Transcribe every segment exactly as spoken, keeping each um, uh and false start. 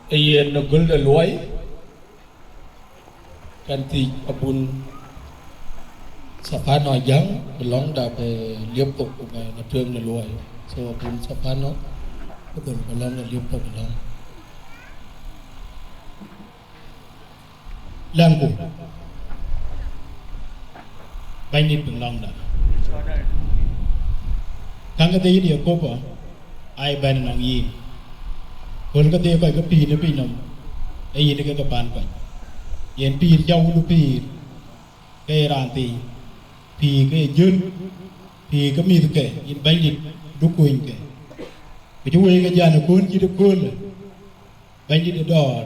Ee yen në gölde luɔi, kan thiëc abun Thapano Ajaŋ, bï lɔ̈ŋda bï liep thok ku bï na tueŋ në luɔi. So abun Thapano, bï dhöl bï lɔ̈ŋda liep thok bï lɔ̈ŋ. Lɛ̈ŋku, Bɛ̈nydït bï lɔ̈ŋda. Käŋ kedhie yïn Yekoba, aa bɛ̈n nɔŋ yïn. Kööl kedhie kɔc ke pïïr në piny nɔm, ee yïn ke ke paan kɔc. Yen pïïr cä wulu pïïr, ke ye raan thii, pïïr ke ye jön, pïïr ke mïthke, yïn Bɛ̈nydït, du kuny ke. Ku cï wëi ke jal ë kööl cït ë köölë, Bɛ̈nydït ë dɔ̈ɔ̈r,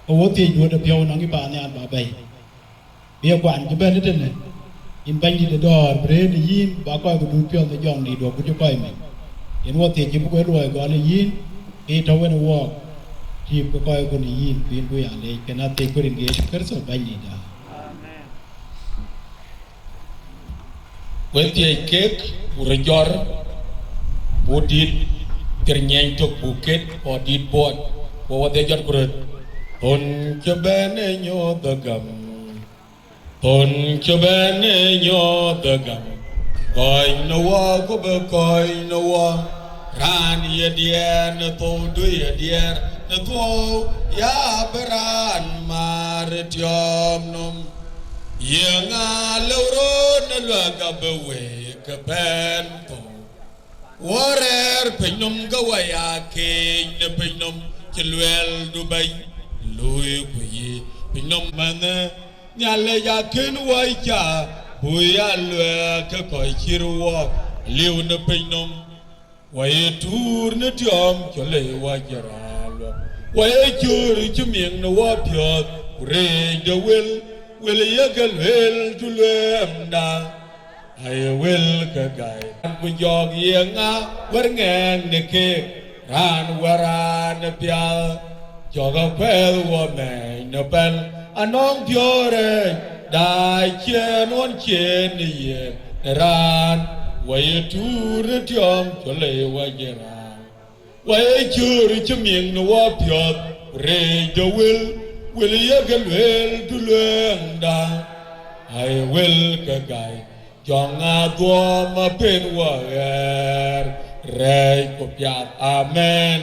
ke wo thiëc duɔ̈t ë piɔ̈u nɔŋ yï paannhial ba bɛ̈i. Bï ye kuan cï bɛ̈n ëtënë, yïn Bɛ̈nydït ë dɔ̈ɔ̈r, bï rëër në yïn, ba kɔc ke duut piɔ̈ɔ̈th ë Jɔŋdït duɔ̈k ku cï kɔc mec. Yen wo thiëc cï bï kuɛth luɔi gɔl ë yïn, ke yï tɔ̈u wën ë wɔɔk, tiip ke kɔc kun ë yïn, ku yïn bï ya leec, kën athiëc ku rin Yecu Kërtho Bɛ̈nydïtda. Amen. Wek thiëëc keek, ku röt jɔt, buk dït thiërnyiɛny tök buk ket, ku dït buɔɔt, ku wɔ dhie jɔt ku röt. Thon cï bɛ̈n ë nyuɔɔth ë gam, thon cï bɛ̈n ë nyuɔɔth ë gam, kɔc në wɔ ku bï kɔc në wɔ. Raan ye diɛɛr në thou, du ye diɛɛr në thou, ya bï raan maar ë tiɔm nɔm. Ye ŋa lëu röt në luäk abï wëi ke bɛ̈n thou? Wɔ rɛ̈ɛ̈r piny nɔm ke wɔ ya keec në piny nɔm, cï luɛɛldu bɛ̈ny luui ku yï piny nɔm. Mɛnhë Nhialic akën wɔ ca, buk ya luɛɛk ke kɔc cï röt wɔɔk liu në piny nɔm. Wɔ ye tuur në tiɔm, cɔl ë wɔ jël raan luɔk. Wɔ ye cöör cï miŋ në wɔ piɔ̈ɔ̈th, ku rëëc de wël, wël ye ke lueel tu luɛɛmda, aye wël ke gäi. Ku jɔɔk ye ŋa wär ŋɛɛŋ në keek, raan wär raan ë piath, cɔk akuɛth wɔ mɛɛny në pɛl, anɔŋ piɔ̈ɔ̈r rɛɛc, daai ciëën ɣɔn ciëën në yen në raan. Wɔ ye tuur në tiɔm, cɔl ë wɔ jël raan. Wɔ ye cöör cï miŋ në wɔ piɔ̈ɔ̈th, ku rëëc de wël, wël ye ke lueel tu luɛɛŋda, aye wël ke gäi. Jɔŋ adhuɔɔm apen wɔ ɣɛɛr, rɛɛc ku piath. Amen.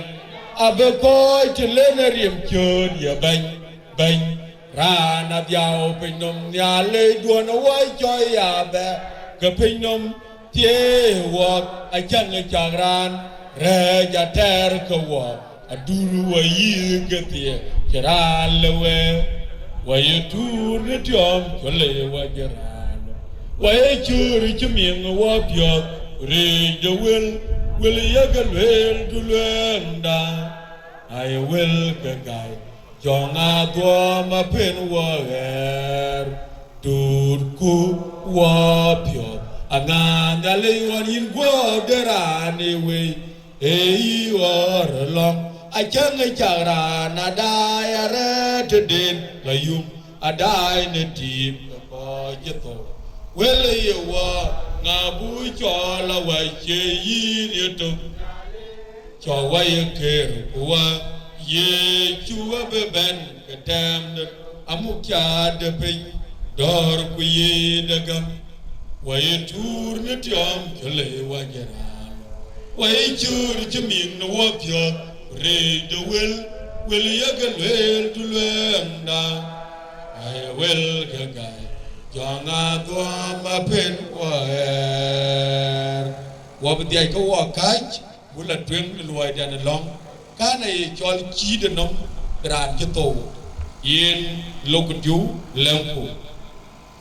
Abï kɔc të len ë riɛm cööt ye bɛ̈ny, bɛ̈ny. Raan adhiau piny nɔm, Nhialicduɔ̈n ë wɔ cɔl ya bɛ̈ ke piny nɔm. Thiëëc wɔk acäŋ ë cak raan, rɛɛc atɛɛr ke wɔk, adur wɔ yïk ke thiëëc cï raan lëu ë. Wɔ ye tuur në tiɔm, cɔl ë wɔ jël raan. Wɔ ye cöör cï miŋ ë wɔ piɔ̈ɔ̈th, rëëc de wël, wël ye ke lueel tu luɛɛŋda, aye wël ke gäi. Jɔŋ adhuɔɔm apen wɔ ɣɛɛr, tuutku wɔ piɔ̈ɔ̈th. Aŋa Nhialic ɣɔn yïn guɔ̈p de raan ë wëi, ee yï ɣɔ̈r ë lɔ̈ŋ, acäŋ ë cak raan adaai arɛ̈ɛ̈r tëden la yum, adaai në tiim ke kɔc cï thou. Wël ë ye wɔ, ŋa buk cɔɔl awäc cie yïn yetök? Cɔk wɔ ye kër ku wɔ, Yecu abï bɛ̈n ke tɛ̈ɛ̈mde, amuk caatde piny, dɔ̈ɔ̈r ku yiëëde gäm. Wɔ ye tuur në tiɔm, cɔl ë wɔ jël raan. Wɔ ye cöör cï miŋ në wɔ piɔ̈ɔ̈th, ku rëëc de wël, wël ye ke lueel tu luɛɛŋda, aye wël ke gäi. Jɔŋ adhuɔɔm apen wɔ ɣɛɛr. Wɔ bï dhiac ke wɔ kääc, buk la tueŋ në luɔidiɛn ë lɔ̈ŋ, kän aye cɔl cïït ë nɔm bï raan cï thou, yen lok diu lɛ̈ŋku.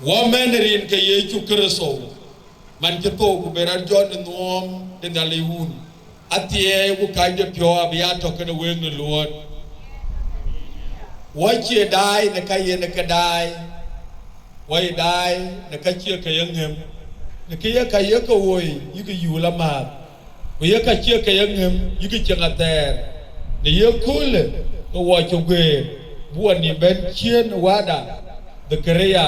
Wɔ mɛn rin ke Yecu Kërtho, Man cï thou ku bï rɔt jɔt në nhuɔɔm de Nhialic Wun, athiɛɛi ku kacdepiɔ̈u abï ya tɔ̈ kenë week në luɔɔt. Wɔ cie daai në ka yen ke daai, wɔ ye daai në ka cie ke ye ŋëm, në kë ye ka ye ke woi yïk yuul amääth, ku ye ka cie ke ye ŋëm yïk cieŋ athɛɛr. Në ye köölë ke wɔ cï guëër, bï wɔ nïïm bɛ̈n ciëën Wäda, Dhekaria,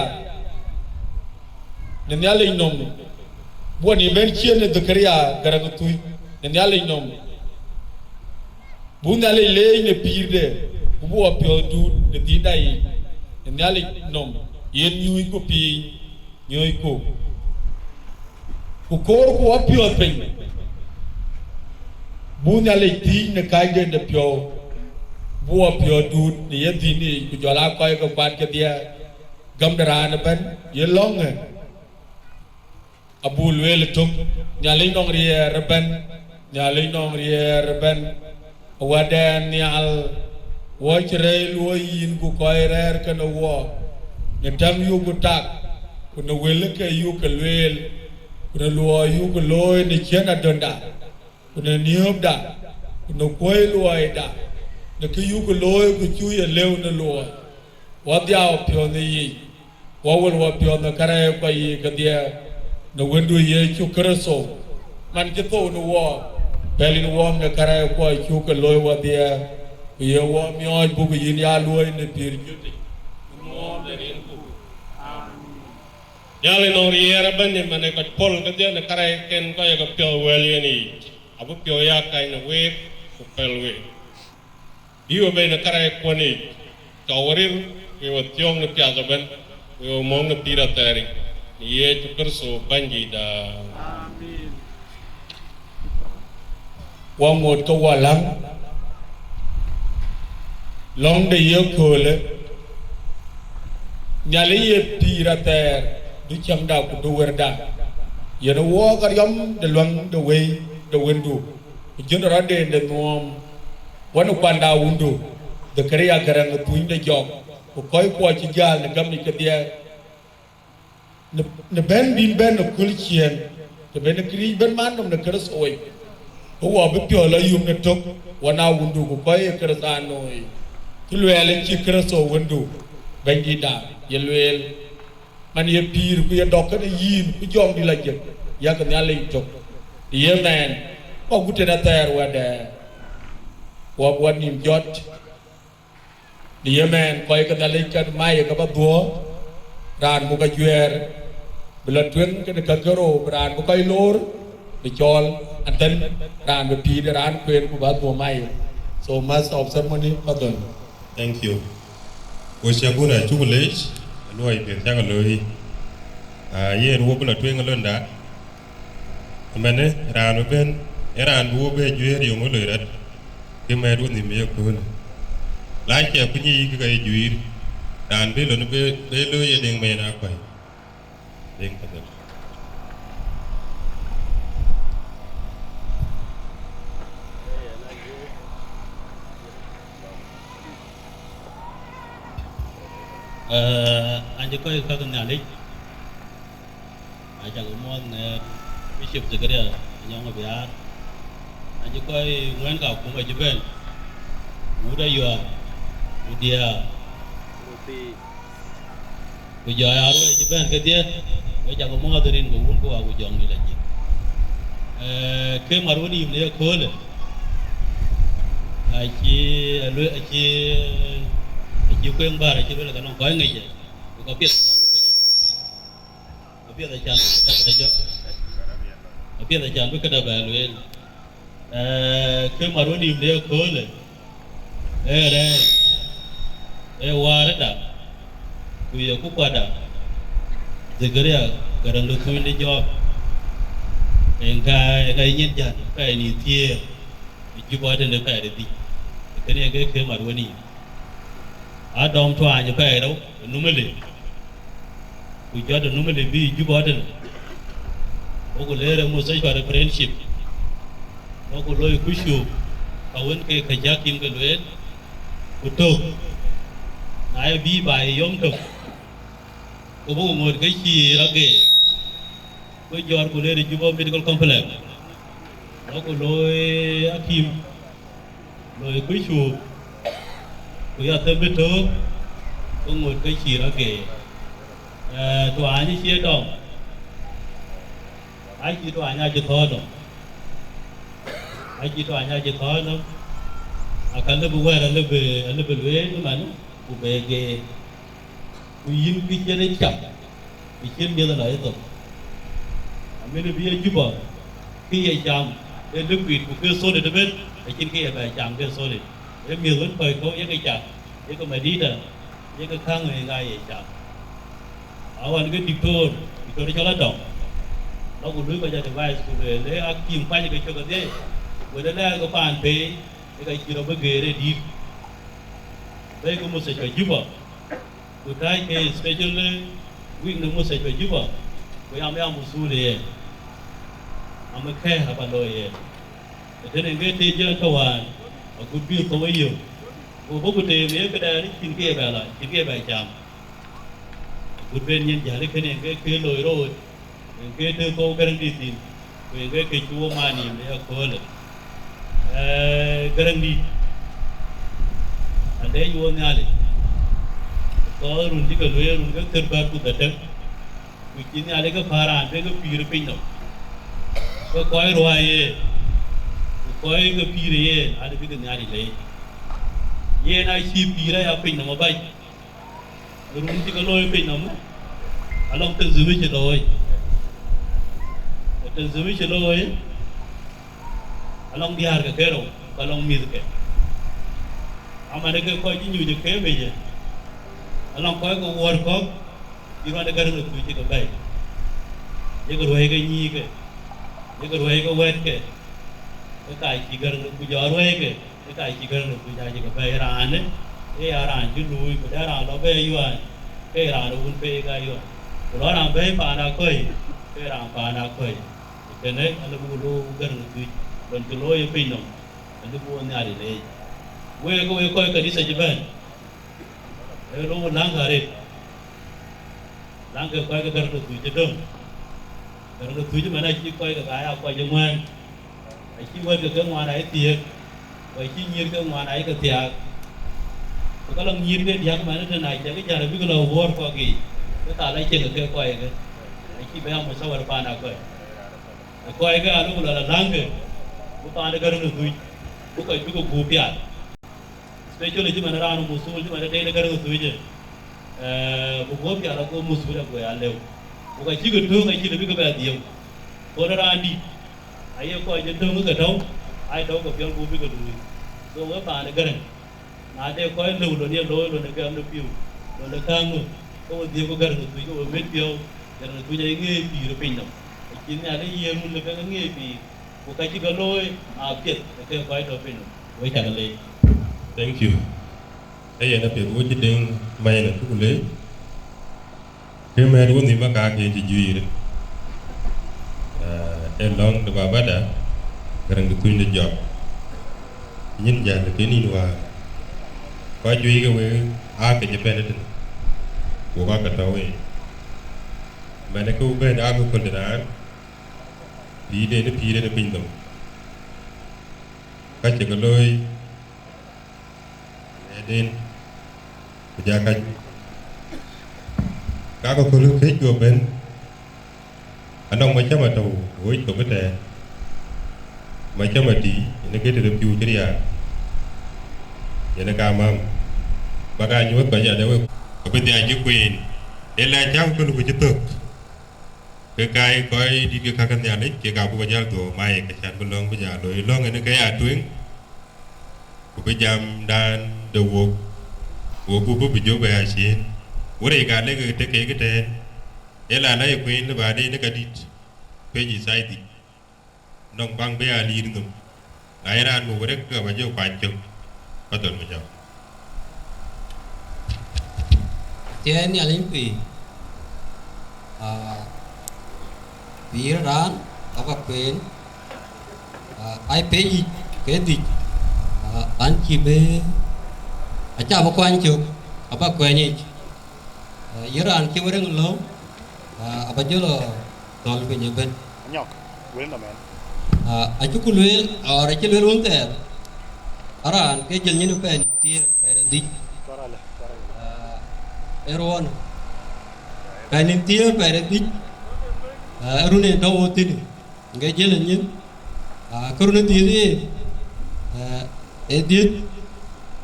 në Nhialic nɔm, bï wɔ nïïm bɛ̈n ciëën ë Dhekaria Garaŋ Thuc në Nhialic nɔm. Bï Nhialic leec në pïïrde, ku bï wɔ piɔ̈ɔ̈th duut në dhiënda yic në Nhialic nɔm, yen nyuucku piny, nyuucku, ku koorku wɔ piɔ̈ɔ̈th piny. Bï Nhialic thiëëc në kacden de piɔ̈u, bï wɔ piɔ̈ɔ̈th duut në ye dhiënda yic, ku jɔl aa kɔc ke kuat kedhie. Gäm de raan ëbɛ̈n ye lɔ̈ŋë, abuk lueel ëtök: Nhialic nɔŋ riɛɛr ëbɛ̈n, Nhialic nɔŋ riɛɛr ëbɛ̈n. Wädɛn nhial, wɔ cï rɛɛc luɔ̈i yïn ku kɔc rɛ̈ɛ̈r kenë wɔ, në tɛ̈m yukku tak, ku në wël ke yukku lueel, ku në luɔi yukku looi në ciɛ̈n adönda, ku në niööpda, ku në kuɔ̈i luɔida, në kë yukku looi ku cuk ye lëu në luɔi. Wɔ dhiau piɔ̈ɔ̈th ë yic, wɔ wël wɔ piɔ̈ɔ̈th në kärɛc kɔc yiic kedhie, në Wëndu Yecu Kërtho, man cï thou në wɔɔk, pɛ̈l yïn wɔɔm në kärɛc kuɔ cuk ke looi wɔdhie, ku ye wɔ miɔɔc buk yïn ya luɔ̈i në pïïr juëc, në ŋɔɔm de rinku. Amen. Nhialic nɔŋ riɛɛr ëbɛ̈n, ë man ë kɔc pɔ̈l kedhie në kärɛcken kɔc ye ke piɔ̈ɔ̈th wɛ̈l yen yiic, abï piɔ̈u ya kac në week, ku pɛ̈l week. Bï we bɛ̈n në kärɛckuɔn yiic, cɔk we ril, ku ye we thiɔ̈ɔ̈ŋ në piath ëbɛ̈n, ku ye we mɔ̈ɔ̈ŋ në pïïr athɛɛr yic, në Yecu Kërtho Bɛ̈nydïïtda. Amen. Wɔ ŋot ke wɔ läŋ, lɔ̈ŋ de ye köölë: Nhialic ye pïïr athɛɛr, du ciɛŋda ku du wërda, yen ë wɔɔk ariɔ̈m de luäŋ de Wëi de Wëndu, ku jön rɔt de nhuɔɔm. Wɔ në kuanda wundu, Dhekaria Garaŋ Thuc de Jɔk, ku kɔc kuɔ cï jäl në gäm yic kedhie, në, në bɛ̈n bïn bɛ̈n në kööl ciëën, të bï në këriëëc bɛ̈n man nɔm në Kërtho yic, ke wɔ bï piɔ̈ɔ̈th lɔ yum në tök, wɔ na wundu ku kɔc ye Kërthianoi, cï luɛɛl ë cï Kërtho Wëndu Bɛ̈nydïïtda ye lueel. Man ye pïïr ku ye dɔk kenë yïn, ku jɔŋdït lɔ jëk, yak Nhialic tök. Në ye mɛɛn, wɔ gut tën athɛɛr wädɛn, wɔ bï wɔ nïïm jɔt. Në ye mɛɛn, kɔc ke Nhialic kën mai ke bä dhuɔ̈ɔ̈r, raan muk ajuɛɛr bï lɔ tueŋ kenë käk kerou, bï raan bï kɔc loor bï cɔɔl, and then raan bï pïïr de raan kueen ku bä dhuɔ̈ɔ̈r mai. So, master of ceremony, padhon. Thank you. Wo caguna, acuk leec, luɔi piɛth cak looi. Ah, yen wo bï lɔ tueŋ ë londa. Ëmënë raan bï bɛ̈n, ee raan bï wo bɛ juëër yöŋ ë loi rɔt, kë mɛɛt wo nhïïm ë yeköölë. Lac cɛ kuny yiic ke ka ye juiir, raan bï lon bï, bï looi ye Deŋ Mɛɛn Akuɛi. Deŋ Padhon. Eh, an cï kɔc käk Nhialic, acak muɔ̈th në Bishop Zakaria Anyɔŋ Biaar, an cï kɔc ŋuɛ̈ɛ̈n kakum acï bɛ̈n, wut Ayuaar, ku diäär, ku jɔ ya ruɔi cï bɛ̈n kedhie, we cak muɔ̈th rin ke wun ku aku jɔŋdït acï. Eh, ke mat wën yïm në yeköölë, acï, acï, acï kueŋ bär acï luel ke nɔŋ kɔc ŋic, ku ka piɛth acan bï këda, ka piɛth acan bï këda bɛ jɔ, ka piɛth acan bï këda bɛ lueel. Eh, ke mat wën yïm në yeköölë, ee rɛɛc, ee wäärda, ku ye ku kuatda, Zakaria Garaŋ de Thuny de Jɔk, en ka, en ka nyin jat, ka en ë thiëër, ë Juba tënë pɛɛr ë dhïc, kënë en ke ke mat wën yïm. Aa dɔm tuaany ë pɛɛi rou ë Numili, ku jɔt ë Numili bï Juba tënë, wo ku leer ë mustashfa de Friendship, wo ku loi ku cup, ka wën ke ka cäk tim ke lueel, ku tök, na ye bï ba ye yom tök, ku buk ŋoot ke cïï rɔt geer. Ku jɔt ku leer ë Juba Medical Complex. Lɔ ku looi akim, looi ku cuup, ku ya them bï töök, ku ŋot ke cï rɔt geer. Eh, tuany cie dɔm, acï tuany acï thɔ̈ɔ̈r dɔm, acï tuany acï thɔ̈ɔ̈r dɔm. Aka lëbï wɛ̈ɛ̈r alëbï, alëbï lueel man, ku be geer. Ku yïn kë cïn ë cam, kë cïn miëth ala ë thok. Amën bï ye Juba, kë ye cam, ee liquid, ku ke solid ëbën, acïn kë ye bɛ cam ke solid. Ee miëth wën kɔc kɔ̈u yeke cak, yeke madida, yeke käŋ ë ŋa ye cam. Awan ke diktor, diktor cɔl Adɔŋ, lɔ ku luui kɔc advice, ku lueel, le akim kuany ke cök adhie, wën ë lɛɛr ke paan pei, yeke cï rɔt bï geer ë dït. Bɛ̈i ke mustashfa Juba, ku tääc ke special wing në mustashfa Juba, ku yam ya musul yen. Am kɛ̈ɛ̈r aba looi yen. Ëtënë ke tëë jël tɔ̈ wään, agut bï thou ë yök. Ku bɔ̈ ku teem ye këdɛn cïn kë ye bɛ la, cïn kë ye bɛ cam. Agut ben nyin jäl kënë ke ke looi root, en ke tëë thou Gäräŋdït thïn, ku en ke ke cï wo man yïn ë aköölë. Ee, Gäräŋdït, alec wo Nhialic, ku thɔɔth run cï ke lueel, run ke thiërbɛ̈t ku dhetem, ku cï Nhialic ke päl raan bï ke pïïr ë piny nɔm. Ke kɔc ruääi yen, ku kɔc ke pïïr yen, adï bï ke Nhialic leec. Yen acï pïïr aya piny nɔm abac. Run cï ke looi piny nɔm, alɔŋ tanzim cï looi. Tanzim cï looi, alɔŋ diäär ke kerou, ku alɔŋ mïthke. Aman ke kɔc cï nyuc ë kemec, alɔŋ kɔc ke wuɔ̈ɔ̈r kɔ̈k, cï ruande Gäräŋ ë Thuc cï ke bɛ̈i. Yeke ruɛ̈i ke nyïïke, yeke ruɛ̈i ke wɛ̈ɛ̈tke, ke ka cï Gäräŋ ku jɔ ruɛ̈i ke. Ë ka cï Gäräŋ ë Thuc acï ke bɛ̈i raanë, ë ya raan cï luui, ku dɛ raan lɔ bɛ̈i yuan, ke raan ë wun pei ka yuan. Ku lɔ raan bɛ̈i paan akɔ̈i, ke raan paan akɔ̈i. Kënë alëbï ku looi Gäräŋ ë Thuc, lon cï looi ë piny nɔm, alëbï wo Nhialic leec. Wek, ke wek kɔc kanitha cï bɛ̈n, ee looi läŋkë arëët, läŋkë kɔc ke Gäräŋ ë Thuc cï döŋ. Gäräŋ ë Thuc ëmën acï kɔc ke ka ya kɔc ë ŋuɛ̈ɛ̈n. Acï wɛ̈ɛ̈t ke ke ŋuan aa thiëëk, ku acï nyïïr ke ŋuan aa ke thiaak. Ku ka lɔ nyïïr ke diäk man ëtën, acï ke jal abïk lɔ wuɔ̈ɔ̈r kɔ̈k yiic, ke ka lɔ cieŋ ke kɔc ke, acï bɛ ya muthawar paan akɔ̈i. Kɔc ke aa lok lɔ la läŋkë, bï paan de Gäräŋ ë Thuc, bï kɔc bï ke gup pial. Especially cï man raan muthul, cï man de tëde Gäräŋ ë Thuc, eh, ku guɔ̈p pial ago muthul ago ya lëu. Ku ka cï ke tööŋ acï lëbï ke bɛ dhiëëu. Kɔn raan dït, aye kɔc cï döŋ ke tɔ̈u, ai tɔ̈u ke piɔl ku bï ke luui. So we paan ë Gäräŋ, na de kɔc lëu lon ye looi, lon ë gɛm në piu, lon ë kääŋö, ke we dhiëëu ke Gäräŋ ë Thuc, ke we met piɔ̈u, Gäräŋ ë Thuc aye ŋeec pïïr ë piny nɔm. Acïn Nhialic yen run lë ke ke ŋeec pïïr, ku ka cï ke looi apiɛth ë ke kɔc tɔ̈ piny nɔm. We cak leec. Thank you. Ee yen apiɛth wo cï deŋ mac në thukul, ee. Ke mɛ̈ɛ̈t wo nhïïm aka ke cï juiir, eh, ee lɔ̈ŋ de babada, Gäräŋ de Thuc de Jɔk. Nyin jäl ke nïn wäär, kɔc juëc ke wek aa ke cï bɛ̈n ëtënë, wok aa ke tɔ̈u wei. Mɛn ke wok bɛ̈n aa ke köl de raan, pïïrden ë pïïrden ë piny nɔm. Ka cï ke looi, ëden, ku ja kac. Ka ke köl këc guɔ bɛ̈n, anɔŋ macäm atɔ̈u ɣööc thok ëtɛ̈ɛ̈n. Macäm atï, yen ke tëde piu cï riaar, yen ka mam. Bä ka nyuɔ̈th kɔc adë wek, abï dhiac cï kueen, ëla cäk köl ku cï thök. Ke ka ye kɔc dït ke ka ke Nhialic, kek abuk jäl dhuɔ̈k mac, ke cän bï lɔ̈ŋ bï jäl looi. Lɔ̈ŋ ënë ke ya tueŋ, ku bï jamdan de wok, wok bï bï jök bɛ ya ciëën. Wërëc ka lek tek kek ëtɛ̈ɛ̈n, ëla la ye kueen lë baden ë ka dït, page ë thaai dhïc, nɔŋ baŋ bï ya liir nhom. Na ye raan muk wërëk, ke ba jɔ kuany cök. Fadhal, Mujab. Thiëëc Nhialic pïïr, ah, pïïr raan aba kueen, ah, ai page yic ke dhïc, ah, an cï bï, acä bï kuany cök, aba kuɛny yic. Ah, yïn raan cï wërëŋ lɔ̈u, ah, aba jɔ lɔ Thɔl piny ëbën. Anyɔk, wël nɔm ɛn. Ah, acuk lueel, or acï lueel wun thɛɛr. Araan ke jël nyin pɛɛi nïn thiëër, pɛɛi rɛ̈t dhïc. Cɔl alë, cɔl alë. Ah, ë ruɔɔn. Pɛɛi nïn thiëër, pɛɛi rɛ̈t dhïc. Ah, ë run en tɔ̈u wo thïn. Ŋe jël nyin. Ah, ke run ë dhiëth yen. Ah, ë dhiëth.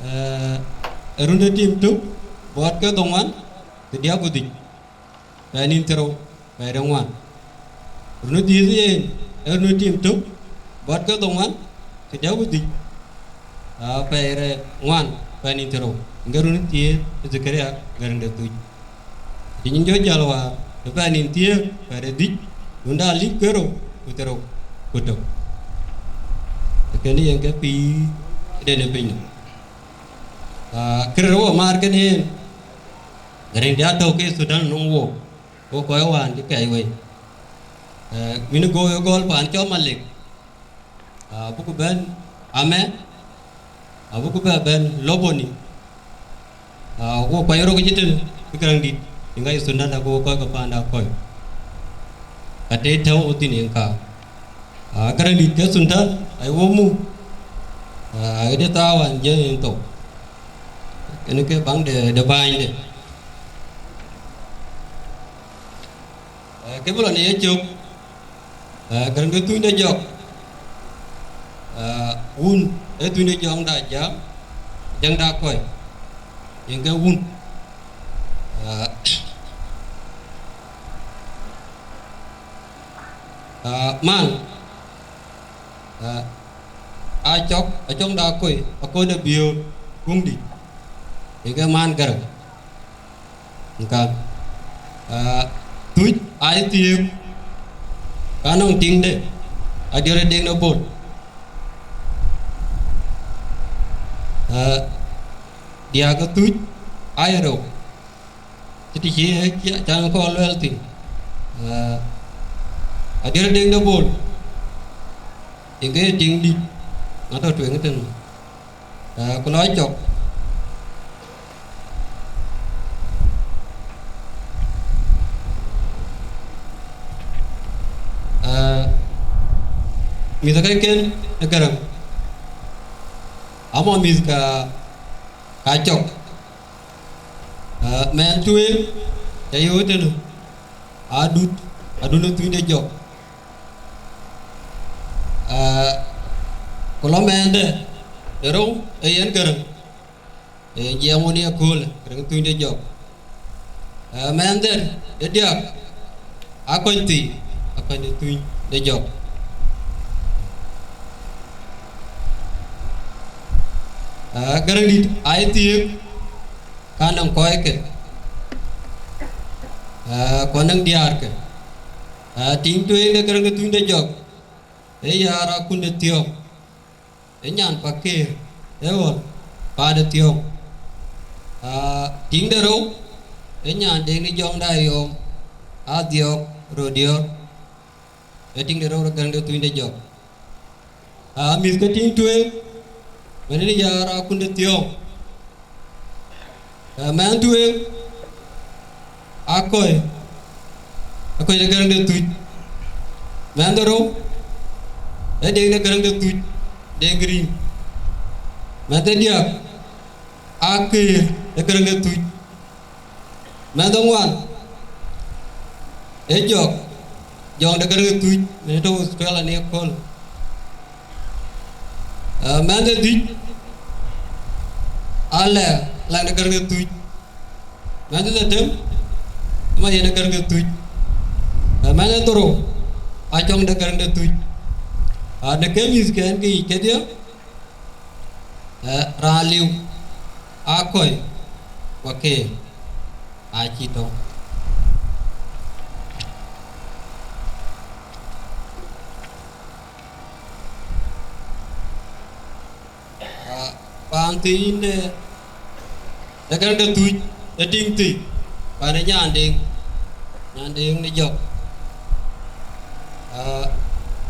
Ah, ë run ë tim tök, buɔt ke dhoŋuan, ke diäk ku dhïc. Pɛɛi nïn thiërrou, pɛɛi rɛ̈t ŋuan. Run ë dhiëth yen, ee run ë tim tök, buɔt ke dhoŋuan, ke diäk ku dhïc. Ah, pɛɛi rɛ̈t ŋuan, pɛɛi nïn thiërrou. Ŋe run ë thiëër, ë Dhakaria Gäräŋ de Thuc. Cï nyin jɔ jäl wäär, ë pɛɛi nïn thiëër, pɛɛi rɛ̈t dhïc, run de alip ke rou, ku thiërrou, ku tök. Kënë yen ke pïïr den ë piny nɔm. Ah, kërë rou amaar kënë yen, Gäräŋ de atɔ̈u ke Thudan nɔm wook. Wo kɔc wään cï kɛɛc wei. Eh, mïn go ë gɔl paan cɔl Malek. Ah, abuku bɛ̈n Amɛ, abuku bɛ bɛ̈n Loboni. Ah, wo kɔc rok cï tën, bï Gäräŋdït, ŋa yï Thudan da, ku wo kɔc ke paanda kɔc. Ka tëë tɛ̈u wo thïn yen ka. Ah, Gäräŋdït ke Thudan, ai wo muk. Ah, ai de thawan jɛ yen thou. Kënë ke baŋ de, de bänyde. Eh, ke bï lɔ në yecök, eh, Gäräŋ de Thuny de Jɔk, eh, wun, ee Thuny de Jɔk da jam, Jäŋ da kɔc, yen ke wun. Eh, eh, man, eh, Acɔk, Acɔk da kɔc, akɔ̈l de Biöör, kuŋdït, yen ke man Gäräŋ. Nka, ah, Thuc aa ye thiëëk, ka nɔŋ tiŋde, Adiɔ̈r ë Deŋ de Bol. Ah, diäk ke Thuc aa ye rou, cï të cï, cï, cän kɔn luɛɛl thïn. Ah, Adiɔ̈r ë Deŋ de Bol, yen ke ye tiŋdït, na tɔ̈ tueŋ ëtënë. Ah, ku lɔ cɔk. Ah, mïth ke kën ë Gäräŋ, amɔ mïth ka, ka cɔk. Ah, mɛnh tueŋ, ca yöök tënë, Adut, Adut ë Thuny de Jɔk. Ah, ku lɔ mɛnhde de rou ee yen Gäräŋ, ee jiɛɛm wun ye köölë, Gäräŋ Thuny de Jɔk. Ah, mɛnhde de diäk, Akɔny Thii, Akɔny de Thuny de Jɔk. Ah, Gäräŋdït aa ye thiëëk, ka nɔŋ kɔckë, ah, ku anɔŋ diäärkë. Ah, tiŋ tueŋ de Gäräŋ de Thuny de Jɔk, ee Yaar Akun de Thiɔ̈ɔ̈ŋ, ee nyan Pakëër, ee ɣɔn, Paat de Thiɔ̈ɔ̈ŋ. Ah, tiŋ de rou, ee nyan Deŋ de Jɔŋ da Yɔ̈ɔ̈m, Adhiɔ̈ɔ̈k, Röördïɔ̈ɔ̈r, ee tiŋ de rou de Gäräŋ de Thuny de Jɔk. Ah, mïth ke tiŋ tueŋ, mɛn ë Yaar Akun de Thiɔ̈ɔ̈ŋ. Ah, mɛnh tueŋ, Akɔ̈i, Akɔ̈i de Gäräŋ de Thuc. Mɛnh de rou, ee Deŋ de Gäräŋ de Thuc, Deŋ Green. Mɛnh de diäk, Akëër de Gäräŋ de Thuc. Mɛnh de ŋuan, ee Jɔk, Jɔk de Gäräŋ de Thuc, mɛn tɔ̈ Australia në aköl. Ah, mɛnh de dhïc, Alɛ̈k, Alɛ̈k de Gäräŋ de Thuc. Mɛnh de dhetem, Mayen de Gäräŋ de Thuc. Ah, mɛnh de dhorou, Acɔŋ de Gäräŋ de Thuc. Ah, në ke mïthken ke yic kedhie, eh, raan liu, Akɔ̈i, ku Akëër, acï tɔ̈u. Ah, paan thiin de, de Gäräŋ de Thuc, de tiŋ thii, paan ë Nyandeŋ, Nyandeŋ de Jɔk. Ah,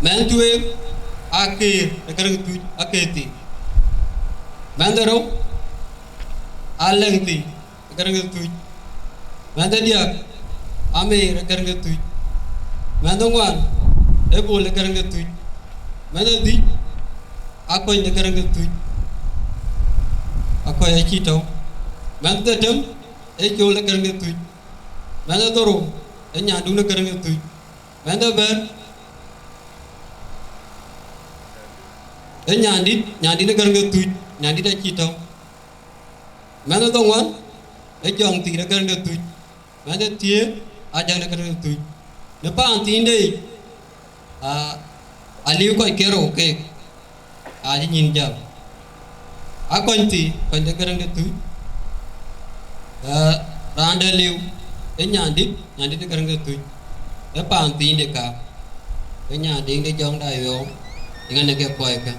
mɛnh tueŋ, Akëër de Gäräŋ de Thuc, Akëër thii. Mɛnh de rou, Alɛ̈k thii, Gäräŋ de Thuc. Mɛnh de diäk, Ameer, Gäräŋ de Thuc. Mɛnh de ŋuan, ee Bol de Gäräŋ de Thuc. Mɛnh de dhïc, Akɔny de Gäräŋ de Thuc. Akɔny acï tɔ̈u. Mɛnh de dhetem, ee Col de Gäräŋ de Thuc. Mɛnh de dhorou, ee Nyandun de Gäräŋ de Thuc. Mɛnh de bɛ̈t, ee Nyandït, Nyandït de Gäräŋ de Thuc. Nyandït acï tɔ̈u. Mɛnh de dhoŋuan, ee Jɔŋthii de Gäräŋ de Thuc. Mɛnh de thiëër, Ajäŋ de Gäräŋ de Thuc. Në paan thiinde yic, aa, aliu kɔc ke rou keek, aa, acï nyïn jam. Akɔny thii, Kɔny de Gäräŋ de Thuc. Aa, raan de liu, ee Nyandït, Nyandït de Gäräŋ de Thuc. Ee paan thiinde ka, ee Nyandït de Jɔŋ da Yɔ̈ɔ̈m, ë ŋa në ke kuɔɔikë.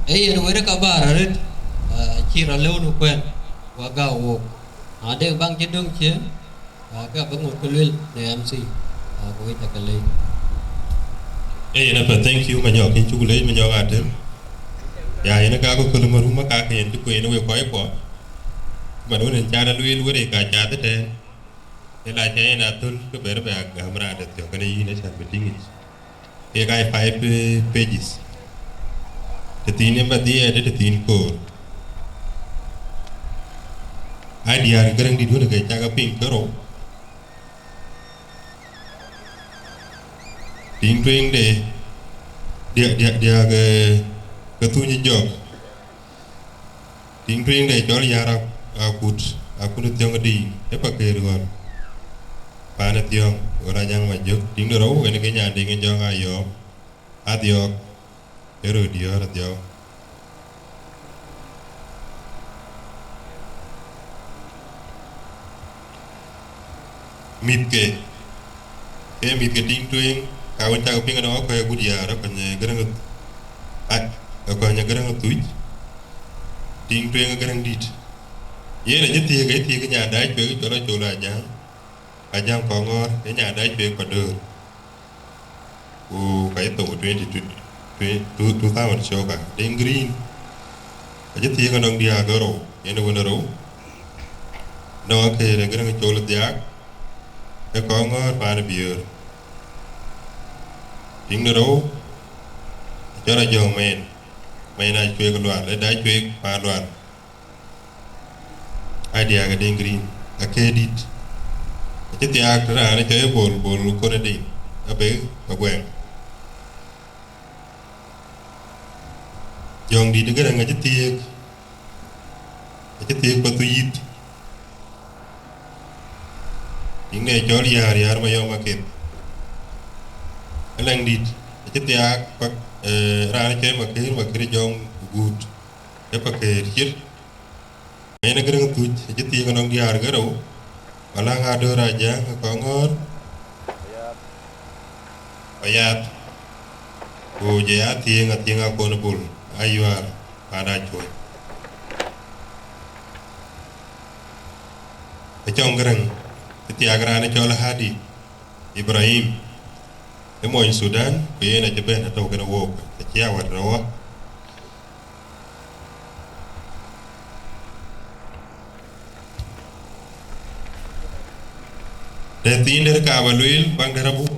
Ee yen wërë ka bäär arëët, aa, cï rɔt lëu në kuɛn, wa gäu wook. Na dek baŋ cï döŋ ciëën, aa, ke abï ŋot ke luel në M C, aa, ku wek ca ke leec. Ee yen apɛth, thank you, Manyɔk, yïn cuk leec, Manyɔk Atem. Ya, yen ka ku köl marum ka ke yen cï kueen wek kɔc kuɔ. Man wën en ca da lueel wërë ka cath ëtɛ̈ɛ̈n. Ë la ca yen athöl ke bɛ̈r bɛ agäm raan de thiɔ̈k kënë yïn acan bï tïŋ yic. Kek aa five, eh, pages. Të thiin ë bä dhiɛɛt, të thiin koor. Aa diäär Gäräŋdït wën ke cak piŋ ke rou. Tiŋ tueŋde, diäk, diäk, diäk, eh, ke Thuny Jɔk. Tiŋ tueŋde cɔl Yar Ak-, Akut, Akut Thiɔŋ Diiŋ, ë Pakeer ɣɔn. Paan ë Thiɔŋ, ɣɔn Ajaŋ Majök. Tiŋ de rou, en ke Nyandiŋ ë Jɔŋ Ayɔɔm, Adhiɔɔk, ë röt diɔ̈ɔ̈r Adhiɔɔk. Mïthke, ke mïthke tiŋ tueŋ, ka wën cak piŋ ënɔɔnë, Akɔny Agut Yar, Akɔny Gäräŋ, a, Akɔny Gäräŋ Thuc, tiŋ tueŋ Gäräŋdït. Yen acï thiëëk, acï thiëëk nyan daai cuek cɔl Acol Ajaŋ, Ajaŋ Kɔŋɔ̈ɔ̈r, ë nyan daai cuek Padöör. Ku ka cï thou twenty, twenty, two thousand cök, a Deŋ Green. Acï thiëëk anɔŋ diäk ë rou, yen ë wën ë rou. Nɔŋ Akeer ë Gäräŋ Col Dhiaak, ë Kɔŋɔ̈ɔ̈r paan ë Biöör. Tiŋ de rou, acɔl Ajɔŋ Mɛn, Mɛn Acuek Lual, ë daai cuek paan Lual. Aa diäk ë Deŋ Green, Akeer Dït. Acï thiaak të raan cɔl Bol, Bol Kon ë Deŋ, abek Aguɛŋ. Jɔŋdït ë Gäräŋ acï thiëëk, acï thiëëk Pathuc Yïth. Tiŋde cɔl Yäär, Yäär Mayɔm Aketh. Ë Läŋdït, acï thiaak Pak, eh, raan cɔl Makeer, Makeer Jɔŋ Guut, ë Pakeer Cir. Mɛn ë Gäräŋ Thuc, acï thiëëk anɔŋ diäär ke rou, Maläŋ Adöör Ajaŋ ë Kɔŋɔ̈ɔ̈r, Payath, ku jɔ ya thiëëŋ, Athiëŋ Akon Bol, Ayuaar, paan Acuɔ̈c. Acɔŋ Gäräŋ, cï thiaak raan ë cɔl Hadi Ibrahim, ë mony Thudan, ku yen acï bɛ̈n atɔ̈u kenë wook, acï ya wät rɔ̈u. Të thiin dɛ̈t ka ba lueel, baŋ dɛ̈t abuk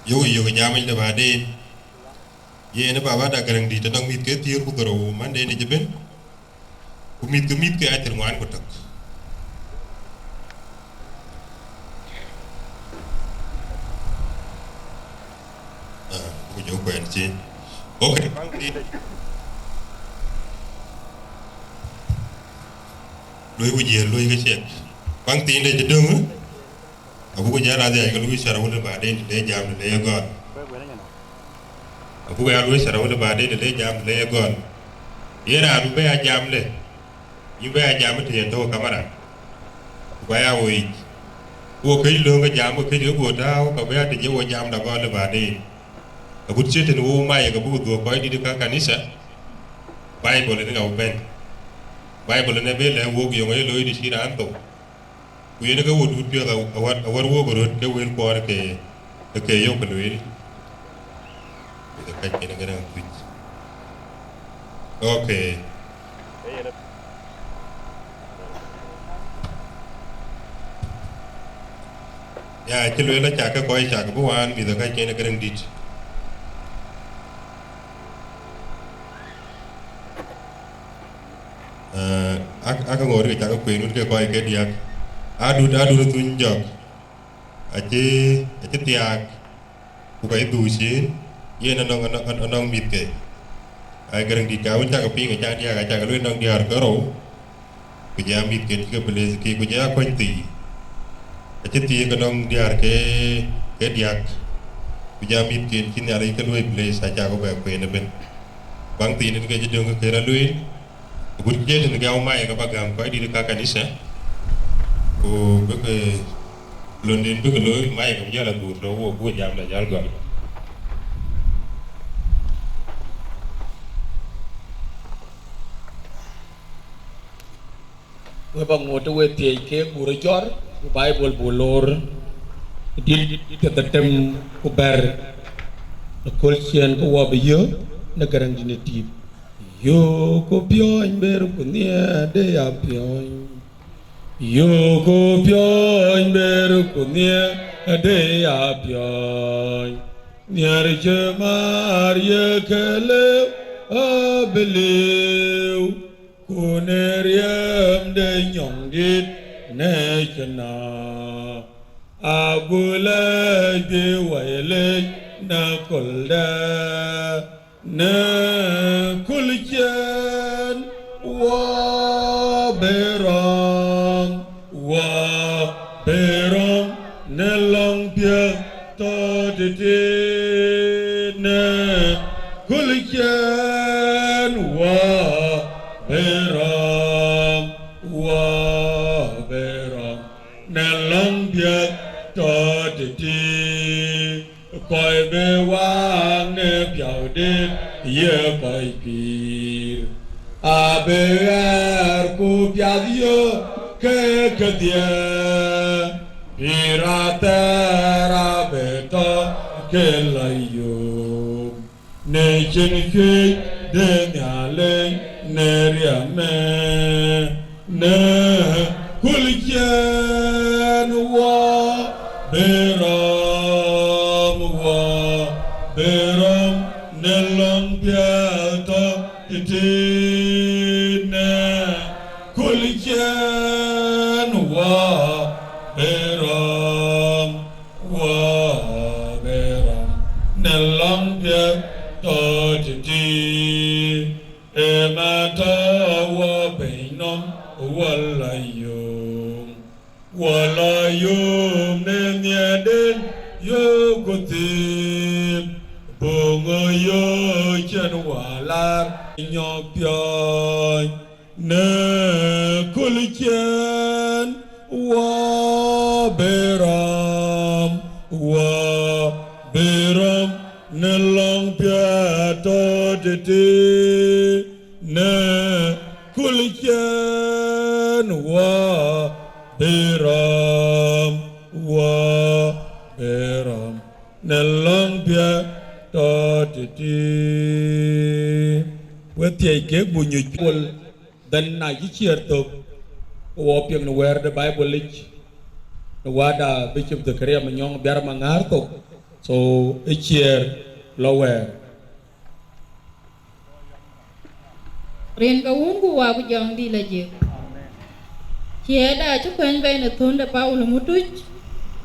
yök, yök jamic de baden. Yen ë baba da Gäräŋdït, të nɔŋ mïth ke thiëër ku dhorou, manden ë cï bɛ̈n. Ku Ku mïth ke mïth ke acïn ŋuan ku tök. Ah, ku jɔ kuɛn cin. Okay, baŋ thiin. Luɔi ku jiël, luɔi ke ciɛk. Baŋ thiin de cï döŋ, abuku jäl adhiac ke luɔi shara wël baden de jam de ye gɔl. Abuku ya luɔi shara wël baden de jam de ye gɔl. Ye raan bï ya jam de. Yïn bï ya jam të yen tɔ̈u kamera, ku ba ya woi. Ku wo këc löŋ ke jam, ke këc ke guɔ tääu, ka bï ya të je wo jam da gɔl baden. Agut cï tën wo mai, ka buk dhuɔ̈k kɔc dït ka kanitha. Bible ënë ka bï bɛ̈n. Bible ënë bï lɛ̈k wok yöŋ ë looi të cï raan thou. Ku yen ke wo duut piɔ̈ɔ̈th awär, awär wok röt ke wël kuɔɔr ke, ke yök ke lueel. Ku ke kac kën ke rɛ̈ŋ kuc. Okay. Ya, cï lueel acak ke kɔc cak bï wään mïth ë kac kën ke rɛ̈ŋ dït. Eh, ak, ak ŋoot ke cak kueen wut ke kɔc ke diäk. Adut, adut thuny jɔk. Acï, acï thiaak, ku ka cï dhuk cin, yen anɔŋ, anɔŋ, anɔŋ mïthke. Ai, gërëŋ dït ka wën cak piŋ, acak diäk, acak lueel nɔŋ diäär ke rou, ku jɔ mïthken cï ke bless ke, ku jɔ kony thii. Acï thiëëk anɔŋ diäär ke, ke diäk, ku jɔ mïthken cï Nhialic ke luɔi bless, acak bɛ kueen ëbën. Baŋ thiin ke cï döŋ ke rɔt lueel, agut cï tën gɛu mai ke ba gäm kɔc dït ka kanitha, ku bï ke lon den bï ke looi mai ke jäl aguur tɔ̈u wo, buk jam da jäl gɔl. We ba ŋot we thiëëc ke buk rɔt jɔt, ku Bible buk loor, dït, dït, dït, dït, tem ku bɛ̈r, aköl ciɛɛn ku wɔ bï yök në gërëŋ dït në tïïp. Yöökku piɔ̈ɔ̈ny ber ku nhiɛɛrde ya piɔ̈ɔ̈ny. Yöökku piɔ̈ɔ̈ny ber ku nhiɛɛrde ya piɔ̈ɔ̈ny. Nhiɛɛr cï määr ye ke lëu abï lëu, ku në riɛmde nyɔŋdït në cïn na. Agu lɛc bï wai lec në köldɛ. Në köl ciɛɛn wɔ bï rɔm, wɔ bï rɔm, në lɔŋ piɛth tɔ̈ tëthiin. Në köl ciɛɛn wɔ bï rɔm, wɔ bï rɔm, në lɔŋ piɛth tɔ̈ tëthiin. Kɔc bï waak në piɔ̈uden ye kɔc pïïr, abï ɣɛɛr ku piath yök ke kedhie. Pïïr athɛɛr abï tɔ̈ ke lɔ yom, në cïn cuëc de Nhialic në riɛme. Në köl ciɛɛn wɔ bï rɔm, wɔ bï rɔm, në lɔŋ piɛth tɔ̈ tëthiin. Në köl ciɛɛn wɔ bï rɔm, wɔ bï rɔm, në lɔŋ piɛth tɔ̈ tëthiin. Ëmën tɔ̈ wɔ piny nɔm, wɔ lɔ yom, wɔ lɔ yom në nhiɛɛrden yöökku thiim, böŋö yöök cïn wɔ lar nyɔk piɔ̈ɔ̈ny. Në köl ciɛɛn wɔ bï rɔm, wɔ bï rɔm, në lɔŋ piɛth tɔ̈ tëthiin. Në köl ciɛɛn wɔ bï rɔm, wɔ bï rɔm, në lɔŋ piɛth tɔ̈ tëthiin. We thiëëc kek buk nyuc pol. Then na cï ciɛɛr thök, ke wɔ piɛŋ në wɛ̈ɛ̈r de Bible yic, në wääda Bishop Zakaria Manyɔŋ Biar Maŋäär thok. So, ë ciɛɛr lɔ wɛ̈ɛ̈r. Rin ke Wun ku Wät ku Jɔŋdït Lajik. Ciɛɛtda acï kuɛny bɛ̈n ë thön de Paulo Mutuc,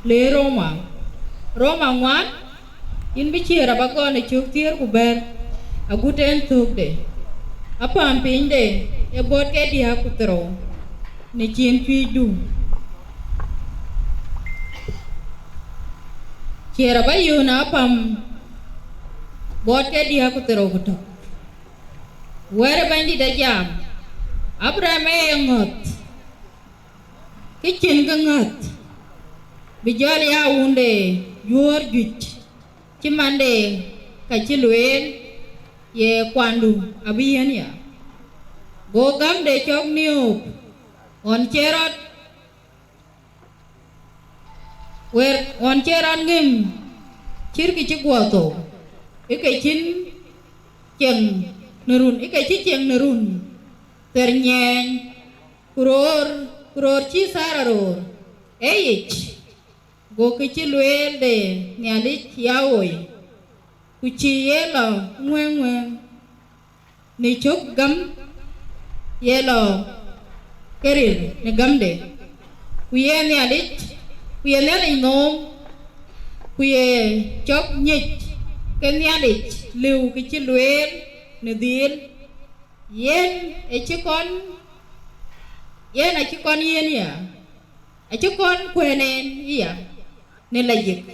le Roma. Roma ŋuan, yïn bï ciëër aba gɔl ë cök thiëër ku bɛ̈t, agut en thökde. Apam pinyde ë buɔt ke diäk ku thiërrou në cin cuëcdu. Ciëër aba yöön apam buɔt ke diäk ku thiërrou ku tök. Wɛ̈t ë Bɛ̈nydït ajam, Abraham ë ye ŋɔ̈th, kë cïn kë ŋäth, bï jɔl ya wunde juöör juëc, cï mande ka cï lueel, ye kuandu abï yiɛ̈n ya. Go gämde cɔk niöök, ɣɔn cï rɔt Wër ɣɔn cï rɔt ŋëm cït kë cï guɔ thou, ë ke cïn cieŋ në run, ë ke cï cieŋ në run thɛɛr nyiɛɛny, ku röör, ku röör cï Thara röör ë yic, go kë cï lueel de Nhialic ya ɣoi, ku cï ye lɔ ŋuëëŋ ŋuëëŋ në cök gäm, ye lɔ ke ril në gämde, ku ye Nhialic, ku ye Nhialic nööm, ku ye cɔk nyic ke Nhialic lëu kë cï lueel në dhil. Yen acï kɔn, yen acï kɔn yiɛ̈n ya, acï kɔn kuɛ̈n en ya në Lajik.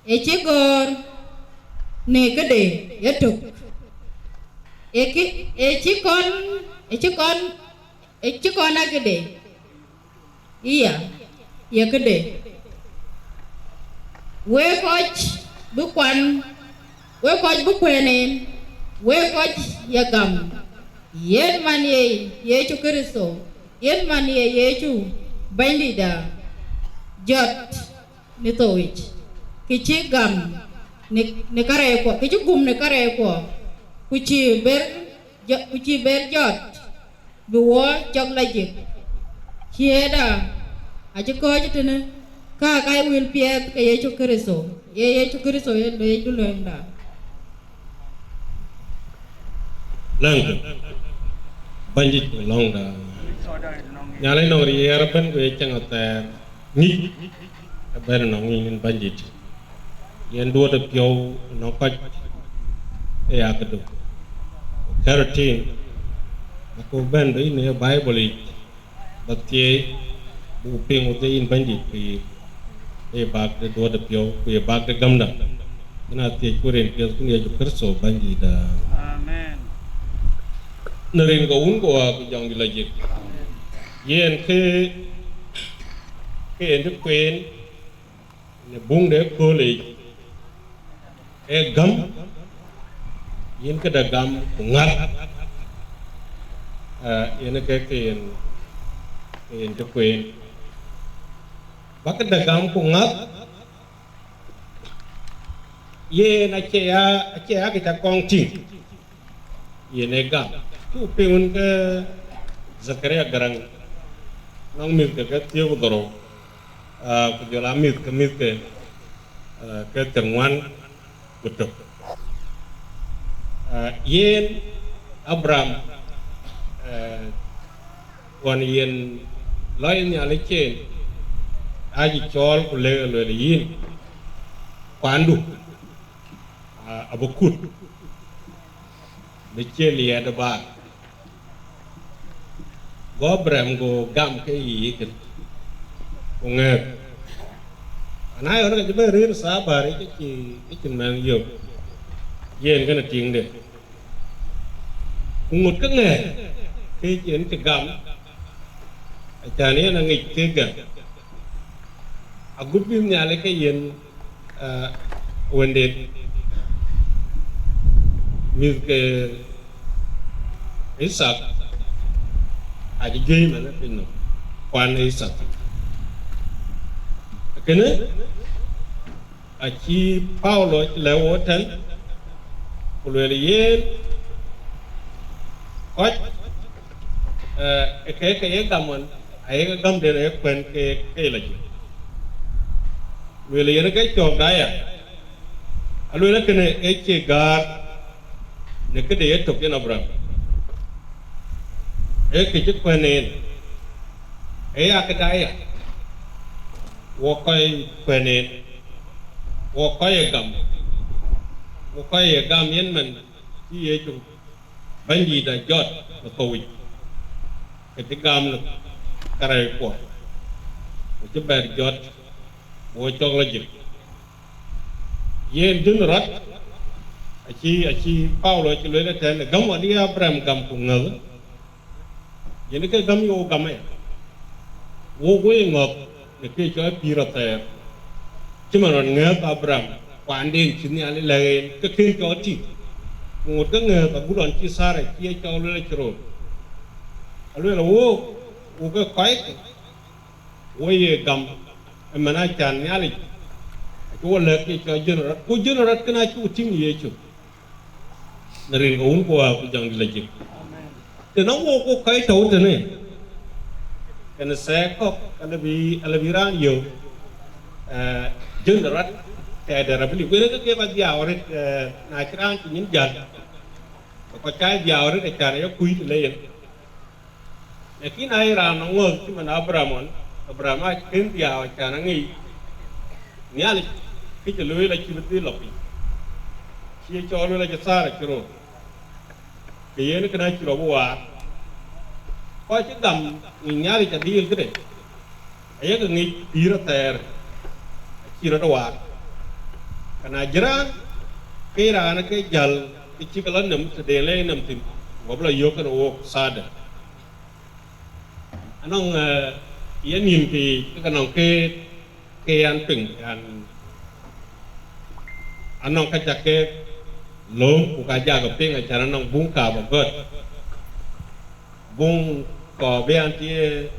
Ë cï gɔ̈ɔ̈r në këde yetök, ë kë, ë cï kɔn, ë cï kɔn, ë cï kɔn a këde ya, ye këde. Wek kɔc bï kuan, wek kɔc bï kuɛ̈n en, wek kɔc ye gam, yen man ye Yecu Kërtho, yen man ye Yecu Bɛ̈nydïtda, jɔt në thou yic, kë cï gam në, në karɛckuɔ, kë cï gum në karɛckuɔ, ku cï ber jɔ-, ku cï ber jɔt bï wɔ cɔk Lajik. Ciɛɛtda acï kɔ̈ɔ̈c tënë, ka ka ye wël piɛth ke Yecu Kërtho, ye Yecu Kërtho ye leecdu luɛɛŋda. Läŋkë, Bɛ̈nydït ku lɔ̈ŋda. Nhialic nɔŋ riɛɛr ëbɛ̈n ku ye cäŋ athɛɛr ŋic ëbɛ̈n nɔŋ yïn Bɛ̈nydït. Yen duɔ̈t ë piɔ̈u nɔŋ kɔc ë ya këdu. Ku kɛ̈r tïŋ, aku bɛ̈n bï yïn ë Baibol yic, ba thiëëc, buk piŋ wodhie yïn Bɛ̈nydït, ku yï, ë bak de duɔ̈t ë piɔ̈u, ku ye bak de gämda. Kënë athiëc ku rin piɛth kun Yecu Kërtho Bɛ̈nydïtda. Amen. Në rin ke Wun ku Wät ku Jɔŋdït Lajik. Yen kë, kë yen të kueen në buŋ de kööl yic, ee gäm, yïn këde gam ku ŋäth, eh, yen ke, ke yen, ke yen të kueen. Ba këde gam ku ŋäth, yen acie ya, acie ya kë ca kɔŋ tïŋ. Yen ee gam. Cuk piŋ wën ke Zakaria Garaŋ, nɔŋ mïthke ke thiëër ku dhorou, ah, ku jɔl a mïthke, mïthke, ah, ke thiërŋuan ku tök. Ah, yen Abraham, ah, ɣɔn yen lɔ ye Nhialic cen, acï cɔɔl ku lëk, lueel, yïn kuandu, ah, abï kut, bï ciɛ̈n liɛɛt ë baar. Go Abraham go gam ke yiic kënë, ku ŋɛ̈ɛ̈k. Ana yɔn ke cï bɛ̈n rëër thabaar, ke cï, ke cï mɛnh yök, yen kënë tiŋde. Ku ŋot ke ŋɛ̈ɛ̈k, ke yen cï gam, acan yen aŋic ke gam. Agut bï Nhialic ke yen, ah, wënden, mïth ke Ithak acï juëc ëmën ë piny nɔm, kuan Ithak. Kënë acï Paulo lɛ̈k wo tɛ̈n, ku lueel yen kɔc, eh, ke, ke ye gam ɣɔn, ayek gamden aye kuɛ̈n ke, ke Lajik. Lueel yen ke cɔɔkda aya, alueel kënë ë cie gäär në këde yetök yen Abraham. Ee kë cï kuɛ̈n en, ee ya këda ya, wok kɔc kuɛ̈n en, wok kɔc ye gam, wok kɔc ye gam yen man cï Yecu Bɛ̈nydït a jɔt në thou yic, ke cï gam në karɛckuɔ, ku cï bɛ̈ɛ̈r jɔt, ku wo cɔk lɔ jik. Yen jön rɔt, acï, acï Paulo acï lueel ëtɛ̈ɛ̈n, gäm wadï Abraham gam ku ŋäth, yen ke gäm ye wo gam aya. Wok wo ye ŋɔ̈th në kë cɔl pïïr athɛɛr, cï man rɔt ŋɛ̈ɛ̈th Abraham, kuanden cï Nhialic lɛ̈k en, ke kën cɔl tïŋ. Ku ŋot ke ŋɛ̈ɛ̈th agut lɔn cï Thara cï ye cɔl lueel acï röör. Alueel, wok, wok ke kɔc, wo ye gam, ëmën acan Nhialic acï wo lɛ̈k kë cɔl jön rɔt, ku jön rɔt kënë acï wo tïŋ Yecu në rin ke Wun ku Wät ku Jɔŋdït lajik. Të nɔŋ wok, wok kɔc tɔ̈u tënë, kën thɛɛk kɔ̈k, ala bï, ala bï raan yök, eh, jön rɔt, tɛɛdɛ̈ rɔt bï liu. Wën ke ke ba dhiau arëët, eh, na cï raan cï nyin jäl, ke kɔc cä dhiau arëët, acan aye kuc të le yen. Lakin na ye raan nɔŋ ŋɔ̈th cï man Abraham ɣɔn, Abraham acï kën dhiau, acan aŋic Nhialic kë cï lueel acï bï dhil lɔ piny. Cï ye cɔl lueel acï Thara cï röör, ke yen kënë acï rɔt bï waar. Kɔc cï gam ŋic Nhialic adhil këde, ayek ŋic pïïr athɛɛr acï rɔt waar. Ka na jï raan, ke raan ke jäl, ke cï ke lɔ nem tëde le nem thïn, ku abï lɔ yök kënë wok Thara. Anɔŋ, eh, yen nïn kë, ke ke nɔŋ ke, ke yan piŋ, yan, anɔŋ ka cak ke lööm, ku ka jak piŋ, acan anɔŋ buŋ kaap agɔt. Buŋ kɔɔr bï an, të ye,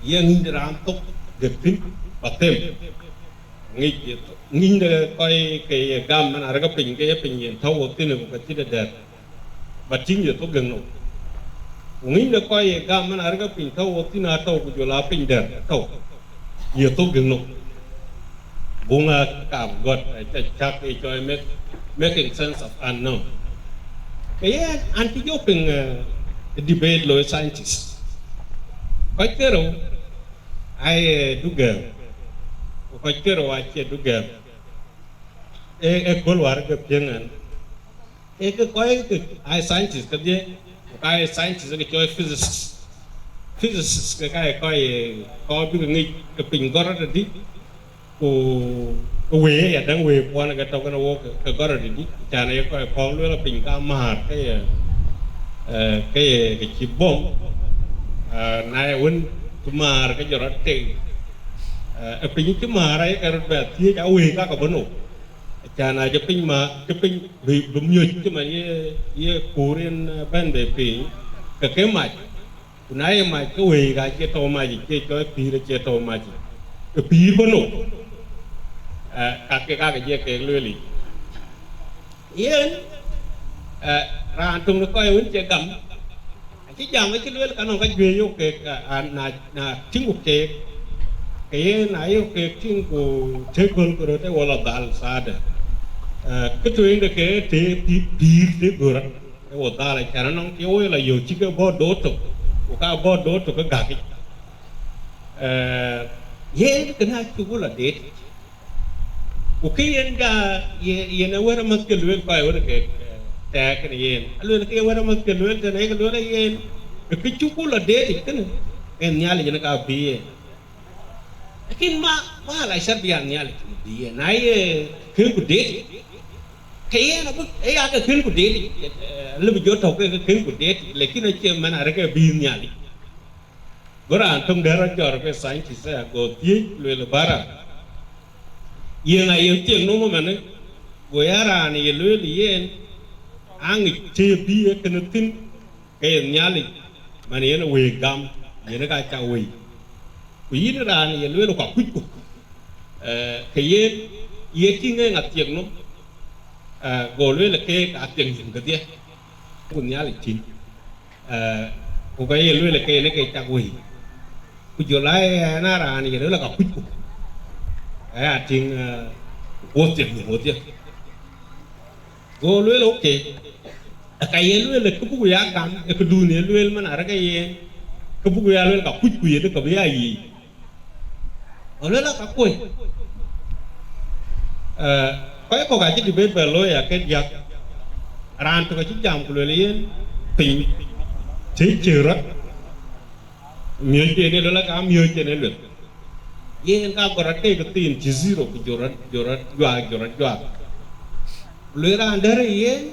ye ŋïny de raan thok gëk thïn, ba them. Ŋic, ŋïny de kɔc ke ye gam man arëk piny, ke ye piny yen tɔ̈u wo thïn, ku ke cï de dɛ̈t, ba tïŋ ye thok gëk nou. Ku ŋïny de kɔc ye gam man arëk piny tɔ̈u wo thïn atɔ̈u, ku jɔl a piny dɛ̈t atɔ̈u, ye thok gëk nou. Buŋ a kaam gɔt, eh, ca cak, eh, cɔl make, making sense of unknown. Ke yen, an cï jɔ piŋ, eh, debate looi scientist. Kɔc ke rou aye dugɛ̈ɛ̈m, ku kɔc ke rou acie dugɛ̈ɛ̈m. Ee, ee kööl wäär ke piŋ ɛn. Ee ke kɔc ke aa scientist kedhie, ku ka ye scientist ke cɔl physicist. Physicist ke ka ye kɔc ye kɔc bï ke ŋic ke piny gɔ̈t rɔt adï, ku ke wëi ya däŋ wëi puɔn ke tɔ̈ kenë wok ke gɔ̈t rɔt adï, can ye kɔc kɔ̈k lueel piny ka määr ke ye, eh, ke ye ke cï bom, eh, na ye wën cï määr ke jɔ rɔt tek, eh, piny cï määr aye ke rɔt bɛ thiëëc a wëi ka ke bɔ̈ nou. Acan acï piny ma, cï piny bï, bï miöc cï man ye, ye kuur yen, eh, bɛ̈n bei piny, ke ke mac. Ku na ye mac, ke wëi ka cie tɔ̈u mac, cie cɔl pïïr, cie tɔ̈u mac. Ke pïïr bɔ̈ nou. Eh, ka ke, ka ke jɔ kek lueel yic. Yen, eh, raan töŋ de kɔc wën cie gam, acï jam, acï lueel ka nɔŋ ka juëc yok kek, a, a, na, na tïŋ ku keek, ke yen na yok kek tïŋ ku tëk göl ke röt ë wo lɔ dhal thaade. Eh, kë tueŋde ke të pï-, pïïr tëk göl rɔt ë wo dhal, acan anɔŋ cï wo lɔ yök cï ke bɔ̈ doot tök, ku ka bɔ̈ doot tök ke gäk yic. Eh, yen kënë acuk lɔ deet. Ku kë yen ja, ye-, yen ë wɛ̈t amäthke lueel kɔc wën ke, eh, tɛɛk kenë yen. Alueel ke ye wɛ̈t amäthke lueel tënë, ye ke lueel yen, ë kë cuk lɔ deet yic kënë, ee Nhialic yen ka bï yen. Lakin ma, ma la shar bï ya Nhialic bï yen. Na ye kën ku deet yic, ke yen abï, ee ya ke kën ku deet yic, eh, lëbï jɔ tɔ̈u ke, ke kën ku deet yic, lakin acie man arëk ke bï Nhialic. Go raan töŋ dɛ̈t rɔt jɔt ke scientist aya, go thiëëc, lueel, bara, yeŋa yen thiek nɔm ëmënë? Go ya raan ye lueel yen, aŋic të bï ye kënë thïn, ke ye Nhialic, man yen ë wëi gam, yen ë ka cak wëi. Ku yïn raan ye lueel, ku akucku, eh, ke yen, ye tïŋ ë ŋa thiek nɔm? Eh, go lueel, keek aa thiek nïïm kedhie, ku Nhialic tïŋ. Eh, ku ka ye lueel ke yen ke cak wëi. Ku jɔl a yen a raan ye lueel ka kucku, aya tïŋ, eh, ku thiek nïïm wodhie. Go lueel, okay. Ka ye lueel, kë buk ya gam, ë këdun ye lueel man arëk ë yen, kë buk ya lueel ka kuc ku ye dë ka bï ya yiic. Ɣɔn lueel aka kuɔny. Eh, kɔc kɔ̈k acï debate bɛ looi ake diäk. Raan tök acï jam ku lueel yen, piny cï cïk rɔt, miöc yen ë lueel aka miöc yen ë lueth. Yen ka gɔl rɔt ke ke thiin cï zero ku jɔl rɔt, jɔl rɔt juak, jɔl rɔt juak. Lueel raan dɛ̈t ë yen,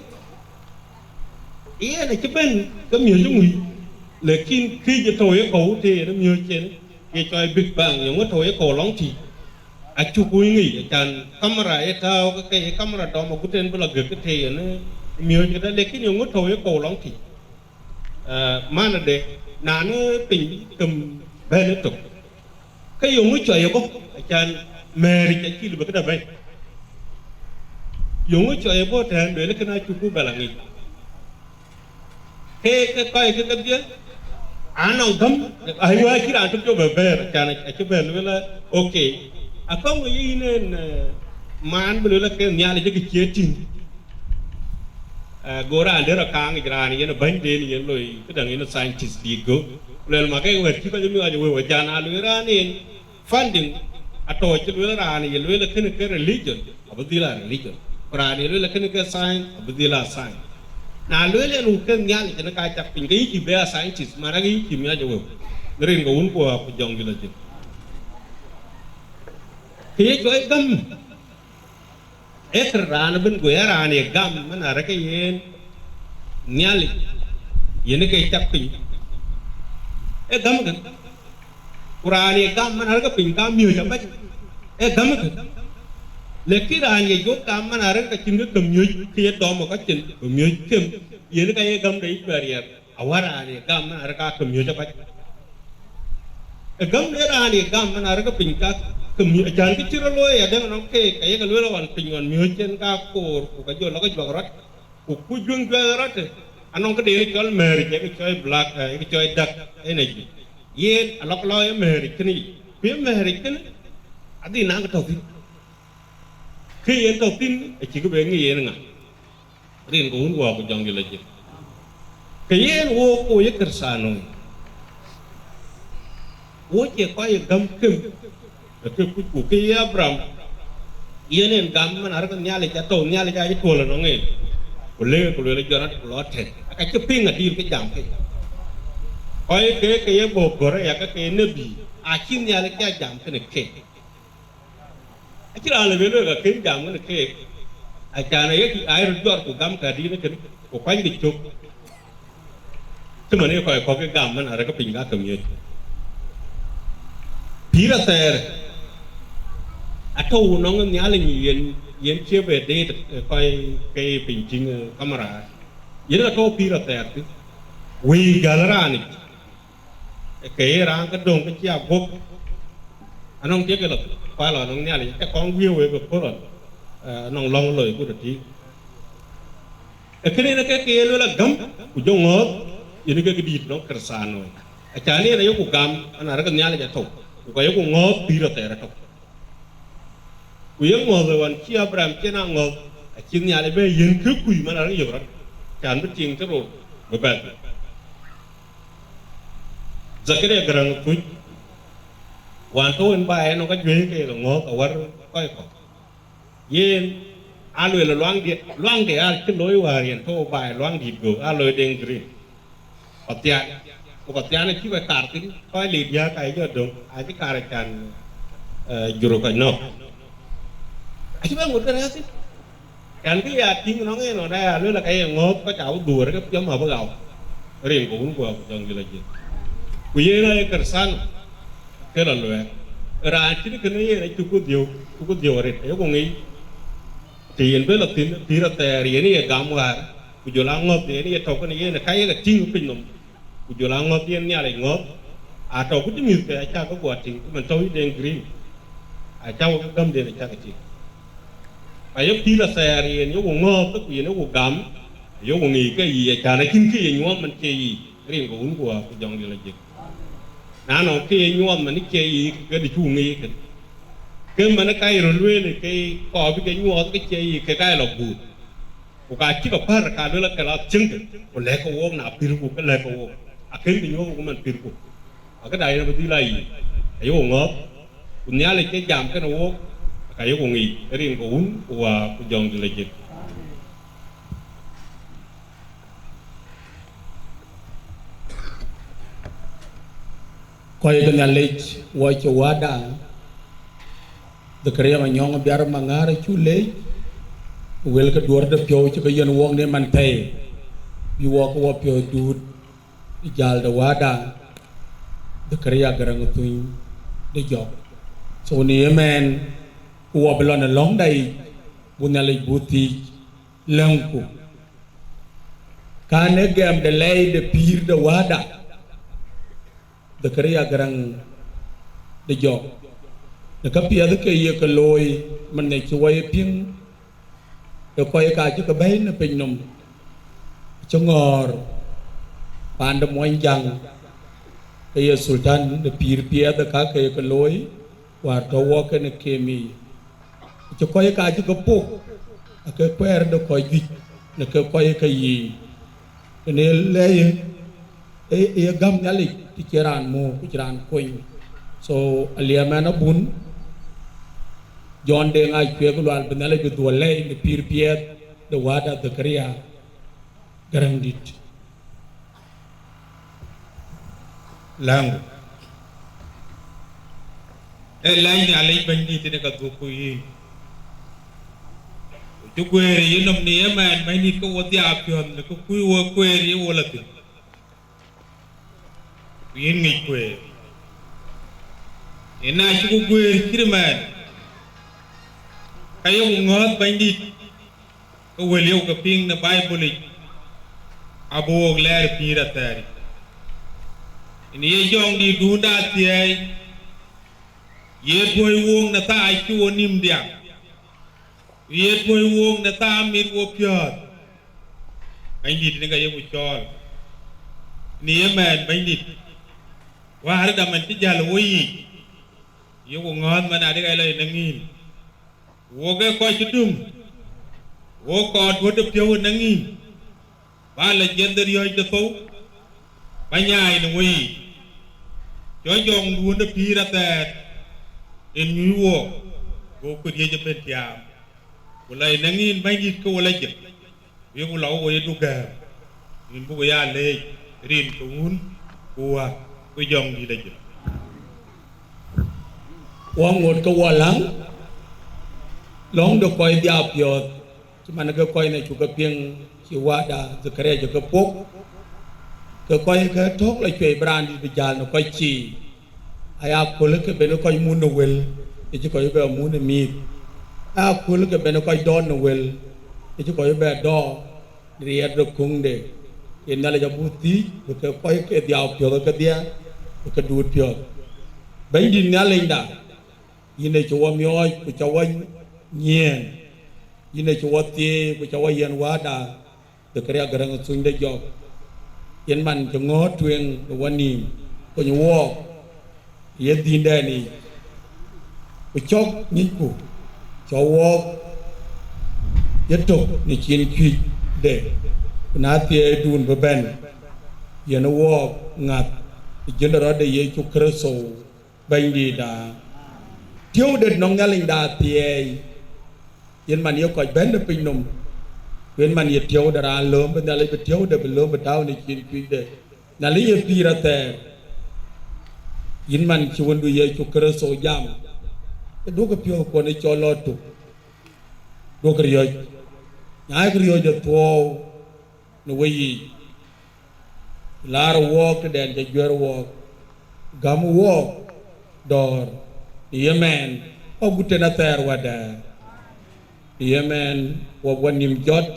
yen acï bɛ̈n ke miöc ë ŋui, lakin këc ë tɔ̈u ye kɔ̈u të yen ë miöc yen, ye cɔɔi Big Bang, yeŋö tɔ̈u ye kɔ̈u lɔŋ tïc. Acuk kuc ŋic, acan kamera ye tääu ke ke ye kamera dɔm agut en bï lɔ gëk ke të yen ë miöc këdë, lakin yeŋö tɔ̈u ye kɔ̈u lɔŋ tïc. Eh, manade, na në piny këm bɛ̈n ëtök, ke yöŋö cɔi ëbɔ̈, acan mɛ̈ɛ̈ric acï lëu bï këdë bɛ̈ny. Yöŋö cɔi ëbɔ̈ tɛ̈ɛ̈n, lueel kënë acuk ku bɛ lɔ ŋic. Ke, ke kɔc ke kedhie, anɔŋ gäm, aywa cï raan tök jɔ bɛ bɛ̈ɛ̈r, acan acï bɛ lueel, okay. Akɔŋ ë yïn en, eh, man bï lueel ke Nhialic ë kë cie tïŋ. Eh, go raan dɛ̈t rɔt kaaŋ yic, raan yen ë bänyden yen loi këdäŋ, yen ë scientist dït go. Ku lueel, ma ke wɛ̈t cï kɔc miɔɔc ë wëu, acan a lueel raan en funding atɔ̈ cï lueel raan ye lueel kënë ke religion, abï dhil a religion. Ku raan ye lueel kënë ke science, abï dhil a science. Na lueel en wuk ke Nhialic yen ka cak piny, ke yï cï bɛ a scientist, man ake yï cï miɔɔc ë wëu. Në rin ke Wun ku Wät ku Jɔŋdït lɔ jik. Kë ye cɔɔi gäm, ee kë raan ëbën, go ya raan ye gam man arëk ke yen Nhialic, yen ke cak piny, ee gäm kën. Ku raan ye gam man arëk ke piny ka miöc abac, ee gäm kën. Lakin raan ye jɔ gam man arëk ke cïn kë ke miöc, ke ye dɔm ë kɔc cin, bï miöc kem, yen ka ye gäm de yic bɛ riɛɛr. Awär raan ye gam man arëk ka ke miöc abac. Ë gäm de raan ye gam man arëk ke piny ka ke miöc, acan kë cï rɔt looi adɛ̈ŋ nɔm keek, ayek lueel ɣɔn piny ɣɔn miöc cen ka koor, ku ka jɔ lɔ ke juak rɔt, ku kuc juëŋ juak rɔt, anɔŋ këde yen cɔl mɛ̈ɛ̈ric, ye kë cɔɔi black, eh, ye kë cɔɔi dark energy. Yen alɔk lɔ ye mɛ̈ɛ̈ric kënë yic. Ku ye mɛ̈ɛ̈ric kënë adhil naŋ kë tɔ̈ thïn. Kë yen tɔ̈ thïn acï kë bɛ ŋic yen ŋa. Rin ke Wun ku Wät ku Jɔŋdït lɔ jik. Ke yen wok, ku ye Kërthianoi, wo cie kɔc ye gäm kem, ë ke kuc, ku ke ye Abraham, yen en gam man arëk ke Nhialic atɔ̈u, Nhialic acï tuɔl ënɔŋ en. Ku lëk, ku lueel jɔt rɔt ku lɔ tɛ̈n. Aka cï piŋ adïl ke jam ke. Kɔc ke, ke ye bɔ̈ gɔ̈r aya ke ke ye nebi, acï Nhialic cï a jam kënë keek. Acïn raan lëu bï lueel ka kën jam kënë keek, acan ayek, ayek röt jɔt ku gam ka dït kënë, ku kuany kë cök. Cï man ë kɔc kɔ̈k ke gam man arëk ke piny ka ke miöc. Pïïr athɛɛr atɔ̈u nɔŋ Nhialic yen, yen cie bɛ deet, eh, kɔc ke ye piny tïŋ, eh, kamera. Yen atɔ̈u pïïr athɛɛr thïn. Wëi jäl raanic. Ke ye raan ke döŋ ke cï a guɔ̈p, anɔŋ tiëk ke lɔ, ku alɔ nɔŋ Nhialic, ke kɔŋ guiëë wek ke puɔ̈l ɣɔn, eh, anɔŋ lɔ̈ŋ loi ku tëtïï. Ee kënë yen ke, ke ye lueel agäm, ku jɔ ŋɔ̈ɔ̈th, yen ke dït nɔŋ Kërthianoi. Acan yen ayeku gam, man arëk ke Nhialic atɔ̈u, ku ka yeku ŋɔ̈ɔ̈th pïïr athɛɛr atɔ̈u. Ku ye ŋɔ̈ɔ̈th ë ɣɔn cï Abraham cïn a ŋɔ̈ɔ̈th, acï Nhialic bɛ yiën kë kuc man arëk yök rɔt, can bï tiiŋ tëë ror bï bɛ̈th. Dhakaria Gäräŋ Thuc, wään tɔ̈u en baai ënɔŋ ka juëc ke ye ŋɔ̈ɔ̈th awär kɔc kɔ̈k. Yen aa lueel luaŋdiɛ̈, luaŋde aa cï looi wäär yen tɔ̈u baai luaŋdït göök, aa looi Deŋ Green. Pathian, ku Pathian acï kɔc kaar thïn, kɔc lik diääk aa jɔ döŋ, acï kaar acan, eh, jur kɔc nɔ̈k. Acï bɛ ŋot ke rɛ̈ɛ̈r thïn. Can kë ya tïŋ nɔŋ en ɣɔn aya lueel ka ye ŋɔ̈ɔ̈th kɔc abï dhuöör ke piɔ̈m abï ɣau. Rin ke Wun ku Wät ku Jɔŋdït lɔ jik. Ku yen aye Kërthiano, ke lɔ luɛɛk. Raan cït kënë yen acuk dhiëu, cuk dhiëu arëët, ayeku ŋic. Të yen bï lɔ thïn, pïïr athɛɛr yen ye gam wäär, ku jɔl a ŋɔ̈th yen ye tɔ̈u kënë yen ka ye ke tïŋ ë piny nɔm, ku jɔl a ŋɔ̈th yen Nhialic ŋɔ̈th, atɔ̈ ku cï mïthke acäk ke guɔ tïŋ, cï man tɔ̈u yï Deŋ Green, acäk ke gämden acäk ke tïŋ. Aye pïïr athɛɛr yen yeku ŋɔ̈ɔ̈th, ku yen yeku gam, yeku ŋic ke yiic, acan acïn kë ye nyuɔɔth man cie yiic, rin ke Wun ku Wät ku Jɔŋdït lɔ jik. Na nɔŋ kë ye nyuɔɔth man cie yiic, ke dï cuk ŋic kën. Ke man ka ye röt lueel, ke kɔɔr bï ke nyuɔɔth ke cie yiic, ke ka ye lɔ guut. Ku ka cïk apär, ka luel ke la thiëŋkë, ku lɛ̈k ke wook, na pïrku, ke lɛ̈k ke wook. Akën kë nyuɔ̈th ku man pïrku. Akëda yen abï dhil a yic, ayok ŋɔ̈ɔ̈th, ku Nhialic ke jam kënë wook, ka yok ŋic rin ke Wun, ku Wä, ku Jɔŋdït Lajik. Kɔc ke Nhialic, wɔ cï Wäda Dhakaria Manyɔŋ Biar Maŋäär acuk leec, wël ke duɔ̈ɔ̈r de piɔ̈u cï ke yiɛ̈n wɔk në man thɛɛi, bï wɔk ke wɔ piɔ̈ɔ̈th duut ë jäl de Wäda Dhakaria Garaŋ Thuny de Jɔk. So në ëmɛn, ku wɔ bï lɔ në lɔ̈ŋda yic, buk Nhialic buk thiëc, lɛ̈ŋku. Kän ë gɛm de lɛi de pïïr de Wäda Dhakaria Garaŋ de Jɔk, në käpiɛth ke ye ke looi, man ë cï wɔ ye piŋ, ë kɔc ka cï ke bɛ̈i në pinynhom, cï ŋɔ̈ɔ̈r paan de Muɔnyjäŋ, ke ye Sultan de pïïr piɛth ë ka ke ye ke looi, wäär tɔ̈ wɔ kenë kem yiic. Cï kɔc ka cï ke pok, ake kuɛɛr de kɔc juëc në ke kɔc ke yiic. Kënë lɛi ë, ë, ë gäm Nhialic të cï raan muk, ku cï raan kony. So, aliɛm ɛn abun, Jɔn Deŋ Acuek Lual, bï Nhialic bï dhuɔl lɛi në pïïr piɛth de Wäda Dhakaria Garaŋdït. Läŋku. Ee lɛc Nhialic Bɛ̈nydït tënë ka dhukku yïn. Ku cï guëër yïnɔm në ëmɛn Bɛ̈nydït ke wo dhiau piɔ̈ɔ̈th në kë kuc wo kueer ye wo lɔ thïn. Ku yïn ŋic kueer. Yen na cïku guëër cït ëmɛn, ka yeku ŋɔ̈ɔ̈th Bɛ̈nydït, ke wël yeku ke piŋ në Baibolic, abï wok lɛɛr pïïr athɛɛr yic. Yen ye Jɔŋdït duunda athiɛɛi, ye tuɔ̈c wook në thaa cï wo nïm diaŋ, ku ye tuɔ̈c wook në thaa mit wo piɔ̈ɔ̈th. Bɛ̈nydït, në ka yeku cɔɔl në ëmɛn Bɛ̈nydït, wäär dam man cï jäl wo yiic, yeku ŋɔ̈ɔ̈th man adï ka lɔ ë nɔŋ yïn. Wok ee kɔc cï dum, wok kɔɔr duɔ̈t de piɔ̈u ë nɔŋ yïn, ba lɔ jiɛth de riɔ̈ɔ̈c de thou, ba nyaai në weyiic. Cɔc Jɔŋduön de pïïr athɛɛr, yen nyuc wook, go ku riëc ëbën tiaam, ku lɔ ë nɔŋ yïn Bɛ̈nydït ke wo lɔ jiëth. Ku yeku lɔ wo ye duk gɛ̈ɛ̈r, yïn buk ya leec rin ke Wun, ku Wä, ku Jɔŋdït Lajik. Wɔ ŋot ke wɔ läŋ, lɔ̈ŋ de kɔc dhiau piɔ̈ɔ̈th, cï man ke kɔc në cuk ke piŋ, cï Wäda Dhakaria cï ke pok, ke kɔc ke tök lɔ cuɛi bï raandït bï jäl në kɔc cii. Aya kööl ke ben kɔc muk në wël, ë cï kɔc bɛ muk në mïïth. Aya kööl ke ben kɔc dɔɔr në wël, ë cï kɔc bɛ dɔɔr në riɛɛr de kuŋde. Yen Nhialic abuk thiëc, bï ke kɔc ke dhiau piɔ̈ɔ̈th kedhie, bï ke duut piɔ̈ɔ̈th. Bɛ̈nydït Nhialicda, yïn ë cï wɔ miɔɔc ku cä wɔ nyiɛɛn, yïn ë cï wɔ thieei ku cä wɔ yiɛ̈n Wäda Dhakaria Garaŋ Thuny de Jɔk, yen man cï ŋɔ̈ɔ̈th tueŋ në wɔ nïïm, kony wook ë ye dhïndɛn yiic, ku cɔk ŋicku, cɔk wook ye tök në cin cuëcde, ku na thieeidun bï bɛ̈n, yen wook ŋäth ë jön de rɔt de Yecu Kërtho Bɛ̈nydïïtda. Tiëude nɔŋ Nhialicda athiɛɛi, yen man ye kɔc bɛ̈n në pinynhom, ku yen man ye tiëu de raan lööm, bï Nhialic bï tiëude bï lööm bï tääu në cin cuëcde. Nhialic ye pïïr athɛɛr, yïn man cï Wëndu Yecu Kërtho jam, ke duɔ̈kkë piɔ̈ɔ̈thkuɔn ë cɔl lɔ tuk, duɔ̈kkë riɔ̈c, nyaaikë riɔ̈c de thuɔɔu në weyiic. Laar wook tëdɛn cä juɛ̈r wook, gäm wook dɔ̈ɔ̈r, në ye mɛɛn, agut tën athɛɛr wädɛ̈. Në ye mɛɛn, wok wä nïïm jɔt.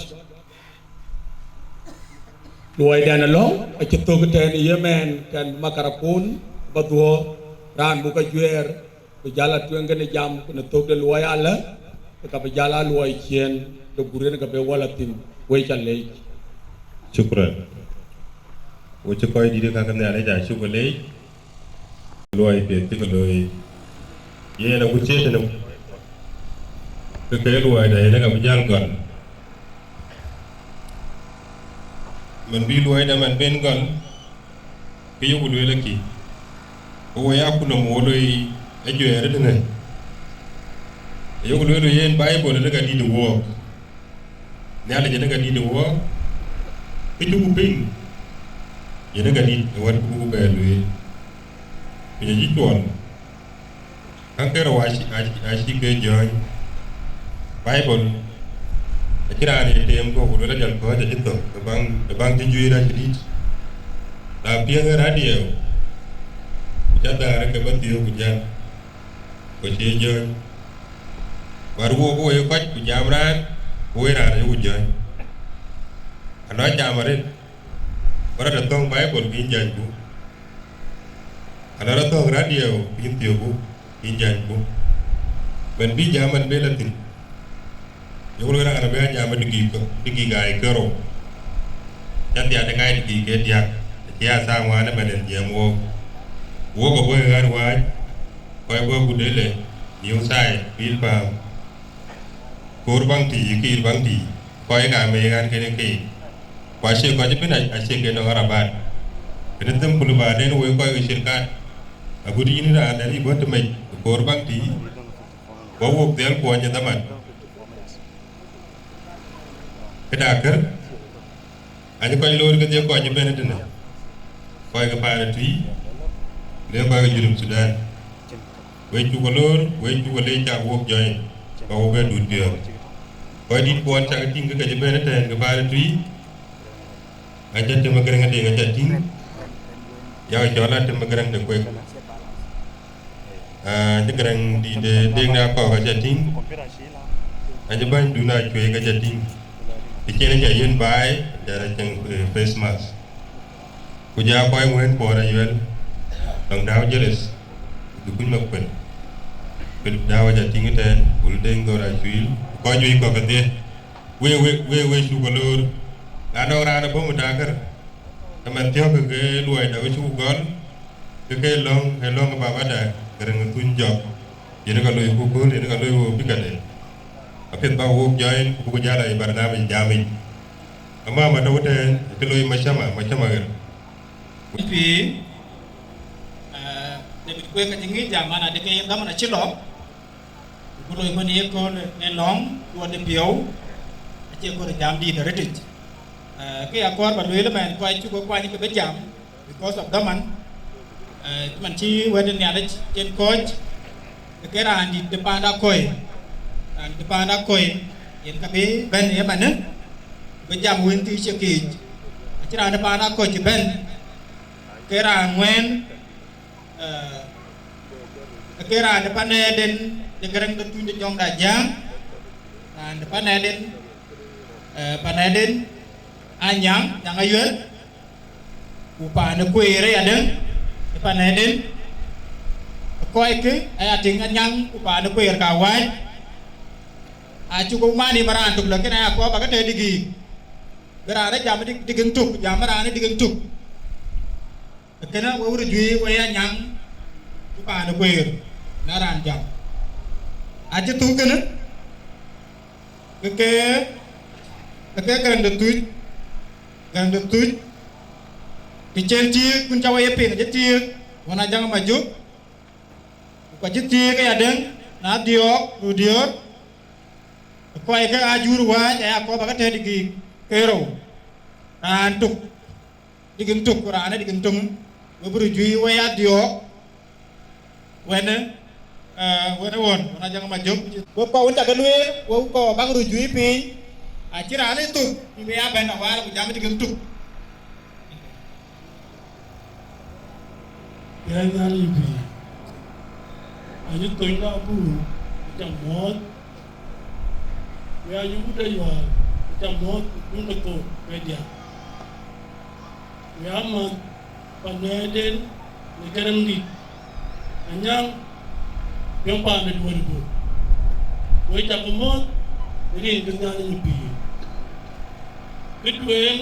Luɔidɛn alɔ̈ŋ acï thök ëtɛ̈ɛ̈n, në ye mɛɛn, kɛn makarapon ba dhuɔ̈ɔ̈r, raan buk ka juɛɛr, bï jäl a tueŋ kënë jam, ku në thök de luɔi alä, ke ka bï jäl a luɔi ciëën de guur yen ke bï wä lɔ thïn. Wek ca leec. Shukran. Wo cï kɔc dït ë ka ke Nhialic aa cuk leec. Luɔi piɛth cï ke looi. Yen agut cï tënë ke ke luɔi da yen ka bï jäl gɔl. Man bï luɔi dɛ̈ man ben gɔl, ke yok lueel akï, ke wo ya ku nɔm wo loi ajuɛɛr tënë. Yok lueel yen Baibol ënë ka dït ë wook. Nhialic ënë ka dït ë wook, ke cuk piŋ, yen ë ka dït ë wɛ̈t ku buk bɛ lueel. Ku jɔ cï cuɔl. Käŋ ke rou acï, acï, acï ke jɔ̈ɔ̈ny. Baibol acï raan ye teem, ku ku luel ajɔl kɔ̈ɔ̈c acï thök ë baŋ, ë baŋ cï juëër acï dït. Na piɛŋ ë radio, ku ca dhäär ke bä thiëëu ku jäl, ku cie jɔ̈ɔ̈ny. Wär wook woi kɔc ku jam raan, ku woi raan ayeku jɔ̈ɔ̈ny. Anɔ jam arëët, ku rɔt ë thöŋ Baibol ke yïn jänyku. Ala rɔt thök radio, yïn thiöku, yïn janyku. Mɛn bï jam mɛn bï la thïn. Yök röt raan abï a jam ë dïgïk, dïgïk aa ye kerou. Ca thiat ë kac dïgïk ke diäk, acie a thaa ŋuan ëmɛn en jiɛɛm wook. Wok abɔ̈ ë ɣän wääc, kɔc bɔ̈ Gudele, New Side, Bilpam. Koor baŋ tïï, kiir baŋ tïï, kɔc ka mei ɣän kene keek. Ku acie kɔc ëbën, acie ke nɔŋ arabat. Kënë them ku lë baden woi kɔc ke cirkat, agut yïn raan dɛ̈ rï bɔ̈ tëmec, koor baŋ tïï, bɔ̈ wok dhiɛl kuɔny ë dhaman. Këda kër, Acï kɔc loor kedhie kɔc ëbën tënë, kɔc ke paan ë tui, le kɔc ke Junub Thudan. Wek cuk loor, wek cuk leec, cak wok jɔ̈ɔ̈ny, ba wo bɛ dut piɔ̈ɔ̈th. Kɔc dït kuɔn cak tïŋ ke kec ëbën ëtɛ̈ɛ̈n ke paan ë tui, aca tem ë Gäräŋ Deŋ aca tïŋ, yak cɔl a tem ë Gäräŋ de Kuek. Aa, cï Gäräŋ dït de Deŋ de Akɔ̈k aca tïŋ, acï bänydun Acueek aca tïŋ. Të cïn aca yiɛ̈n baai, aca rɔt cieŋ, eh, face mask. Ku ja kɔc wën Bor Ayuel, lɔŋ Dau Jeles, Dukuny Makuën. Philip Dau aca tïŋ ëtɛ̈ɛ̈n, Bul Deŋ Dhor Acuil, ku kɔc juëc kɔ̈k kedhie. Wek, wek, wek, wek cuk loor. Na nɔŋ raan ë bɔ̈ Mutager, ëmɛn thiɔ̈k ke luɔi dɛ̈ wek cuk gɔl, ke ke lɔ̈ŋ, ke lɔ̈ŋ ë babada, Gäräŋ Thuny Jɔk. Yen ka loi ku kööl, yen ka loi wo bï ka den. Apiɛth ba wok jɔɔny, ku buk jäl a ye barnamij jamic. Amama tɔ̈u tɛ̈ɛ̈n, acï loi macama, macama ɣer. Pïïr, eh, David Kuek acï ŋic jam, man adï ke yen dhaman acï lɔ, ku loi kɔn ye kööl ë lɔ̈ŋ, duɔt ë piɔ̈u, acie kɔɔr jam dïït arëtic. Eh, ke ya kɔɔr ba lueel ëmɛn, kɔc cuk kuany ke bï jam, because of dhaman, eh, man cï wɛ̈t ë Nhialic cïn kɔc, ke ke raan dït de panda kɔc, raan de panda kɔc, yen ka bï bɛ̈n ë manë, bï jam wën thii cï kiic, acï raan de panda kɔc cï bɛ̈n, ke raan ŋuɛ̈ɛ̈n, eh, ke raan de panɛɛden de Gäräŋ de Thuny de Jɔŋda Jäŋ, raan de panɛɛden, eh, panɛɛden Anyaŋ, Nyaŋ Ayuel, ku paan ë Kueer ë yadäŋ, ë panɛɛden, kɔckë aya tïŋ Anyaŋ ku paan ë Kueer ka wääc, acuk man ë maraan tök, lakin aya kɔɔr ba ke tɛ̈ dïgïk, bï raan rɔt jam dï-, dïgïŋ tök, jam raan ë dïgïŋ tök. Kënë wek röt juëc wek Anyaŋ ku paan ë Kueer, na raan jam. Acï thuk kënë, ke ke, ke ke Gäräŋ de Thuc, Gäräŋ de Thuc, të cïn tiëëk, kun ca wek ye piŋ, acï tiëëk, wën Ajaŋ Majök, ku ka cï tiëëk ë yadäŋ, na dhiɔɔk, röt diöör, kɔckë aa jur wääc, aya kɔɔr ba ke tɛ̈ dïgïk ke rou, raan tök. Dïgïŋ tök, ku raan ë dïgïŋ töŋ, we bï röt juëc wek ya dhiɔɔk, wën, eh, wën ë ɣɔn, wën Ajaŋ Majök. Wek kɔc wën cak ke lueel, wek kɔc bäk röt juëc piny, acï raan ë thök, bï ya bɛ̈n awäär ku jam dïgïŋ tök. Yɛn Nhialic pïïr, acï thöny de abur, aca muɔ̈ɔ̈th, ku acï wut de yuäär, aca muɔ̈ɔ̈th, ku kun ke thok, ke diäk. Ku amäth panɛɛden në Gäräŋdït, Anyaŋ, piɔ̈u paan de duɔ̈ɔ̈r bur. Wek cak muɔ̈ɔ̈th, rin ke Nhialic pïïr. Kë tueŋ,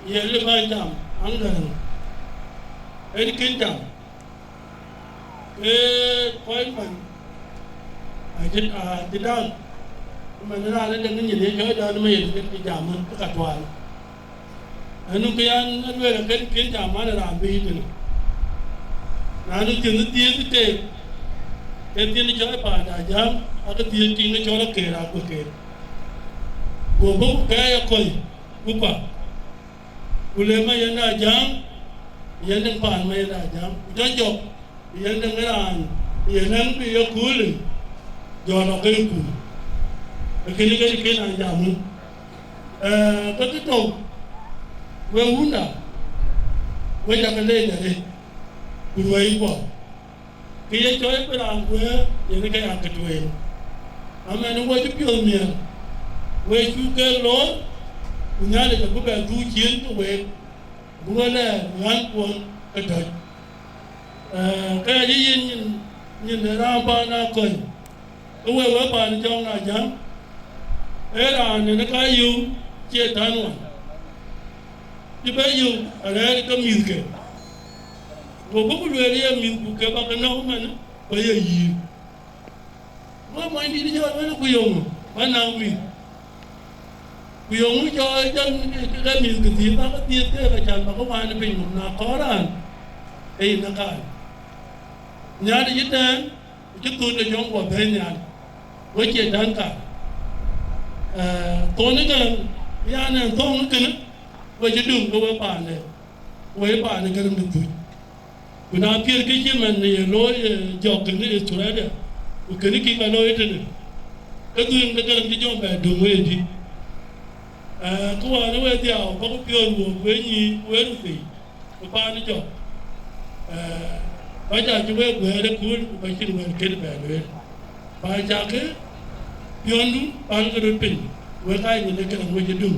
ye lëu ba jam, an Gäräŋ, en kën jam. Ke kɔc man, acï, acï däŋ, man raan ë däŋ nyin ye jɔ jɔ në me yen ke jam, ke ka tual. Anu ke yan luel ke ken jam man ram bi tene. Na nu tin ti ti te. Ke tin jɔ pa da jam, a ke ti ti ne jɔ ke ra ku ke. Go bo ke ya koi, ku pa. Ku le ma yenda jam, yenda pan ma yenda jam. Ku jɔ jɔ, yenda ngaran, yenda bi ya kule. Jɔ lo ke ku. Ke ni ke ke na jam. Eh, ke ke to. We wunda. We ja ke le jare. Ku we ko. Kë ye cɔɔc bï raan guëër, yen ke ya ke tueŋ. Amɛn wɔ cï piɔ̈ɔ̈th miɛɛl, we cuk ke loor, ku Nhialic abï bɛ dhuk ciëën ke week, bï we lɛɛr ɣän kuɔn ke tɔ̈c. Eh, ke ya cï yen nyin, nyin de raan paan aa kɔny, ke we we paan jɔŋ na jam, ee raan yen ka yum cie tän wan. Cï bɛ yum arɛɛr ke mïthke. Go bï ku lueel ye mïth ku ke bä ke nɔ̈k ëmɛn, ku ye yïïr. Go mony dït jɔ wën ku yöŋ bä näk mïth. Ku yöŋ jɔ jɔ ke mïth ke thiëth bä ke thiëth ke ke can bä ke wään piny nɔm na kɔɔr raan, ke yïn ke kaal. Nhialic ëtɛ̈ɛ̈n, ku cï thöl de jɔŋ guɔ bɛ̈ɛ̈i nhial, we cie dan kaal. Eh, thon ë Gäräŋ, yan ɛn thɔ̈ŋ ë kënë, we cï döŋ ke we paande, we paande Gäräŋ de Thuc. Ku na piɛ̈r kë cï man ye looi, eh, jɔk kënë Australia, ku kënë kï ka looi tënë, ke dhuëëŋ de Gäräŋ cï jɔŋ bɛ döŋ we dï. Eh, ku wään we dhiau, bä ku piɔ̈ɔ̈th wuɔk we nyïï, we röt thii, ku paan jɔk. Eh, bä ca cï we guɛɛr ë kööl, ku bä cïn wël kënë bɛ lueel. Bä ca kë piɔ̈ndu, paan ke röt piny, we ka nyin de Gäräŋ we cï döŋ.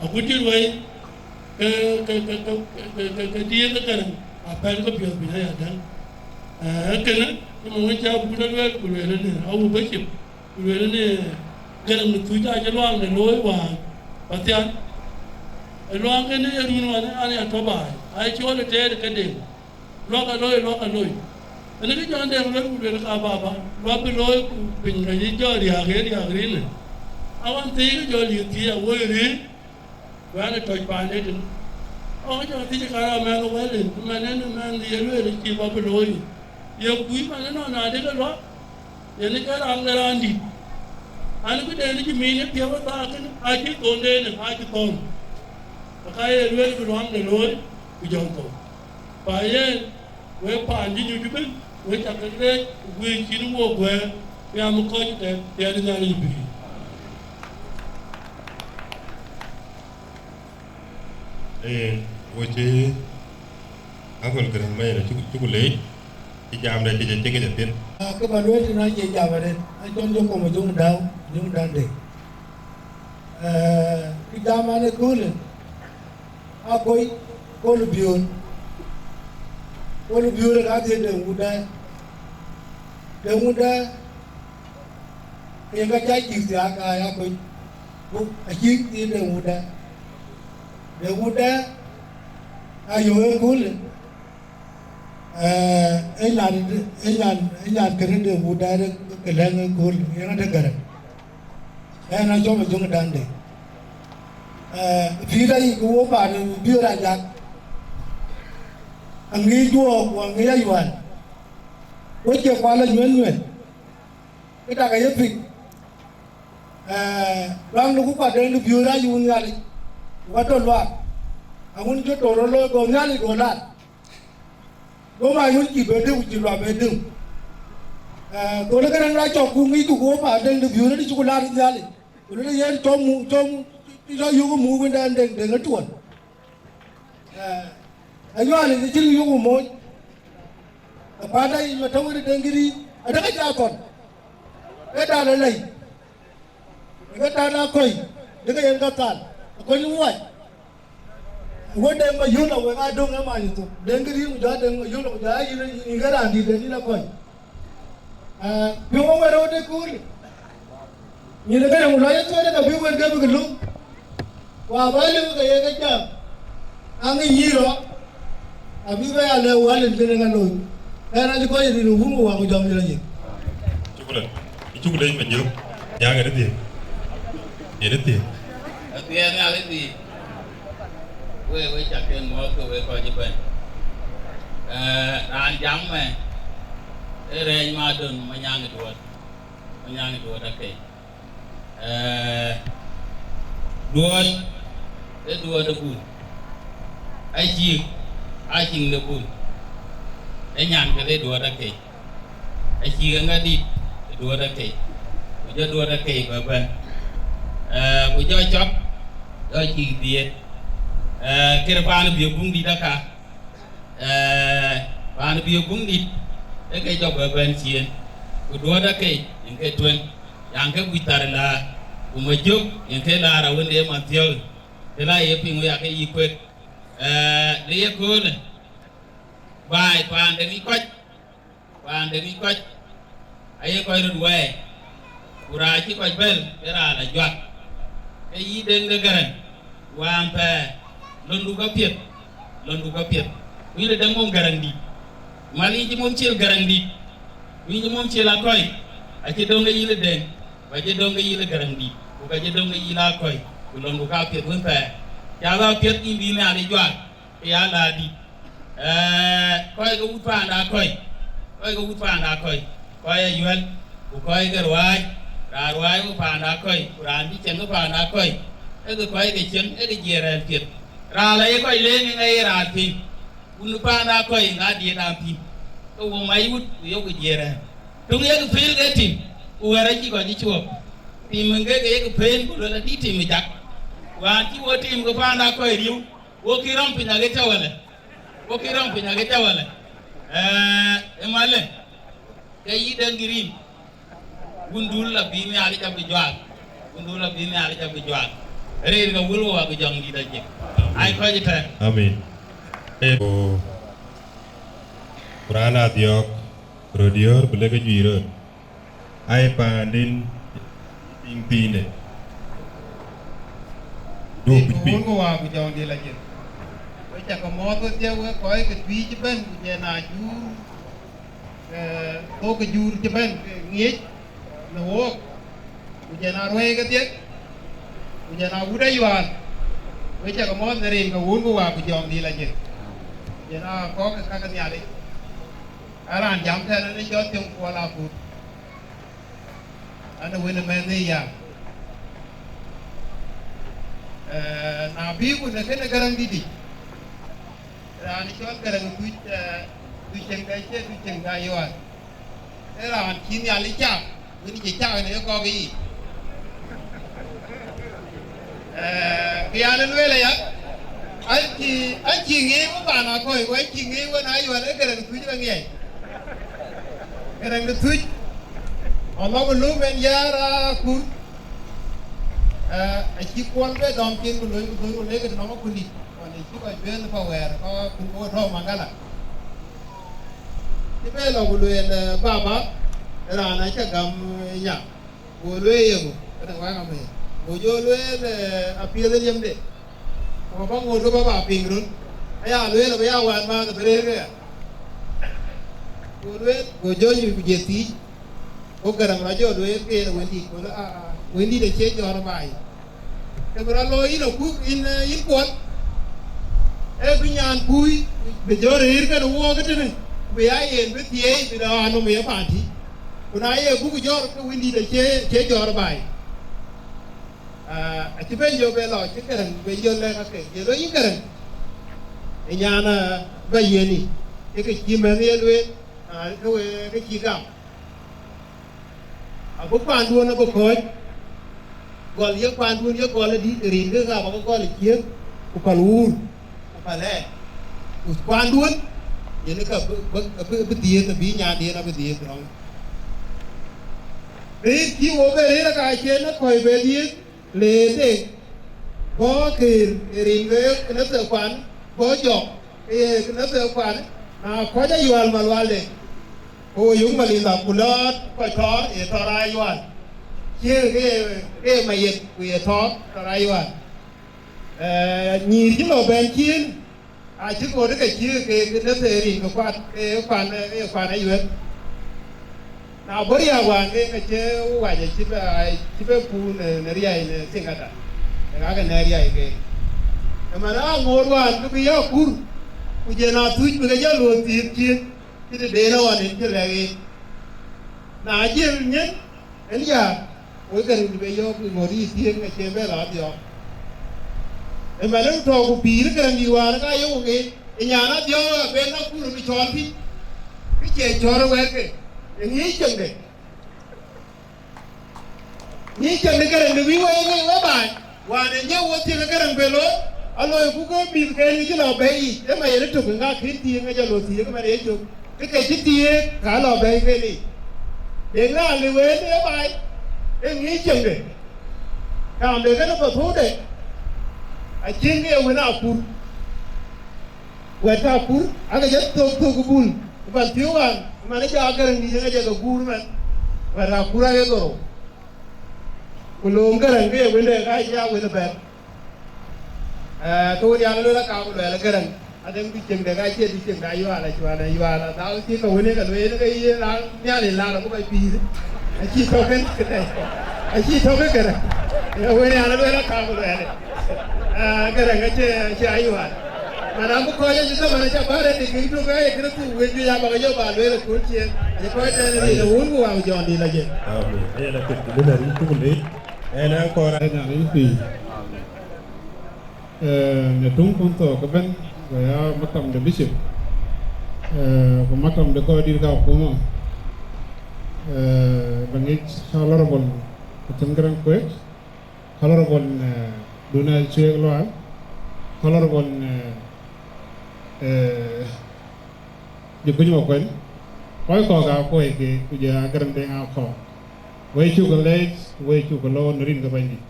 Agut cï luɔi ke, ke, ke diëëth ë Gäräŋ, apɛn ke piɔ̈ɔ̈th piny ayadäŋ. Ee, kënë, cï man wën cä Agut alueel, ku lueel ënë, awu bä cip, ku lueel ënë, Gäräŋ ë Thuc acï luaŋ de looi wään, pathian. Ë luaŋ kënë ë run wään, an, ya tɔ baai, aa cɔl ë tëër ë ke deŋ. Luɔk aloi, luɔk aloi. Ënë kë jɔ Deŋ lueel ku lueel ka baba, luɔk bï looi ku piny ka yï jɔ riääk, ee riääk rinë. Awan thii kë jɔ liëth thii awoi riëëc, ku an, ë tɔc paan ëtën. Ɣɔn jɔ thiëc ka raan mɛnh wɛ̈l en, mɛnh en, mɛnh ye lueel cï bä bï looi. Ye kuc man ënɔn na dek ë luɔk, yen ë ke raan de raan dït. An, këden cï miin ë piɛth ë thaar kënë, acï thondenë, acï thɔ̈n. Ka ye lueel bï luaŋde looi, ku jɔl thou. Pa yen, wek paan cï nyuc ëbën, wek ca ke leec, ku guëër cïn wok guɛ̈ɛ̈r, riam ë kɔc ëtɛ̈ɛ̈n, riɛl ë Nhialic bï. Ee, wo cï Uncle Gäräŋ Mayen cuk, cuk leec, cï jamde cï, cï, cï kec apiɛth. Ah, kë ba lueel tënë acie jam arëët, acɔl Jacob Majöŋ Dau, Majöŋ Dande. Eh, kë jam an ëköölë, Akoi, Kol Biöör. Kol Biöör ka dhie Deŋ Wudɛ̈ɛ̈. Deŋ Wudɛ̈ɛ̈, ke yen ka ca cïk thiaak aa ya Akoi. Ku acïk dhie Deŋ Wudɛ̈ɛ̈. Deŋ Wudɛ̈ɛ̈, ayök ëköölë. Eh, ë nyan, ë nyan, ë nyan kënë Deŋ Wudɛ̈ɛ̈ ke lɛ̈ŋ ëköölë, yen adë Gäräŋ. Ɣɛn acɔl Majöŋ Dande. Eh, pïïr ayic ku wo paan Biöör Ajak. Aŋic juɔɔk ku aŋic ayual. Wo cie kual anyuɛ̈n nyuɛ̈n. Kë tak aye piŋ. Eh, luaŋ de ku kuat Deŋ de Biöör ayu Nhialic. Ku ka tɔ luaak. Aŋun cï tɔ rɔt looi go Nhialic go laar. Go ma yöl cï bɛ dëu, cï luaŋ bɛ dëu. Eh, go lë kënë la cɔk ku ŋic ku wo paan Deŋ de Biöör ëdï cï ku laar Nhialic. Ku lë yen cɔk mu, cɔk mu, cɔk yök mu wëndɛn Deŋ, Deŋ ë tuɔl. Eh, Anyual ëdï cï yök moc. Ë panda yic ma tɔ̈u ëdï Deŋ gïrï, adëkë ca thɔn. Ke dan ë lɛ̈i. Ke dan Akoi, dëkë yen ka thal. Akony wuac. Wo Deŋ Mayöl awek aa döŋ ë many thok. Deŋ gïrï ku jɔ Deŋ Mayöl ku jɔ aa yïn, yïn ke raan dït den yïn Akony. Ah, piɔ̈u wek röt ë kööl. Nyin ë kënë ku lɔ ye thuëëc ke bï wek ke bï ke lum. Ku abä lëu ke ye ke jam. Aŋic yïn rɔt. Abï bɛ ya lɛ̈k wäl en kënë ka looi. Ɣɛn acï kɔc rin wun ku wak ku jɔm yïn la yic. Cuk lec, cuk lec Majöŋ. Jaŋ ëdï thiëëc. Ëdï thiëëc. Athiɛɛn Nhialic bï. We, we ca ke mɔ̈ɔ̈th ke we kɔc ëbɛ̈n. Eh, raan jam mɛ, ee Rɛɛc Madon Manyaŋ Duɔt, Manyaŋ Duɔt Akec. Eh, Duɔt, ee Duɔt ë Bul. Acïk, acïk de Bul. Ee nyan ke le Duɔt Akec. Acïk ë ŋadït ë Duɔt Akec. Ku jɔ Duɔt Akec bɛ bɛ̈n. Eh, ku jɔ cɔk, jɔ cïk dhiëët. Eh, kërë paan bï guŋ dït aka. Eh, paan bï guŋ dït, ee ke jɔ bɛ bɛ̈n ciëën. Ku Duɔt Akec, yen ke tueŋ. Yan ke guic thar laar, ku Majök, yen ke laar awën de Mathiɔ̈k, të la ye piŋ wek ake yï kuek. Eh, le ye köölë, baai paan de ŋic kɔc, paan de ŋic kɔc, aye kɔc röt wɛɛi, ku raan cï kɔc bɛ̈l, ke raan la juak. Ke yï Deŋ de Gäräŋ, wään thɛɛr, londu ka piɛth, londu ka piɛth. Ku yïn ë Deŋ mom Gäräŋ dït, mal yïn cï mom cil Gäräŋ dït, ku yïn cï mom cil Akɔ̈i, acï döŋ ke yïn ë Deŋ, ku acï döŋ ke yïn ë Gäräŋ dït, ku ka cï döŋ ke yïn Akɔ̈i, ku londu ka piɛth wën thɛɛr. Ca la piɛth yïn bï Nhialic juak, ke ya la dït. Eh, kɔc ke wut paanda Akɔ̈i, kɔc ke wut paanda Akɔ̈i, kɔc Ayuɛl, ku kɔc ke ruääi, raan ruääi ke paanda Akɔ̈i, ku raan cï cieŋ ke paanda Akɔ̈i, ee ke kɔc ke cieŋ, ee ke jiɛɛr rɛ̈ɛ̈r piɛth. Raan la ye kɔc leŋ ë ŋa ye raan piŋ, wun paanda Akɔ̈i ŋa diëët an piŋ, ke wo mac wut, ku yok jiɛɛr rɛ̈ɛ̈r. Töŋ yek piil ke tim, ku wɛ̈ɛ̈r acï kɔc cï cuɔp. Tim en ke ke yek peen, ku luel adï tim ë jak. Wään cï wo tim ke paanda Akɔ̈i riëëu, wo kï rɔm piny aɣet cä wälë. Wo kï rɔm piny aɣet cä wälë. Eh, ë malë, ke yï Deŋ Green, wundun la bï Nhialic abï juak. Wundun la bï Nhialic abï juak. Rëër ke wël wo abï jɔŋ dït acïk. Ai kɔc ëtɛ̈ɛ̈n. Amin. Eh, ku, ku raan adhiɔ̈ɔ̈k, röt diöör, ku lek ke juëc röt. Ai paanden piŋ thiinde. Duɔ̈k piŋ. Wun ku waa ku jɔŋdït la jël. We cä ke mɔ̈ɔ̈th wedhie wek kɔc ke Tuic ëbɛ̈n, ku jɛn a jur, eh, thok ke jur cï bɛ̈n ke ŋiëc në wook, ku jɛn a ruɛ̈i kedhie, ku jɛn a wut Ayual. We cä ke mɔ̈ɔ̈th në rin ke Wun ku waa ku jɔŋdït la jël. Jɛn a kɔ̈k ke ka ke Nhialic. Ë raan jam tɛ̈n ënë cɔl Thiɔ̈ŋ Kuɔl Akut. An, ë wën ë mɛnh ë ya. Eh, na bï ku në kënë Gäräŋ dït yic, raan cɔl Gäräŋ Tuic, eh, Tuic Cieŋ de cie Tuic Cieŋ de Ayual. Ee raan cï Nhialic cak, wën cï cak në ye kɔ̈k yiic. Eh, kë yan ë lueel aya, acï, acï ŋic wën paan Akɔ̈i, ku acï ŋic wën Ayual, ee Gäräŋ Tuic ke ŋiɛc. Gäräŋ de Tuic, ɔlɔk ë lum en yäär akur, eh, acï Kuɔl bɛ dɔm cin ku lony ku dhöl ku lek ë nɔm akundït, ɣɔn ë cï kɔc juëël pa wɛɛr, ka kun ke tɔ̈u Maŋgala. Cï bɛ lɔ ku lueel, eh, baba, raan acä gam, eh, nya. Go lueel yeŋö, kënë wɛ̈ɛ̈k amëëth. Go jɔ lueel, eh, apiɛth ë liemde. Ku bä ŋoot ke bä bä piŋ röt. Aya lueel abï ya wään määth abï rëër ke ya. Go lueel, go jɔ nyuc ku jɔ thiic. Go Gäräŋ rɔt jɔ lueel ke yen ë Wëndït. Go lueel, aa, aa, Wëndït acie jɔ̈ɔ̈r ë baai. Ke bï rɔt looi yïn akuk, yïn, eh, yïn Kuɔl. Ee bï nyan kuui, bï jɔ rëër kënë wook ëtënë, ku bï ya yen bï thieei, bï lɔ anɔm ë ye paanti. Ku na ye buk jɔ̈ɔ̈r, ke Wëndït acie, acie jɔ̈ɔ̈r baai. Ah, acï ben jɔ bɛ lɔ, cï Gäräŋ ben jɔ lɛ̈k ake, ye lɔ yïn Gäräŋ. Ë nyan, ah, bä yiëni, ë ke cï mɛnh ye lueel, ah, ke we, ke cï gam. Abï paanduön abï kɔ̈ɔ̈c, gɔl ye paanduön ye gɔl adï, rin ke ɣap abï gɔl ë ciëëŋ, ku päl wuur, ku päl ɛn. Ku paanduön, yen ka bï, bï, bï, bï dhiëëth, abï nyandiën abï dhiëëth rɔŋ. Rëër cï wo bɛ rëër aka cien ë kɔc bɛ dhiëëth, le de, bɔ̈ këër ë rin ke Nathir kuan, bɔ̈ jɔk, ke ye Nathir kuan, na kɔc Ayual malualde. Ku yök Malindha ku lɔɔt kɔc tɔɔr ë tɔɔr Ayual. Cie ke, ke Mayeth ku ye tɔɔr tɔɔr Ayual. Eh, nyïïr cï lɔ bɛ̈n ciëën, acï kɔɔr ke cie ke, ke Nathir rin ke kuat, ke kuan, ke kuan Ayuɛth. Na bɔ̈ riääk wään ke, ke cie wac acï bɛ, acï bɛ puur në, në riäi në Thiŋkada. Ke ka ke nɛ̈k riäi ke. Ëmën aŋoot wään ke bï ya kur, ku jël Athuc bï ke jɔ luööth thiëëk cieŋ, cï tëden ɣɔn en cï lɛ̈k en. Na jël nyin, en ya, wek Gäräŋdït bï yɔ̈ɔ̈k ë ŋoot yï thiëëk acie bɛ la dhiɔɔk. Ëmën en tɔ̈u ku pïïr Gäräŋdït wään ka yök ŋic, ë nyan Adhiɔ̈ɔ̈k abën akur bï cɔɔl piny, kë cie cɔɔl ë wɛ̈ɛ̈tke, ë ŋic ceŋde. Nyic cäŋ de Gäräŋ de wïc wei wei wei baai, wään ë nyiëëu wo thiëk ë Gäräŋ bë looi, aloi ku ke mïthken ë cï lɔ bɛ̈i yiic, ë ma yen ë tök ë ŋa kën thiëëk ŋa jɔ lɔ thiëëk ë man ë cök, ke ke cï thiëëk ka lɔ bɛ̈i ke yiic. Deŋ raan lë wëën ë baai, ë nyic cäŋ de, kaam de kënë pathou de, acïn ke ye wën akur. Wɛ̈t ka kur, ake jɔ thök thök ë bul, ë pan piɔ̈u ɣan, ë man ë jɔ Gäräŋdït ë ŋa jɔ ke guur ëmɛn. Wɛ̈t ka kur ake dhorou. Ku lööm Gäräŋ ke ye wënde ka cï ya wën ë bɛ̈t. Ee, ke wën ya lueel aka ku luɛɛl ë Gäräŋ, adɛ̈ŋ du cieŋ de ka cie du cieŋ de Ayual, Ayual, Ayual, adhau cï ke wën ë ke lueel ke ye la Nhialic la ku ba pïïr. Acï tɔ̈u kën këdë. Acï tɔ̈u kë Gäräŋ. Ee, wën ya lueel aka ku luɛɛl. Ee, Gäräŋ acie, acie Ayual. Mana bï kɔc acï dhaman acä bäär ënë kïn tök, ee, kërë thuk wël juëc abä ke jɔ ba lueel ë kööl ciëën, acï kɔc tɛ̈n ë rin ë wun ku wau Jɔn dït la jël. Amen. Ee, na piɛth ku bï la rin cuk leec. Ee, na kɔɔr aa Nhialic pïïr. Ee, në tuŋ kun thɔɔk ëbɛ̈n, ku ya maktam de bishop, ee, ku maktam de kɔc dït ka akuma, ee, ba ŋic Honorable Atëm Gäräŋ Kuek, Honorable, eh, Duna Cuek Lual, Honorable, eh, eh, Jukuny Makueny, kɔc kɔ̈k aa kuɔ̈c ke, ku jɔ Gäräŋ Deŋ aa kɔ̈k. Wek cuk leec, wek cuk loor në rin ke Bɛ̈nydït.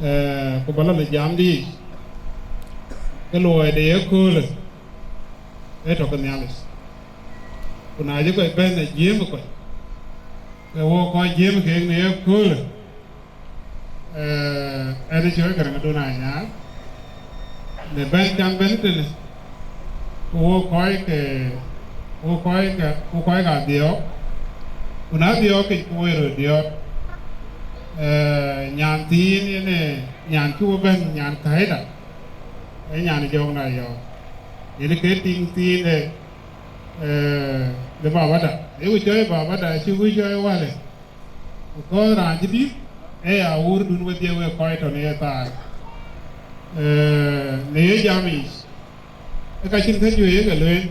Eh, ku ba lɔ në jamdï, ke luɔi de ye köölë, ee tɔ̈ ke Nhialic. Ku na cï kɔc bɛ̈n ë jiëëm ë kɔc, ke wo kɔc jiëëm keek në ye köölë, Eh, ɛn cɔl Gäräŋ Adun Anyaar, në bɛ̈n cäŋ bɛ̈n tënë, ku wo kɔc ke, wo kɔc ke, wo kɔc ke Adhiɔ̈ɔ̈k, ku na Adhiɔ̈ɔ̈k yic, ku wo ye röt diɔ̈ɔ̈t. Eh, nyan thiin yen ee nyan cï wo bɛ̈n, nyan Kaida, ee nyan Jɔŋ Ayɔ̈ɔ̈k. Yen ke tiŋ thiin de, eh, de babada. Ee ku cɔɔi babada, acï ku cɔɔi wälë. Because raan cï dït, ee ya wuurdun wedhie wek kɔc tɔ̈ në ye thaar. Eh, në ye jam yic, ee ka cïn kë juëc ye ke lueel,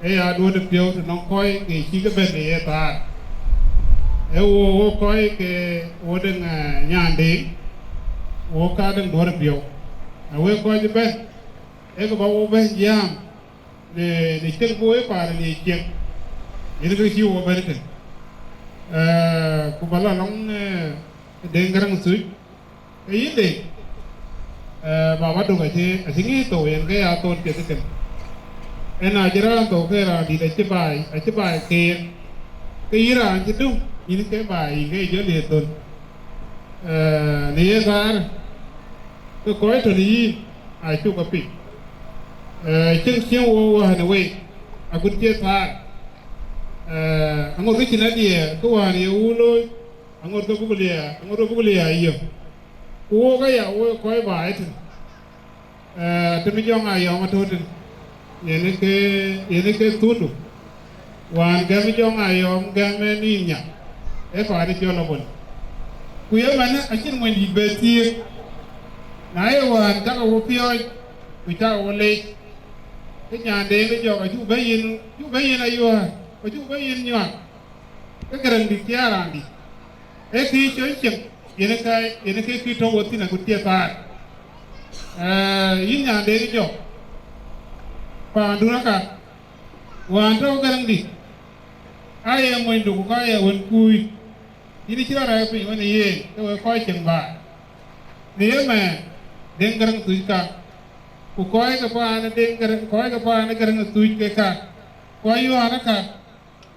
ee ya duɔ̈ɔ̈t ë piɔ̈u të nɔŋ kɔc ke cï ke bɛ̈n në ye thaar. Ee wo, wo kɔc ke wo deŋ, eh, nyan deŋ, wo ka deŋ duɔ̈ɔ̈t ë piɔ̈u. Na wek kɔc ëbɛ̈n, ee ke ba wo bɛ̈n jam, në, në cieŋ bï wo ye paan ë liec cieŋ, yen ke cï wo bɛ̈n tën. Eh, ku ba lɔ lɔŋ, eh, Deŋ Gäräŋ Thuc, ke yïn Deŋ, eh, baba duk acï, acï ŋic thou, yen ke ya thon piɛth ëkën. Yen acï raan thou ke raan dït acï baai, acï baai keer. Ke yïn raan cï dum, yïn ke baai, yïn ke jɔ lieth thon. Eh, në ye thaar, ke kɔc tɔ̈ në yïn acuk ke piŋ. Eh, cieŋ cieŋ wo wään ë wei, agut cï thaar. Eh, aŋot ke cïn adiɛɛr, ke wään ye wu looi, aŋot ke buk liɛɛr, aŋot ke buk liɛɛr yök. Ku wok aya, wo kɔc baai tën. Eh, Tëmi Jɔŋ Ayɔm atɔ̈ tën, yen ke, yen ke thundu. Wään gɛm Jɔŋ Ayɔm, gɛm ë nïn nya, ee paan cɔl abun. Ku ye mɛnë acïn mony dït bɛ thiëëk. Na ye wään cakë wo piɔ̈ɔ̈c, ku cakë wo leec, ke nyan Deŋ ë jɔk acuk bɛ̈n yen, cuk bɛ̈n yen ayuäär, ku cuk bɛ̈n yen nyuak, ke Gäräŋdït cï aa raandït. Ee kë cɔl cieŋ, yen ë ka, yen ë ke kë tɔ̈u wo thïn agut cï thaar. Eh, yïn nyan Deŋ jɔk, paandun aka, wään tɔ̈u Gäräŋdït, aye monydu ku ka ye wën kuui, yïn cï rɔt rɛ̈ɛ̈r piny wën ë yen, ke we kɔc cieŋ baai. Në ye mɛɛn, Deŋ Gäräŋ Thuc ka, ku kɔc ke paan ë Deŋ Gäräŋ, kɔc ke paan ë Gäräŋ Thuc ke ka, ku ayuäär aka,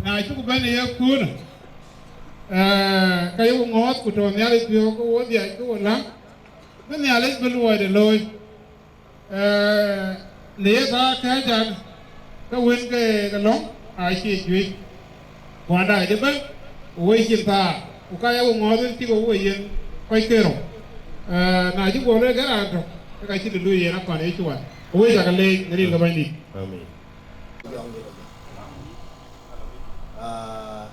Na cuk bɛ̈n ë yeköölë, eh, ka yeku ŋɔ̈ɔ̈th ku tɔ̈ Nhialic piɔ̈u, ke wo dhiac, ke wo läŋ, bï Nhialic bï luɔide looi. Eh, në ye thaar kɛ̈ɛ̈c an, ke wën ke, ke lɔ̈ŋ aa cie juëc. Kuanda acï bɛ̈n, ku woi cin thaar, ku ka yeku ŋɔ̈ɔ̈th wën cï ke woi yen kɔc ke rou. Eh, na cï guɔ lueel ke raan tök, Ke ka cï të luui yen akɔn ë cuat. Ku wek cä ke leec në rin ke Bɛ̈nydït. Amin. Jɔŋdït ajɔŋ. Ah,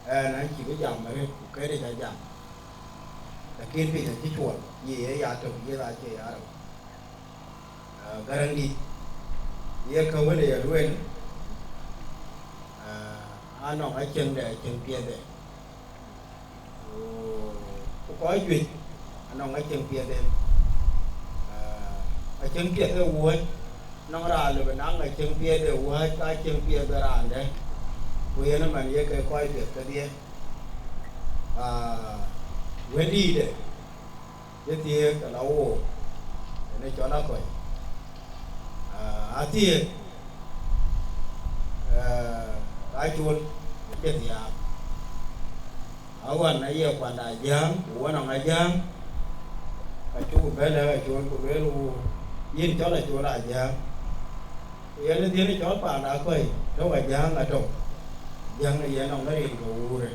ɛn an cï bï jam arëët, ku këde ca jam. Lakin piny acï cuɔl, ye ye ya tök, ye acie ya rou. Ah, Gäräŋdït, ye kë wën ë ye lueel, ah, anɔŋ acieŋde, acieŋ piɛthde. Ku, ku kɔc juëc anɔŋ acieŋ piɛth en. Ah, acieŋ piɛth ë wuɔ̈c, nɔŋ raan lëu bï naŋ acieŋ piɛth ë wuɔ̈c, ka acieŋ piɛth ë raan dɛ̈. Ku yen ëmën ye ke kɔc piɛth kedhie. Ah, wëndïïtde, ye thiëëk ala wook, yen ë cɔl Akɔc. Ah, athiëëk, ah, ka col, acie thiaak. Aɣɔn aye kuanda Ajäŋ, ku wën nɔŋ Ajäŋ, ka cuk bɛ̈n lɛ̈k Acol, ku lueel, wu, yïn cɔl Acol Ajäŋ. Ku yen ë dhiën cɔl panda Akɔc, tɔ̈u Ajäŋ atɔ̈u. Ajäŋ ë yen nɔŋ rin ke wuure.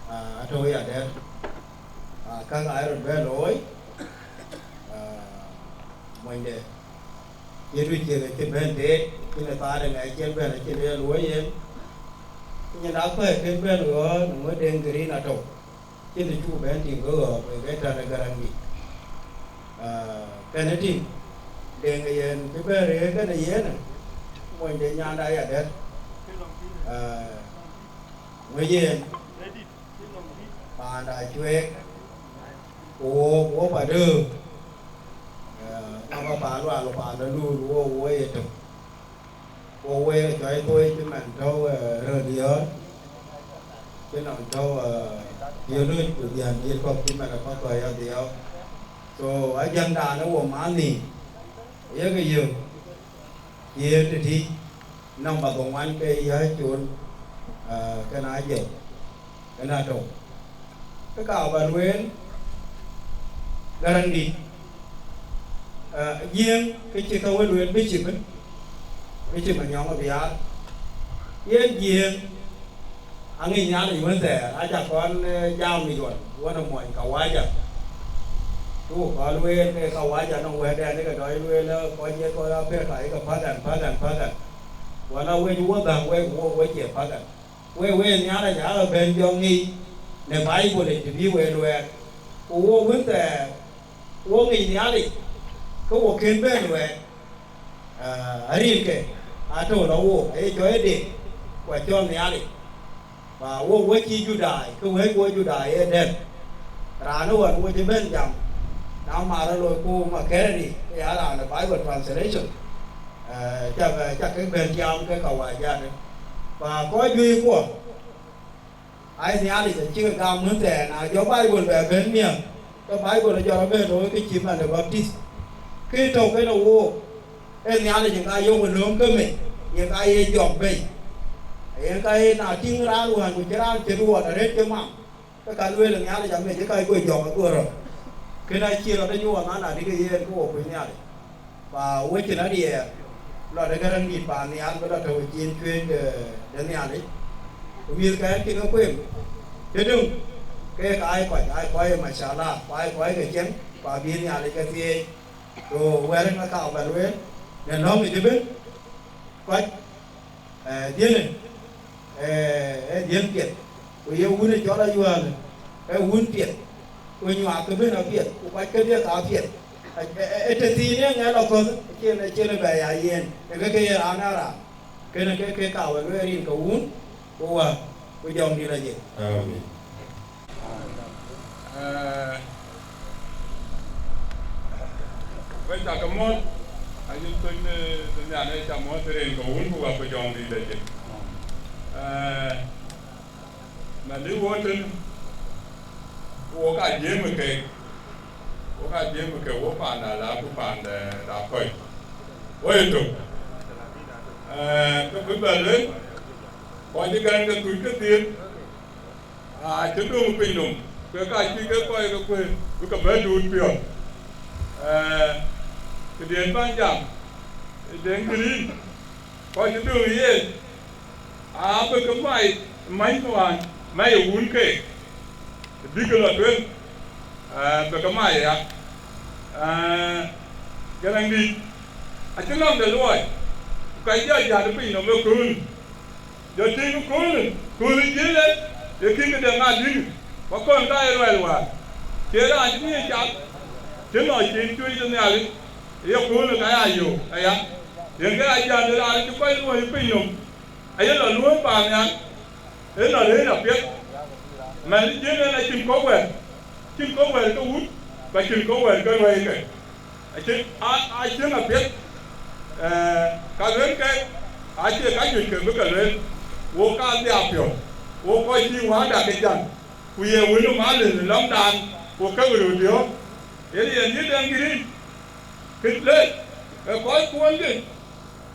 Ah, atɔ̈u ya dɛ̈t. Ah, käk aa röt bɛ looi, ah, monyde. Cï tuc ciëk acï bɛ̈n teet, cïn ë thaar ë ŋɛk cïn bɛ̈n acï lueel luɔi yen. Nyin Akɔc kën bɛ̈n ɣɔ̈ɔ̈r, në ŋö Deŋ Green atɔ̈u. Cïn të cuk bɛ̈n tïŋ ke ɣɔ̈ɔ̈k, wek ë tɛ̈n ë Gäräŋdït. Ah, kën ë tïŋ, Deŋ ë yen cï bɛ̈n rëër kënë yen, monyde nyanda ya dɛ̈t. Ah, ŋö yen? Panda cuek, ku wo, wo pa döök. Eh, ama pa lual, panda luul, wo, wo ye tök. Wo we cɔi thoi cï man tɔ̈u, eh, röt yɔ̈ɔ̈r. Cï nɔm tɔ̈u, eh, yöluc ku dhiän yït kɔ̈k cï man ë kɔ̈k kɔc adhiɔ̈ɔ̈k. So, ajäŋdan ë wo man nhïïm, yek yök. Ye tëtï nɔm ba dhoŋuan ke ya col, ah, kën a jël, kën a tɔ̈u. Ke ka ba lueel, Gäräŋdït, ah, Jiëëŋ, ke cï ka we lueel bï cï bï, bï cï Manyɔŋ Biaar. Yen Jiëëŋ, aŋic Nhialic wën thɛɛr, aca kɔn, eh, jam yic ɣɔn, wën ë mony kawaja. Ku kɔn lueel ke kawaja nɔŋ wɛ̈tden ë ke dɔc lueel, eh, kɔc ye kɔc Africa, ye ke pagan, pagan, pagan. Wala wec wo dhäŋ wek, wo, wo cie pagan. Wek, wek Nhialic aa bɛ̈n jɔ ŋic në Baibol yic të bï wek luɛɛk. Ku wo wën thɛɛr, wo ŋic Nhialic, ke wo kën bɛ̈n luɛɛk. Ah, arinke atɔ̈u la wook, aye cɔl ë Deŋ, ku acɔl Nhialic. Ba wok we cï Judai, ke wëëc wo Judai ë dɛ̈t. Raan ë ɣɔn wo cï bɛ̈n jam, na mar ë loi ku Makerere, ke ya raan ë Bible translation. Eh, cak, cak ke bɛ̈n jam ke kawaja de. Ba kɔc juëc kuɔ, ai Nhialic acï ke gam wën thɛɛr, na jɔ Baibol bɛ bɛ̈n miäk, ke Baibol ë jɔt abɛ̈n looi ke cït man de baptith. Kë tɔ̈u kenë wook, ee Nhialic ë ka yök ë lööm ke mec, yen ka ye jɔk bei. Yen ka ye na tïŋ raan wään ku cï raan cï duɔɔt arëët cï mam, ke ka lueel ë Nhialic amec ë ka go jɔk ago rɔt. Kën acï rɔt ë nyuɔɔth, na, na dï ke yen ke wo kuc Nhialic. Ba wecin adiɛɛr, lɔ de Gäräŋdït paan nhial, bï lɔ tɔ̈u cin cuëëc de, de Nhialic. Ku mïthkɛn cï ke kuem, cï döŋ, ke ka ai kɔc, ai kɔc ë mashallah, ku ai kɔc ke cieŋ, ku abï Nhialic ke thieei. So, wɛ̈t ë ka ka ba lueel, në lɔ̈ŋ ë cï bï kɔc, eh, dhiënë, eh, eh, dhiën piɛth, ku ye wun ë cɔl Ayuääl, ee wun piɛth, ku nyuak kë bën apiɛth, ku kɔc kedhie ka apiɛth. Ë, ë, ë, tëthiin ë ŋɛl aköth, acïn, acïn ë bɛ ya yen, ë ke ke ye raan ë raan. Kënë ke, ke ka wek lueel rin ke wun, ku wä, ku jɔŋdït ajël. Amin. Eh, wek cä ke muɔ̈th, ayï thöny de, de Nhialic cä muɔ̈th rin ke wun, ku wä, ku jɔŋdït ajël. Eh, na dï wo tën, ku wo ka jiëëm ë keek, wo ka jiëëm ë keek, wo panda la ku panda da kɔc. Wo ye tök. Eh, ke bï bɛ lueel, kɔc ë gɛ̈n ke tuc ke dhiëëth, aa, cï döŋ piny nɔm, ke ka cï ke kɔc ke kuëër, bï ke bɛ duut piɔ̈ɔ̈th. Eh, këdiën bän jam, ë Deŋ Green, kɔc cï döŋ yen, aa, bï ke mai, many ku wään, mai ë wun keek, bï ke lɔ tueŋ, eh, bï ke mai aya. Aa, Gäräŋdït acï nɔm de luɔi, ku ka jɔ jat piny nɔm ëköölë. Jɔ tïŋ ëköölë, köölë jiël ë, ye kïn këde ŋa dïŋ, ku akɔn ka ye ruɛl wäär. Cie raan cï ŋic cath, cï nɔn cïn cuëc de Nhialic, ye köölë ka ya yöök aya. Yen ke ajat de raan cï kɔc luɔi piny nɔm, aye lɔ luɔ̈ɔ̈i paannhial, ë lɔ rëër apiɛth. Mɛn jiël en acïn kɔ̈k wɛ̈ɛ̈r, cïn kɔ̈k wɛ̈ɛ̈r ke wut, ku acïn kɔ̈k wɛ̈ɛ̈r ke ruɛ̈ike. Acïn, a, acïn apiɛth, ee, ka luel ke, acie ka juëc ke bï ke luel, wok ka dhiau piɔ̈u, wok kɔc cï wäda ke jam, ku ye wëndu malë në lɔ̈ŋdan, ku ke wël diɔ̈ɔ̈k, yen yen yï den gïrïn, kë lec, ke kɔc kuɔn dï,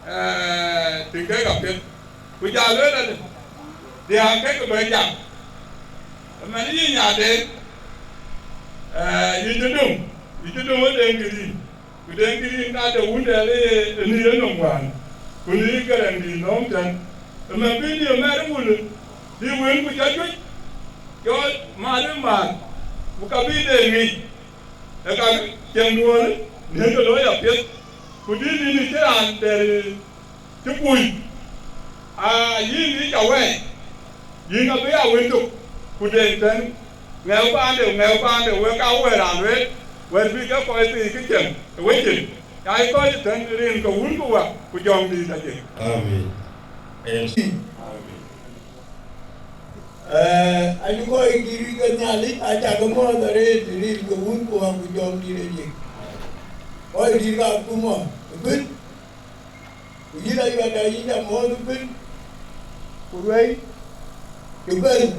ee, tïŋ kek apiɛth. Ku jɔ lueel adï, diäär kek bɛ jam, ëmɛn yï nyaden, ee, yï cï döŋ, yï cï döŋ ë den gïrïn, ku den gïrïn ka de wun dɛɛr ë, ë ni yenɔm wään, ku ni Gäräŋdït nɔm tɛ̈n, ëmɛn bï ni ë mɛr wulë, bï wënku cä juëc, jɔ määr ë määr, ku ka bï de ŋic. Ë ka cieŋ duɔ̈ɔ̈në, në ke looi apiɛth, ku dït yïn cï raan dɛɛr cï kuc, aa, yïn yï ca wɛɛc, yïn abï ya wën tök, ku deŋ tɛ̈n, ŋɛu paande, ŋɛu paande, wek ka wɛ̈ɛ̈r raan lueel, wɛ̈ɛ̈r bï ke kɔc thii kë cieŋ ë wecin, ya yï kɔc tɛ̈n rin ke wun ku wä, ku jɔŋdït ajik. Amin. Amin. Ee, acï kɔc dït ke Nhialic, aca ke mɔ̈ɔ̈th arëët, rin ke wun ku wä ku jɔŋdït ajik. Kɔc dït ka kumɔ ëbën, ku yïn ayuɛɛrda yïn ca mɔ̈ɔ̈th ëbën, ku ruɛ̈i cï bɛ̈n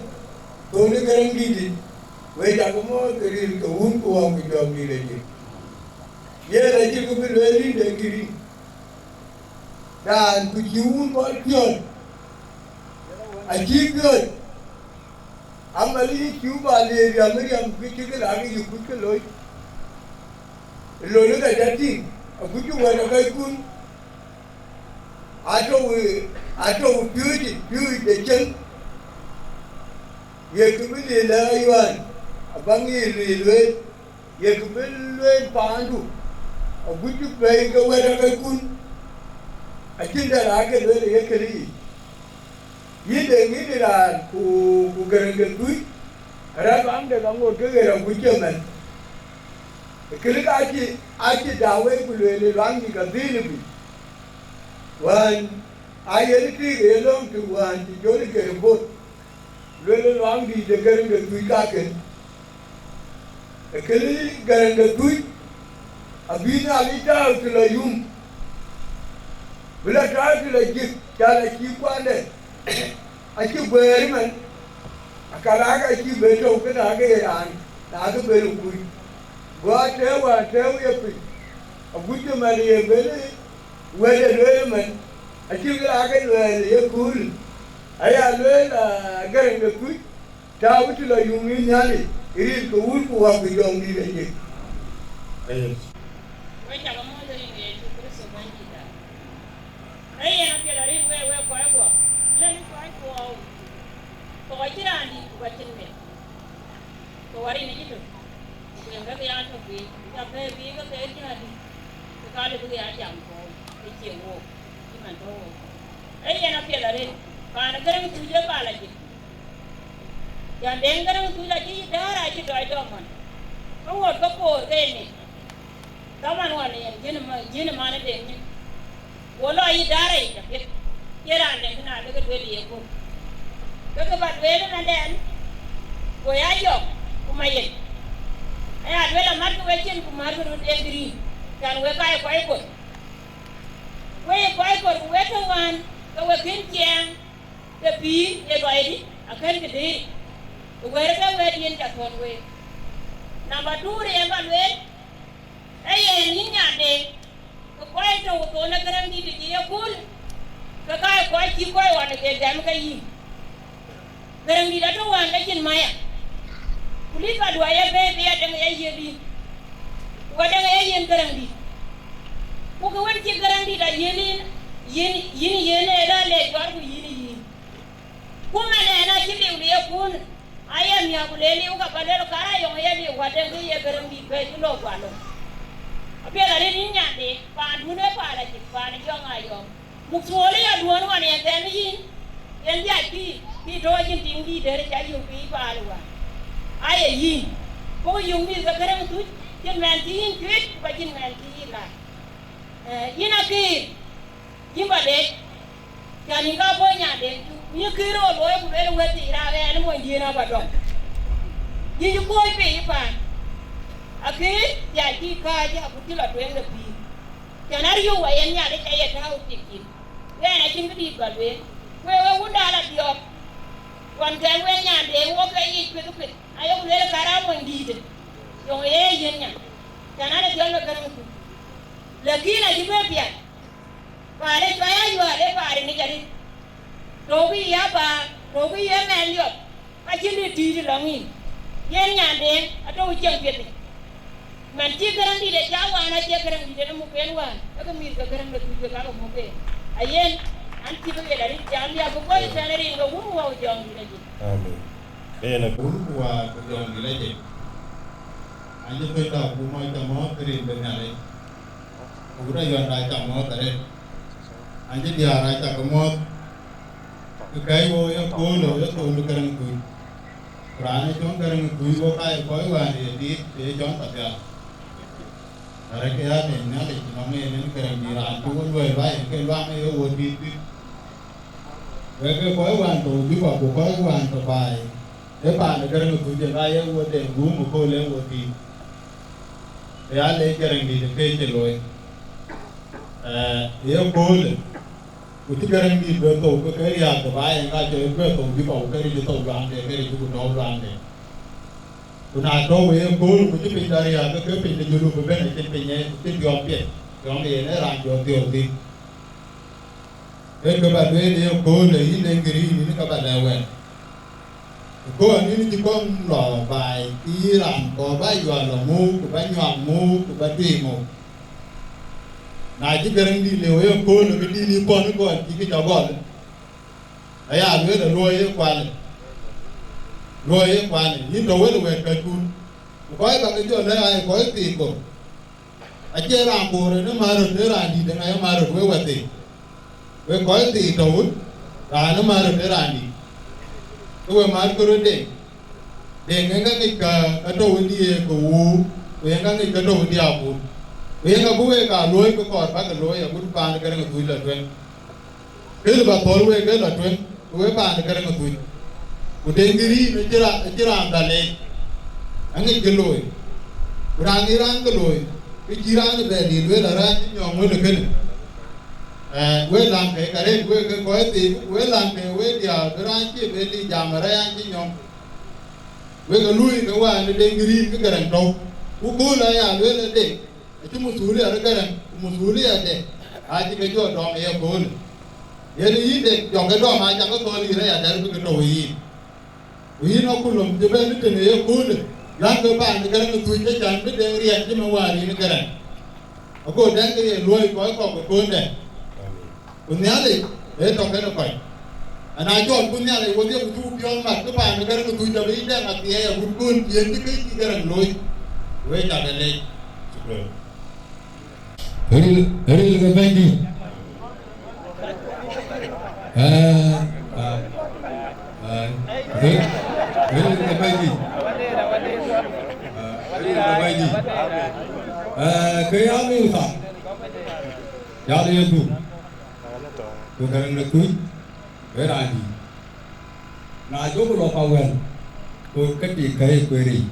thöönë Gäräŋdït, wek ca ke mɔ̈ɔ̈th rin ke wun ku wä ku jɔŋdït ajik. Yen acï kë bï lueel yïn de gïrï. Raan ku cï wun kɔc piɔ̈ɔ̈c, acï piɔ̈ɔ̈c, amäl yï cï ba le riäm ë riäm kë cï kë lak yï kuc kë loi, ë loi ka ca tïŋ, akuc wɛ̈t ë kɔckun, atɔ̈u, atɔ̈u piööcë, piööc de cieŋ, ye kë bï le lɛ̈k ayuaan, abaŋ ye lueel lueel. Ye kë bï lueel paandu, aguc bï bɛ̈i ke wɛ̈t ë kɔckun, acïn dɛ̈ raan ke lueel ë ye kënë yic. Yïn de ŋïn ë raan, ku, ku Gäräŋ de Thuc, arɛ̈ɛ̈r luaŋde ka ŋot ke ɣer aguc ëmɛn. Kënë ka acï, acï dak wei ku lueel ë luaŋdï ka dhil bï. Wään, aa yen tik ë ye lööŋ tïŋ wään cï jɔl ë kërë bot, lueel ë luaŋdït de Gäräŋ de Thuc kakën. Ë kënë Gäräŋ de Thuc abï Nhialic tääu të lɔ yum, bï lɔ tääu të lɔ jik, can acï kuande acï guëër ëmɛn, akalaak acï ben tɔ̈u kënë aake ye raan, na ke ben ë kuc. Go atɛ̈ɛ̈u wään tɛ̈ɛ̈u ye piny, aguc ëmɛn ye ben ë wɛ̈t ë lueel ëmɛn, acï kë aake luɛɛl ë yeköölë, aya lueel, aa, Gäräŋ de Thuc, tääu të lɔ yum yïn Nhialic, rin ke wun ku wä ku jɔŋdït ajik. Amen. Wek cak mɔ̈ɔ̈th rin Yecu Kërtho Bɛ̈nydïïtda. Ee yen apiɛth arëët wek, wek kɔc guɔ, lɛ̈n kɔc guɔ, kɔc cïn raan dït ku ka cïn miɛt. Ku wär rin acï tök, ku kueŋ ke ya tök piny, ku ca bɛ̈ɛ̈i piny ke ke cïn adït, ke ka lëu bï ke ya jam kɔ̈u, ke cie wook, cï man tɔ̈u wook. Ee yen apiɛth arëët, paan ë Gäräŋ Thuc ë pal ajik. Yɛn Deŋ Gäräŋ Thuc acï yï däär acï dɔc dɔm ɣɔn, ke ɣöt ke koor ke ye ŋic. Dhaman ɣɔn yen jiën ë ma-, jiën ë man ë Deŋ nyin. Go lɔ yï däär ayic apiɛth, cie raan dɛ̈ kënë adekë duël ye guöp. Ke kë bä duëël ëmɛndɛn, go ya yɔ̈ɔ̈k ku ma yen. Aya duël amat ke wek cin ku mät ke röt ye gïrïï, can wek ka ye kɔc kuɔth. Wek ye kɔc kuɔth ku wek tɔ̈ wään, ke wek kën ciɛɛŋ, ke pïïr ye luɔidï akën kë dëëri, ku wɛ̈ɛ̈r ke wɛ̈ɛ̈t yen ca thɔ̈n week. Namba two ë yen bä lueel, ee yen yïn nyan Deŋ, ke kɔc tɔ̈u thon ë Gäräŋdït ë cï ye kööl, ke ka ye kɔc cï kɔc ɣɔn ë ke gɛm ke yïn. Gäräŋdït atɔ̈ wään ke cïn maya, ku lïth bä duäi ye bɛ̈ɛ̈i bï adɛŋ ye yiëth yïn, ku adɛŋ ye yiën Gäräŋdït. Ku kë wën cï Gäräŋdït a yiën yïn, yïn, yïn yiën ë raan le juar ku yïn yïn. Ku man ɛn acï liu në yekunë, aye miäk ku le liu ka bä luel, kara yɔŋ ye liu, ku adɛŋ ke ye Gäräŋdït bɛ̈ɛ̈i cï lɔ guɔ lɔ. Piɛth arëët yïn nyande, paandun ee paan acït, paan ë jɔŋ ayɔm. Muk thuɔɔl ë yaduɔ̈n ɣɔn yen thɛɛn yïn, yen dhiac pïïr, pïïr tɔ̈u acïn tiŋ dïït dɛ̈t ca yök pïïr paan ë wäär. Aye yïn, buk yök mïth ke Gäräŋ Thuc, cïn mɛn cï yïn cuëc, ku acïn mɛn cï yïn lac. Eh, yïn akïïr, yïn ba lec, cän yïn ka bɔ̈ nyanden cuk, ku yïn kïïr rɔt looi, ku lueel wëëth thii raak ɛn ë monydiën aba dɔm. Yïn cï kuɔ̈c piny ë paan, akïïr, dhiac cï kääc, agut cï lɔ tueŋ de pïïr. Cän ariöu wa yen Nhialic aye tääu tik yïn, ku ɛn acïn këdïït ba lueel. Wek, wek wun daal adiɔ̈ɔ̈k, ɣɔn kɛn wek nyande wok ke yic kueth kueth, na yok lueel ka raan mony dïïtë, yöŋ ye yiën nya, cän an, ë thiɔ̈l ke Gäräŋ Thuc. Lakin acï bï piath, paan ë cuai ayuäär ë paan ë ŋic arëët. Tɔ̈u bï ya bäär, tɔ̈u bï ye mɛn liɔp, ka cïn dï tïït lɔŋ yïn. Yen nyanden atɔ̈u ciɛŋ piɛth yic. Man cï Gäräŋdït ë cä wään, acie Gäräŋdït en muk en wään, ee ke mïth ke Gäräŋ de Thuc ke ka ke muk en. Ayen, an, cï bï ɣet arëët jam ya bï kɔc tɛ̈n rin ke wun wä jɔŋdït ayic. Amen. Yen a wun ku wä ku jɔŋdït ayic. An, cï thöc da ku mɔc cä mɔ̈ɔ̈th rin ke Nhialic. Ku rɔt yɔn da cä mɔ̈ɔ̈th arëët. An, cï diäär aa cä ke mɔ̈ɔ̈th. Kë kɛ̈c wo ye köölë ye thon de Gäräŋ Thuc. Ku raan ë cɔŋ Gäräŋ Thuc, wo ka ye kɔc wään ye tiit, ye cɔŋ ka piath. Arëk ya nen Nhialic nɔŋ en en Gäräŋdït raan cï wo luɔi ba yen ke luaŋ ye wo tiit thïn. Wek ke kɔc wään tɔ̈u Juba ku kɔc wään tɔ̈u baai, ee paan ë Gäräŋ Thuc yen ka ye wo deŋ guum ëkööl en wo tiit. Ë ya lec Gäräŋdït ë kë cï looi. Eh, ye köölë, ku cï Gäräŋdït bɛ thou ke ke riääk ke ba yen ka cɔl bɛ thou Juba ku ke ric thou luaŋde, ke ric ku tɔ̈u luaŋde. Ku na tɔ̈u ë ye kööl ku cï piny dɔ riääk ke ke piny de Junub ëbɛ̈n acïn piny ë cï tiɔp piɛth, tiɔm yen ee raan jɔ thiɔ̈k thïn. Ee kë ba lueel ye köölë yïn de green yïn ka ba lɛ̈k wɛ̈ɛ̈r. Ku kɔn yïn cï kɔn lɔ baai, ke yï raan kɔɔr ba yual lɔ muk, ku ba nyuak muk, ku ba tui muk. Na cï Gäräŋdït lëu ë kööl, ke dït yï pɔ̈n ë kɔn cï kë cä gɔl. Aya lueel ë luɔi ye kualë. Luɔi ye kualë, yïn tɔ wël wɛ̈ɛ̈t kacun. Ku kɔc ba ke jɔ lɛ̈k aa ye kɔc thii kor. Acie raan Bor en ë määr röt ë raan dït, eeŋa ye määr röt wek wäthii? Wek kɔc thii tɔ̈ wun, raan ë määr röt ë raan dït. Ke we määr ke röt Deŋ. Deŋ en ka ŋic ka, ka tɔ̈ wun diëë ke wuur, ku en ka ŋic ka tɔ̈ wun diëë abun. Ku en ka bï wek aa luɔ̈i ke kɔɔr bäk ke looi agut paan Gäräŋ Thuc lɔ tueŋ. Kë lë ba thɔ̈l wek ke lɔ tueŋ, ku wek paan Gäräŋ Thuc. Ku Deŋ Green acï ra-, acï raan dhal leec, aŋic kë looi. Ku raan ŋic raan kë looi, ke cï raan bɛ dït lueel arɛɛc cï nyɔŋ wël ë kënë. Eh, wek läŋ ke ka rëët wek ke kɔc thii, ku wek läŋ ke wek diäär bï raan cï bɛ dït jam arɛɛc an cï nyɔŋ. Wek ë luui ke wään ë Deŋ Green ke Gäräŋ tɔ̈u. Ku kööl aya lueel ë Deŋ. Acï muthuulia de Gäräŋ, ku muthuulia de, acï ke jɔ dɔm ë ye köölë. Yen yïn de jɔk ke dɔm, acä ke thɔ̈l yïn aya dɛ̈t bï ke tɔ̈u ë yïn. Ku yïn akulom cï bɛ̈n tënë ye köölë, läŋkë paan de Gäräŋ Thuc ke cän bï Deŋ riɛɛn cï man wäär yïn Gäräŋ. Ago dɛ̈t ke ye luɔ̈i kɔc kɔ̈k ë kööldɛ̈. Ku Nhialic ee tɔ kenë kɔc. Ana jɔt ku Nhialic wodhie ku cuk piɔ̈ɔ̈th mat, ke paan ë Gäräŋ Thuc tɔ bï dɛŋ athiɛɛi agut kun cï en cï kë cï Gäräŋ looi. Wek cak ë leec. Shukran. Ril, ril ke Bɛ̈nydït. Eh, ah, ah, ril, ril ke Bɛ̈nydït. Ah, ril ke Bɛ̈nydït. Eh, ke ya miu tha. Ya le du. Ku Gäräŋ de Thuc, wek raan dït. Na jɔku lɔ pa wɛ̈l, ku ke tik kɛ̈i kueer yic.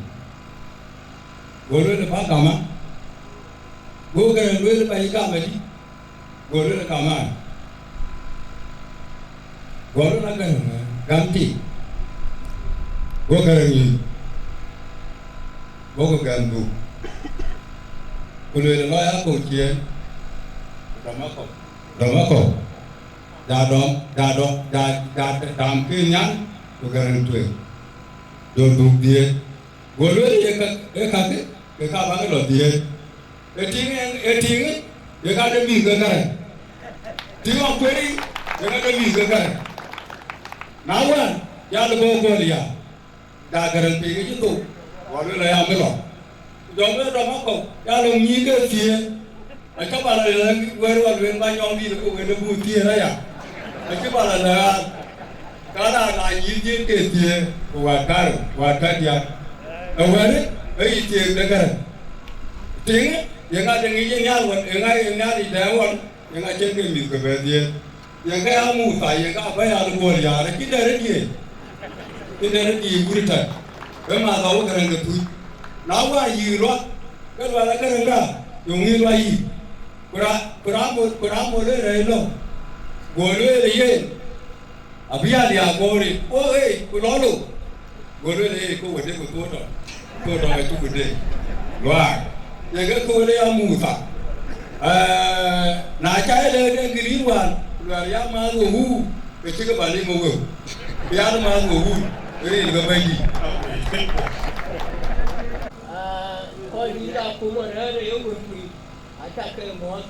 Go lueel, ba gama. Go Gäräŋ lueel, ba yï gam adï? Go lueel, gam an. Go lueel, a Gäräŋ, gam tik. Go Gäräŋ yïn. Go ke gɛm dhuk. Ku lueel, lɔ ya kɔ̈u ciëën. Ku dɔm akɔ̈u. Dɔm akɔ̈u. Ja dɔm, ja dɔm, ja, ja dam ke nyan, ku Gäräŋ tueŋ. Jɔ dhuk dhiëëth. Go lueel, ye ka, ye kakë, ke ka bäk lɔ dhiëëth. Ë tiŋ, ë tiŋ, ye ka de mïth ke Gäräŋ. Tiŋ akuëri, ye ka de mïth ke Gäräŋ. Na wään, ya lë bɔ̈ gɔl ya. Ja Gäräŋ piny ke cï thou, wä lueel aya mi lɔ. Ku Dɔm ë dɔm akɔ̈u, ya lɔ nyïïn ke thiëëk. Acä bä lɔ lɛ̈k wɛ̈t wä lueel ba nyɔŋ dïït ku wënde buk thiëëk aya. Acï bä lɔ lɛ̈k an, ka raan aa nyïïn dhiëth ke thiëëk, ku wät karou, wät kadiäk. Ë wɛ̈t ë yï thiëëk de gärë. Tiŋ, ye ŋa de ŋic ë nhial wën, ye ŋa ye nhial yic dɛɛŋ ɣɔn, ye ŋa cïn ke mïth ke bɛ dhiëëth. Yen ke ya Mutha, yen ka bä ya luɔl yaar, acï dɛ̈t ë diëëc, acï dɛ̈t ë diëëc wur tɛ̈t, ke math awä Gäräŋ de Thuc. Na wä yïk luath, ke luath a Gäräŋda, yöŋ yï luac yïk. Ku ra-, ku raan mol, ku raan mol ë rɛ̈ɛ̈c lɔ, go lueel ë yen, abï ya diaak goor yic, wo ɣeec, ku lɔ lok. Go lueel, ee, ke wëde ku thuɔɔu tɔŋ, thuɔɔu tɔŋ acuk de luaak. Yen ke ke wëde ya Mutha. Ee, na ca ye lɛ̈k de giriin wään, luɛɛr ya maath we wuur, ke cï ke bä lim we wëu. Ya maath we wuur, ke rin ke Bɛ̈nydït. Aa, kɔc dït akuma rɛ̈ɛ̈r ë ye wëu kuc. Aca ke mɔ̈ɔ̈th,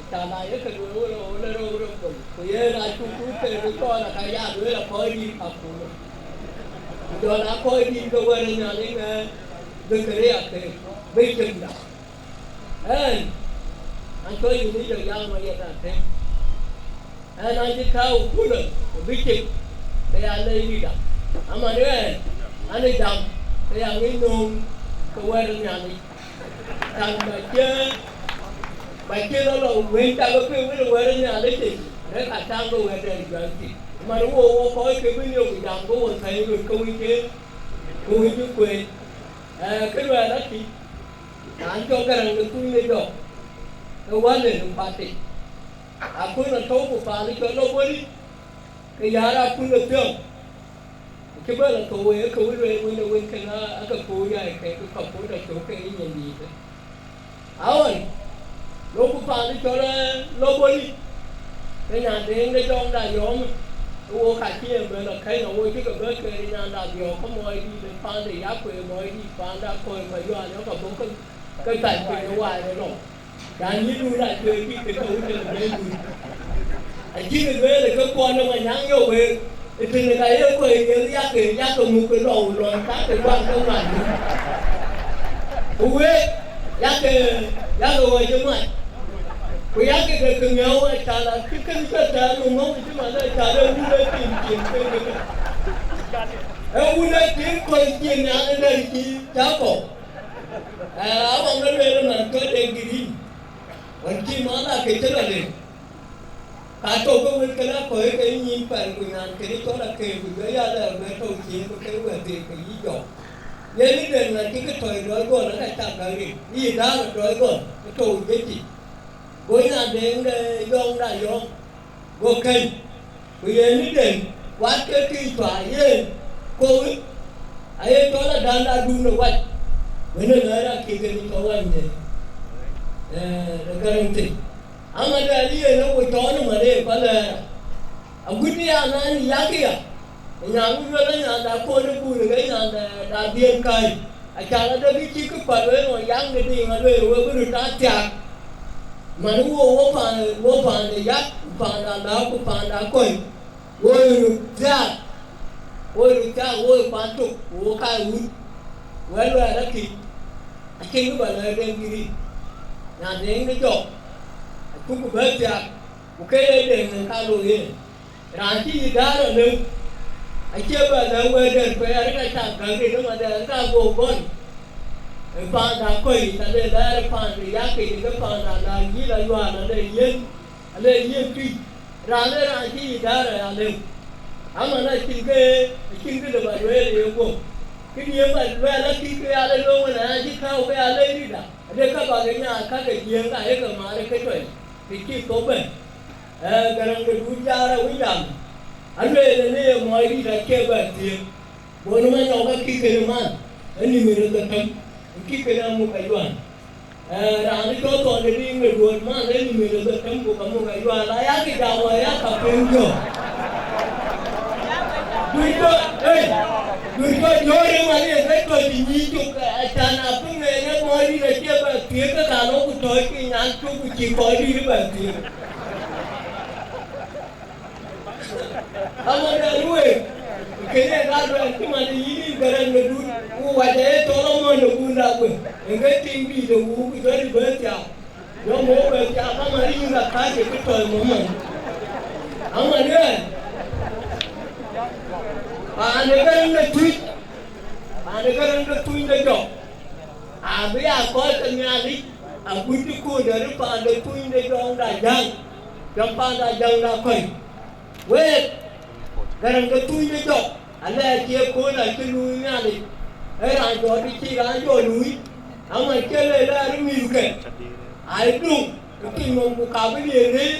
aca la ye ke lueel wël ë ɣöl ë rou rou gɔl, ku yen acuk ke ke cɔɔl aka ya lueel akɔc dït akuma. Ku jɔl akɔc dït ke wɛ̈t ë Nhialic ŋɛ̈ɛ̈r, bï ke riɛk ke, bï cïmda. Ɛn, an cɔl yïn ë jɔ yam ayek atëm. Ɛn an cï kääu kulë ë bï cïk, ke ya lɛc rït dam. Aman ɣɛn, an ë dam, ke ya ŋic nööm ke wɛ̈t ë Nhialic. Taŋ ba cië, ba cië lɔ lɔ wëny cak ë piny wën ë wɛ̈t ë Nhialic yic, arëk a taŋ ke wɛ̈t dɛ̈t juäi thïn. Man wo wo kɔc ke bï liök jam ke wo thɛny röt ke wïc ke, ke wïc bï kueen. Ee, kë luɛɛl akï, raan cɔl Gäräŋ de Thuc në jɔk, ke wälë në kuat yic. Akun atɔ̈u ku paal cɔl lɔ bɔ̈ yic, ke yär akun ë piɔ̈u. Cï bä lɔ thou wei, ke wël wei wën ë wën kën aa, ake puur yai ke, ke kɔ̈k puur tɔ cök ke ye nyin dïïtë. Aɣɔn, lok ku paan cɔl, ee, lɔ bɔ̈ yic, ke nyan de yen de jɔŋda yɔ̈ɔ̈m, ke wo ka cï en bɛ lɔ kɛ̈ny, awo cï ke bɛ ke nyanda biɔɔk, ke mɔɔi dïït de paan de yak, ku ye mɔɔi dïït paan de akɔ̈ɔ̈c, ku ayual yɔ̈k abɔ̈ ke, ke thany piny ë waai de lɔ̈ŋ. Raan yï dun a cuëëc kï ke tɔ̈u tëde bɛ̈ny dun. Acïkï lueel ë ke kuɔn ë Manyaŋ yök wëëk, ë tënë ka ye kuɛɛi riëëth yak, yak muk ke lɔu lɔn ka ke guaŋ ke ŋuan dun. Ku wëëk, yak, yak ɣɔc ë ŋuan. Ku yak ke ke ŋiɛ̈u acal acï kën ke tɛ̈ɛ̈r në ŋɔ̈u cï man acal ë wun ë tim tim ke ke. Ë wun ë tim kɔc cï nhial ë dɛ̈t cï cä kɔ̈u. Ee, awäŋ ë lueel man tɔ de giriin, wën cï man ake cï lɔ lëu, ka tɔ ke wël ke la kɔc ke nyin pɛl, ku nyan kënë cɔl akëër, ku jɔ ya lɛɛr bɛ tɔ̈u ciëën, ku ke wɛ̈t thëëk ke yï jɔk. Yen ë den ŋa cï ke tɔ̈c lɔc gɔl, aka cak gäk rin, yï daal ë tɔ̈c gɔl ë tɔ̈u jëcï. Go nyan de ŋ de yɔŋda yɔŋ, go keny, ku yen ë den kuat ke tïc cua yen, kowë aye cɔl adäŋda dum në wac, wën ë lɛ̈ɛ̈r akï kën cɔl wany de, ee, de Gäräŋ thïn. Ama dɛn yen ë wo cɔɔl ë mät ë pa lɛ̈ɛ̈r. Agut bï ya naan yak ya, ë nyan wïc wël ë nyanda kɔn ë bul ke nyanda da dhiën käi. Acan adek kë cï kë päl wek ɣɔn yak në diiŋ alueel wek bï röt aa thiaak. Man wo, wo paan, wo paan de yak, ku paan de alääu, ku paan de akɔ̈l, wo ye röt thiaak, wo ye röt thiaak, wo ye kuat tök, ku wo kaai wut. Wɛ̈t luɛɛl akï, acïn kë bä lɛ̈k den bï rin. Nyan de yen ë jɔk, acuk ku bɛ̈n thiaak, ku ke ye den nɛn ka looi yen. Raan cï yï däär alëu, acie bɛ lɛ̈k wɛ̈ɛ̈tden, ku ë arëk acak gäk rin ëmadɛn ka go gɔl. Ë paanda kɔc yic, ale lɛɛr ë paanda yakic, ke paanda la yïl ayual, ale yiën, ale yiën tui. Raan ë raan cï yï däär alëu. Aman acïn ke, acïn kë lë bä lueel ë yeguöp. Këdiën bä luɛɛl akï ke ale löŋ ëna acï kääu ke ale rïda. Ade ka bä ke nyaai ka ke jiëëŋ ka ye ke maar ë ke tɔc, ke cï thok bɛ̈n. Ee, Gäräŋ de Dut Jaar awïc jam, alueel ënë ye mɔɔc dït acie bɛ thiëëk. Go në Manyɔk akï kënë man, ë nïm ë röt dhetem, akï kënë amuk ayuan. Ee, raan ë cɔl Thɔn de Riŋ ë Duöt man, ë nïm ë röt dhetem, ku ka muk ayuan, la yak jam wa yak ka piŋ jɔ. Dut jɔ, ei, dut jɔ jɔ̈ɔ̈r ë man ye ke tɔc ë nyïïn cök, acan a piŋ ë ye mɔɔc dït acie bɛ thiëëk, ke ka lɔ ku tɔc piny an cuk ku cï kɔc dït bɛ thiëëk. Aman ë lueel, Kënë ka luɛɛl cï man yïn Garaŋ de Dut, ku wac aye Solomon de Gunda Guëër, en ke tiŋ dïït de wuur ku jɔl bɛ thiaak. Jɔ mɔ̈u bɛ thiaak, ka man yïn ka kääc ke tɔ̈c mɔ̈u man. Aman ëë, paan ë Garaŋ de Tuc, paan ë Garaŋ de Tuny de Jɔk, abï ya kɔc ke Nhialic, agut cï kööl de rï paan de Tuny de Jɔk da jäŋ, jɔŋ paan da jäŋ da kɔc. Wek, Garaŋ ke Tuny de Jɔk, alɛɛc cie kööl acï luui Nhialic, ee raan jɔ dï cï raan jɔ luui, aman cie lëë lɛɛr ë mïthke, ai duŋ, ke piny nɔm ku ka bï liëër rëër,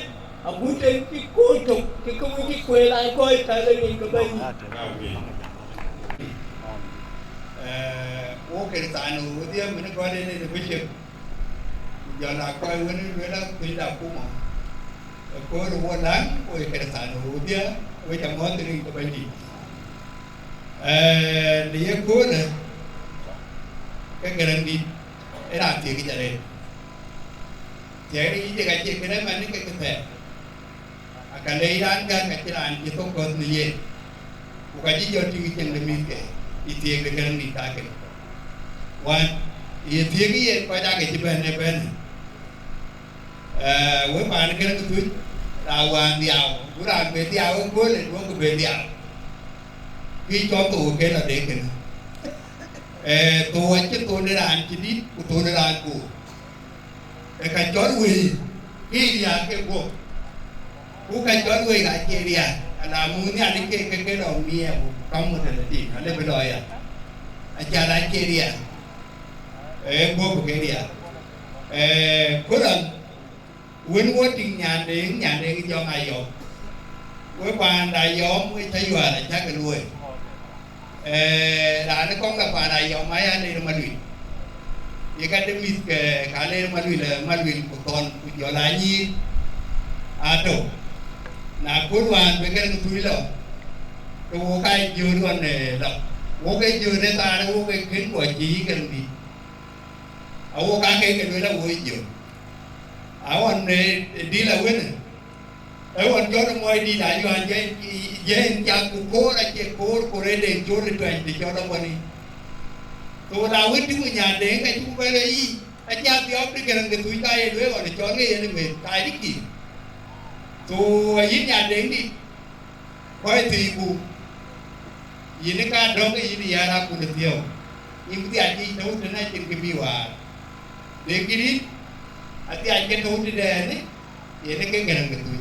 agut en cï kööl tök, cï ke wïc cï kueel an kɔc thɛl ë rin ke bɛ̈ny. Amen. Eh, wo Kërthiano wodhie, mën gɔl en ë bishop, ku jɔl a kɔc wën luel a kuc da kuma. Ëkööl wo läŋ, wo ye Kërthiano wodhie, wo ca mɔ̈th rin ke Bɛ̈nydït. Eh, në ye köölë, ke Garaŋdït ë raan thiëëk yic arëët. Thiëëk yic ka cie kënë man ke këthɛɛr. Aka le raan gäk ka cï raan cï thok kɔ̈th në yen. Ku ka cï jɔ tïŋ cieŋ de mïthke, ë thiëëk de Garaŋdït kakën. Wään, ye thiëëk yen kɔc aake cï bɛ̈n ë bɛ̈n. Eh, wek paan Garaŋ Tuc, raan wään dhiau, ku raan be dhiau ëköölë, duɔ̈kkë be dhiau. Kë cɔl thou ke lɔ de kënë. Eh, thou acï thou de raan cï dït, ku thou de raan koor. Ee ka cɔl wëi, ke riääk ke guɔ̈p. Ku ka cɔl wëi ka cie riääk, ala muk Nhialic ke, ke, ke lɔ miɛɛu, ku kaŋ muk tëde tim, ale bï lɔ ya. Acal acie riääk. Ee, guɔ̈p ke riääk. Ee, ku rɔn, wën wo tïŋ nyandeng, nyandeng jɔŋ ayɔm. We paan da yɔm, we ca yual acäk luɔi. Eh, raan ë kɔŋ la paan ayɔm aya ler maluil. Ye ka de mïth ke ka ler maluil, eh, maluil ku thɔn ku jɔl anyïïr. Atɔ̈. Na kööl wään be Garaŋ Tuc lɔ, ke wo ka jör ɣɔn, eh, lɔ. Wo ke jör ë thaar, wo ke kën kɔc cï yï Garaŋdït. Awo ka ke ke luel awo jör. Aɣɔn, eh, dïl awënë. Ee ɣɔn jɔt ë mɔc dït ayuan jɛ, jɛ en cath ku koor acie koor, koor ë den col ë tuany të cɔl amuɔ̈ni. Thou la wën tïŋ ku nyandeng ka cï ku bɛ̈n ë yic, acie adhiɔp de Garaŋ de Tuc ka ye lueel ɣɔn ë cɔl ke yen ë meth, ka ye dï kï. Thou ayï nyandeng dït, kɔc thii ku, yïn ë ka dɔ̈ŋ ke yïn ë yɛn akut ë thiëëu. Yïn bï dhiac yic tɔ̈u tënë acïn kë bï waar. Lek dït, adhiac ke tɔ̈u tëdɛɛnë, yen ë ke Garaŋ de Tuc.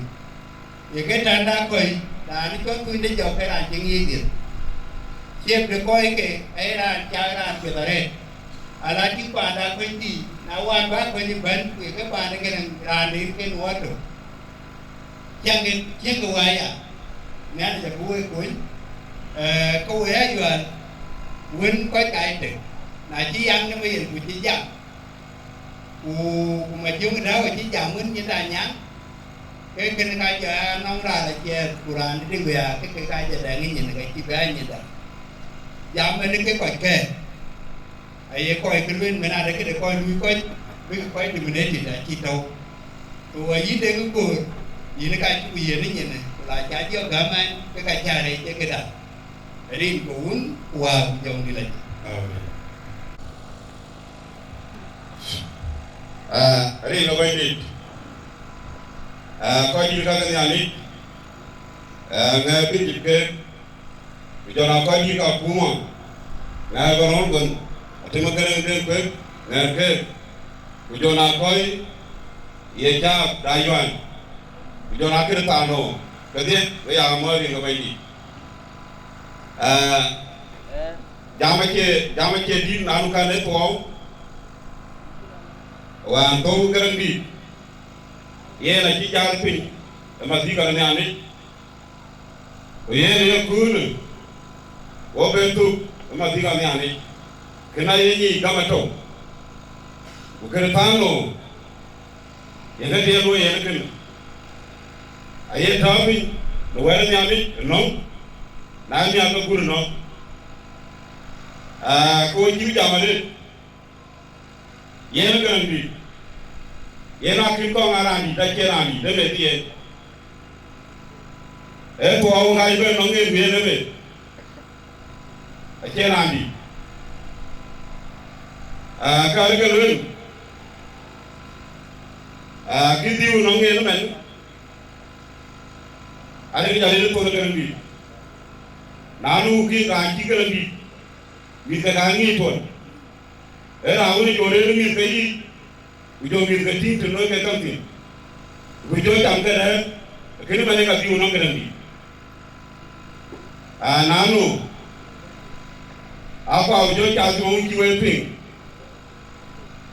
Ye ke tän da kɔc, raan cɔl Tuny de Jɔk ke raan cï ŋic dhiëth. Ciëk de kɔc ke, aye raan cak raan piɛth arëët. Ala tïŋ paan da kɔc dïït, na wään bä kɔc ëbɛ̈n, ku ye ke paan ë Garaŋ raan de yen ke nuɔɔr tök. Ciɛŋkï, ciɛŋkï wääc ya, Nhialic abï wek kony, eh, ke wek ayual wën kɔc ka ye tek. Na cï yaŋ në yen ku cï jam, ku, ku Majöŋ Däu acï jam wën nyin da nyaŋ, ke kën ka jɔ ya nɔŋ raan aciɛɛth, ku raan dï wia, ke ke ka jɔ dɛŋ nyin, ke cï bɛ nyin da. Jam ënë ke kɔc kɛ̈ɛ̈k. Aye kɔc ke lueel mɛn adë këde kɔc luui kɔc, bï kɔc dominated acï tɔ̈u. Ku ayï dek koor, yïn ka cuk yen ë nyin, ku la ca jɔ gäm ɛn, ke ka cä rɛɛc ë këda. Rin ke Wun, ku Wät, ku Jɔŋdït Lajik. Amen. Ah, rin ë Bɛ̈nydït. Ah, kɔc dït ka ke Nhialic. Ah, ŋɛk bï dït ke Ku jɔl aa kɔc dït akuma, ŋɛk ë Garaŋ Tuny, atem ë Garaŋ Tuny kuek, ŋɛk keek. Ku jɔl aa kɔc ye caap da yuan, ku jɔl aa Kërthiano kedhie, we ya mɔ̈ɔ̈th rin ke Bɛ̈nydït. Aa, jam acie, jam acie dït, nanu kan ë thuɔɔu, wään thou Garaŋdït, yen acï jal piny ë madhika de Nhialic. Ku yen ë köölë, wo ben thök ë madhika Nhialic, kën aye nyic gam atɔ̈u. Ku Kërthiano, yen ë tiɛɛl wo yen kënë, aye tääu piny në wɛ̈t ë Nhialic ënɔ̈ŋ, na ë miäk ke gur ënɔ̈ŋ. Aa, ke wo cïk jam arëët, yen ë Garaŋdït, yen akïn kɔŋ aa raandït, acie raandït, ë meth yen. Ee thuɔɔu ŋac bɛ̈n nɔŋ en, ku yen ë meth. Acie raan dït. Aa, ka ke lueel, aa, kë dhiu nɔŋ en ëmɛn, arëk jal en thon Gäräŋdït. Na nu kï raan cï Gäräŋdït, mïth ke ka ŋic tuɔn. Ee raan wën jɔ rëër mïth ke yiic, ku jɔ mïth ke tïŋ të looi ke käŋ thïn, ku jɔ cam ke rɛ̈ɛ̈r, kënë man ë ka dhiu nɔŋ Gäräŋdït. Aa, na nu, akuau jɔ cath nɔŋ cï wek piŋ,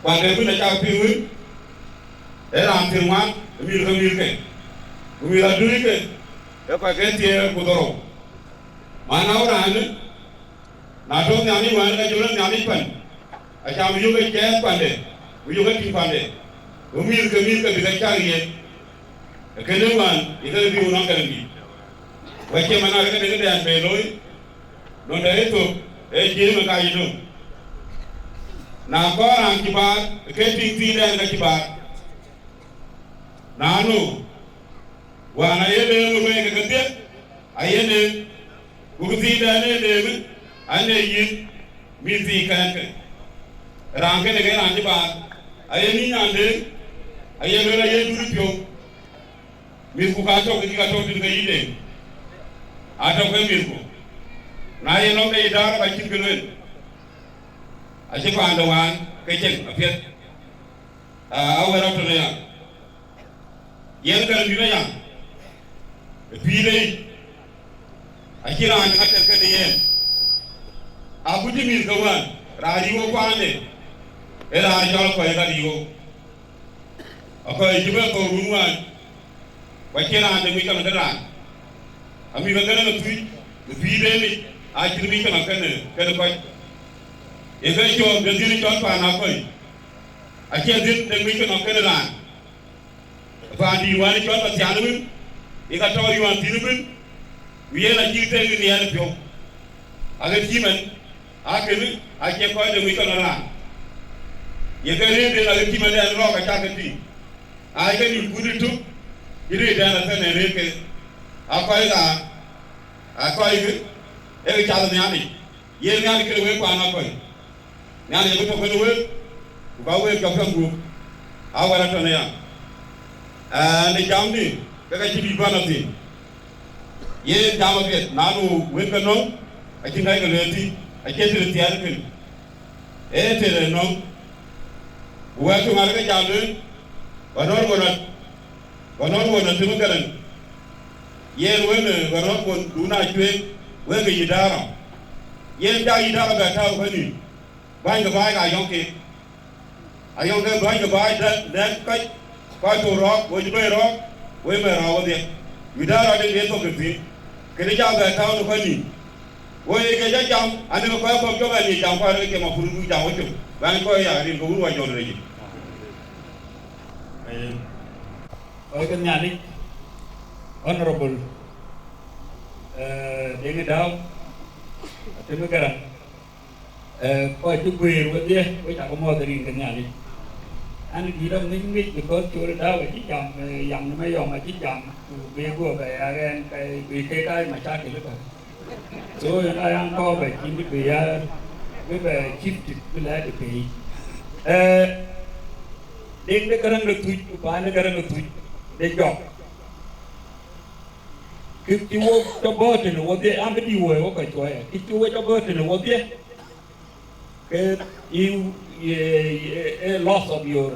kuande bï na cak piŋ wën, ee raan thiëŋ ŋuan, ë mïth ke mïth ke, ku mïth adui ke, ee kɔc ke thiëër ku dhorou. Man na wën raanë, na tɔ̈u Nhialic wään, ka jɔ lɔ Nhialic pan, acam yök ë cɛɛth kuande, ku yök ë tïŋ kuande, ku mïth ke mïth ke bï ke cak yen. Ee kënë wään, ye ke bï wun nɔm Gäräŋdït. Ku acie man arëk ke dɛ̈ŋ dɛn be looi, nɔn dɛ ë thök, ee Jiëëŋ ë ka ye döŋ. Na kɔɔr raan cï baar, ke tïŋ thiindɛn ka cï baar. Na nu, wään aye leem ë ruɛɛi ke kedhie, aye leem, ku kë thiindɛn ee leem, ane yïn mïth thii kɛ̈ɛ̈tkë. Raan kënë ke raan cï baar, aye nïn nyan deŋ, aye lueel aye dut piɔ̈u. Mïthku ka tɔ̈u, kek ka tɔ̈u tëde ke yï deŋ, atɔ̈u ke mïthku. Na ye nɔm de idara ka cïn kë lueel, acï paande wään ke cieŋ apiɛth. Aa, awɛ̈t rɔt tɔ̈u aya, yen Gäräŋdït aya, ë pïïr yic, acïn raan ŋäth tëk kënë yen. Akuc mïth ke wään, raan riëëu kuande, ee raan cɔl kɔc ka riëëu. Akɔc cï bɛ thou run wään, ku acïn raan de ŋic tɔŋ de raan. Amïth ke Gäräŋ ë Thuc, ë pïïr de yic, acïn ŋic tɔŋ kënë, kënë kɔc. Ye ke cɔɔk de dhiëth cɔl paan Akɔc, acie dhiëth de ŋic tɔŋ kënë raan. Paandït wään cɔl Mathian wën, ye ka tɔ̈u yuan thïn ëbën, ku yen acï tek nhiɛɛr piɔ̈u. Aɣet cï man, akënë acie kɔc de ŋic tɔŋ raan. Ye ke rëëtden aɣet cï man ɛn rɔɔk acä ke tïŋ. Aa ke nïm kut ë tök, cï rëëtden athɛn ë rëër ke. Akɔc ɣa, akɔc kë, ee ke cath Nhialic. Yen Nhialic këde wek paan Akɔc, Nhialic abï tɔ̈ këde wek, ku ba wek jɔ piɔ̈n gup, awɛ̈t atɔ̈n aya. Ɛn, në jamdï, ke ka cï bï bän athïn. Yen jam apiɛth, na nu wën ke nɔ̈k, acïn kɛ̈c ke lueel thïn, acie tëde thiɛɛr kën, ee tëde nɔ̈k. Ku wɛ̈t töŋ arëk ke jam lueel, ba nɔ̈r ɣön a Honorable Atem Gäräŋ, yen wën, eh, Honorable Duna Cueek, wek ke idara. Yen ja idara bɛ tääu kënë, bäny ke baai ka yɔ̈ŋ keek. Ayɔ̈ŋ ke bäny ke baai dɛ̈t, dɛ̈t kɔc, kɔc tɔ̈u rɔ̈ɔ̈k, wec bɛ̈i rɔ̈ɔ̈k, wec mɛ̈r rɔ̈ɔ̈k wedhie. Idara de bï thok ke thïn, kënë ja bɛ tääu në kɔc nïïm. Woi, ke jɔ jam, anï ke kɔc kɔ̈k jɔ bɛ ŋic jam, kɔc rɛ̈k ke ma pur du jam wecök. Bɛ̈ny kɔc ya, rin ke wur wa jɔl rɛ̈c. Ayen. Kɔc ke Nhialic, Honorable, eh, Deŋ Dau, Atem Gäräŋ, eh, kɔc cï guëër wedhie, wek cakë muɔ̈th rin ke Nhialic. An, dït rɔt ŋic ŋic, because Col Dau acï jam, eh, yam në Mayɔm acï jam, ku bï guɔ bɛ ya ɣɛn, ka bï kek aa macakil ëbɛ̈n. So, yen aya kɔɔr bɛ cïn bï ya, bï bɛ shifted, bï lɛ̈ɛ̈t ë pei. Eh, Deŋ de Gäräŋ de Thuc, ku paan de Gäräŋ de Thuc, de jɔk. Kë cï wok tɔ bɔ̈ tënë wodhie, an, bï dï woi wok kɔc cuɔɔc, kë cï wok tɔ bɔ̈ tënë wodhie, ke you, ye, ye, a loss of your,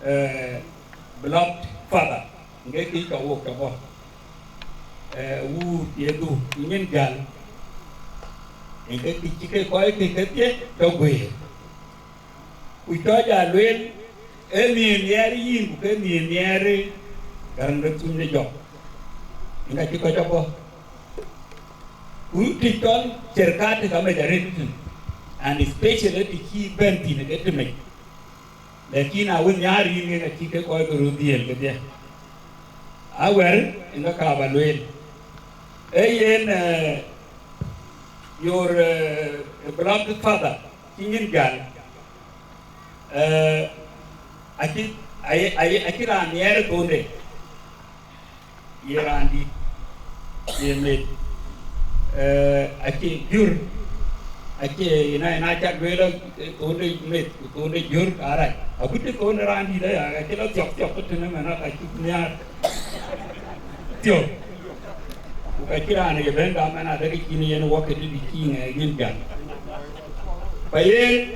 eh, beloved father, ŋek kï cɔk wok tɔ bɔ̈, eh, wuur ye dhuk, nyin jäl, ŋek kï cï ke kɔc kï kedhie tɔ guëër. Ku cɔc aa lueel, ee nhiëër nhiɛɛr yïn, ku ke nhiëër nhiɛɛr Gäräŋ de Thuny de jɔk, ŋa cï kɔc abɔ̈. Ku të cɔl cerkat ka mec arëët tïn, and especially të cï bɛ̈n thïn ke të mec. Lakin awën nhiaar yïn, ke ka cï ke kɔc ke röt dhiëël kedhie. Awɛ̈r ë ŋa ka ba lueel. Ee yen, eh, your, eh, beloved father, cï nyin jäl, eh, acï, aye, aye, acï raan nhiɛɛr ë thonde. Ye raan dït, ye met, Eh, acie jur, acie ina, ina cak lueel, eh, thonde meth, ku thonde jur ka rac. Agut cï thonde raan dït aya, acï lɔ thiɔk thiɔk ku tënë mɛn aka cuk nhiaar. Thiɔk. Ku ka cï raan ye bɛ̈n gam ɛn adɛ̈ ke cïn yen wɔ ke dït cï ŋɛk yen jam. Ba yen,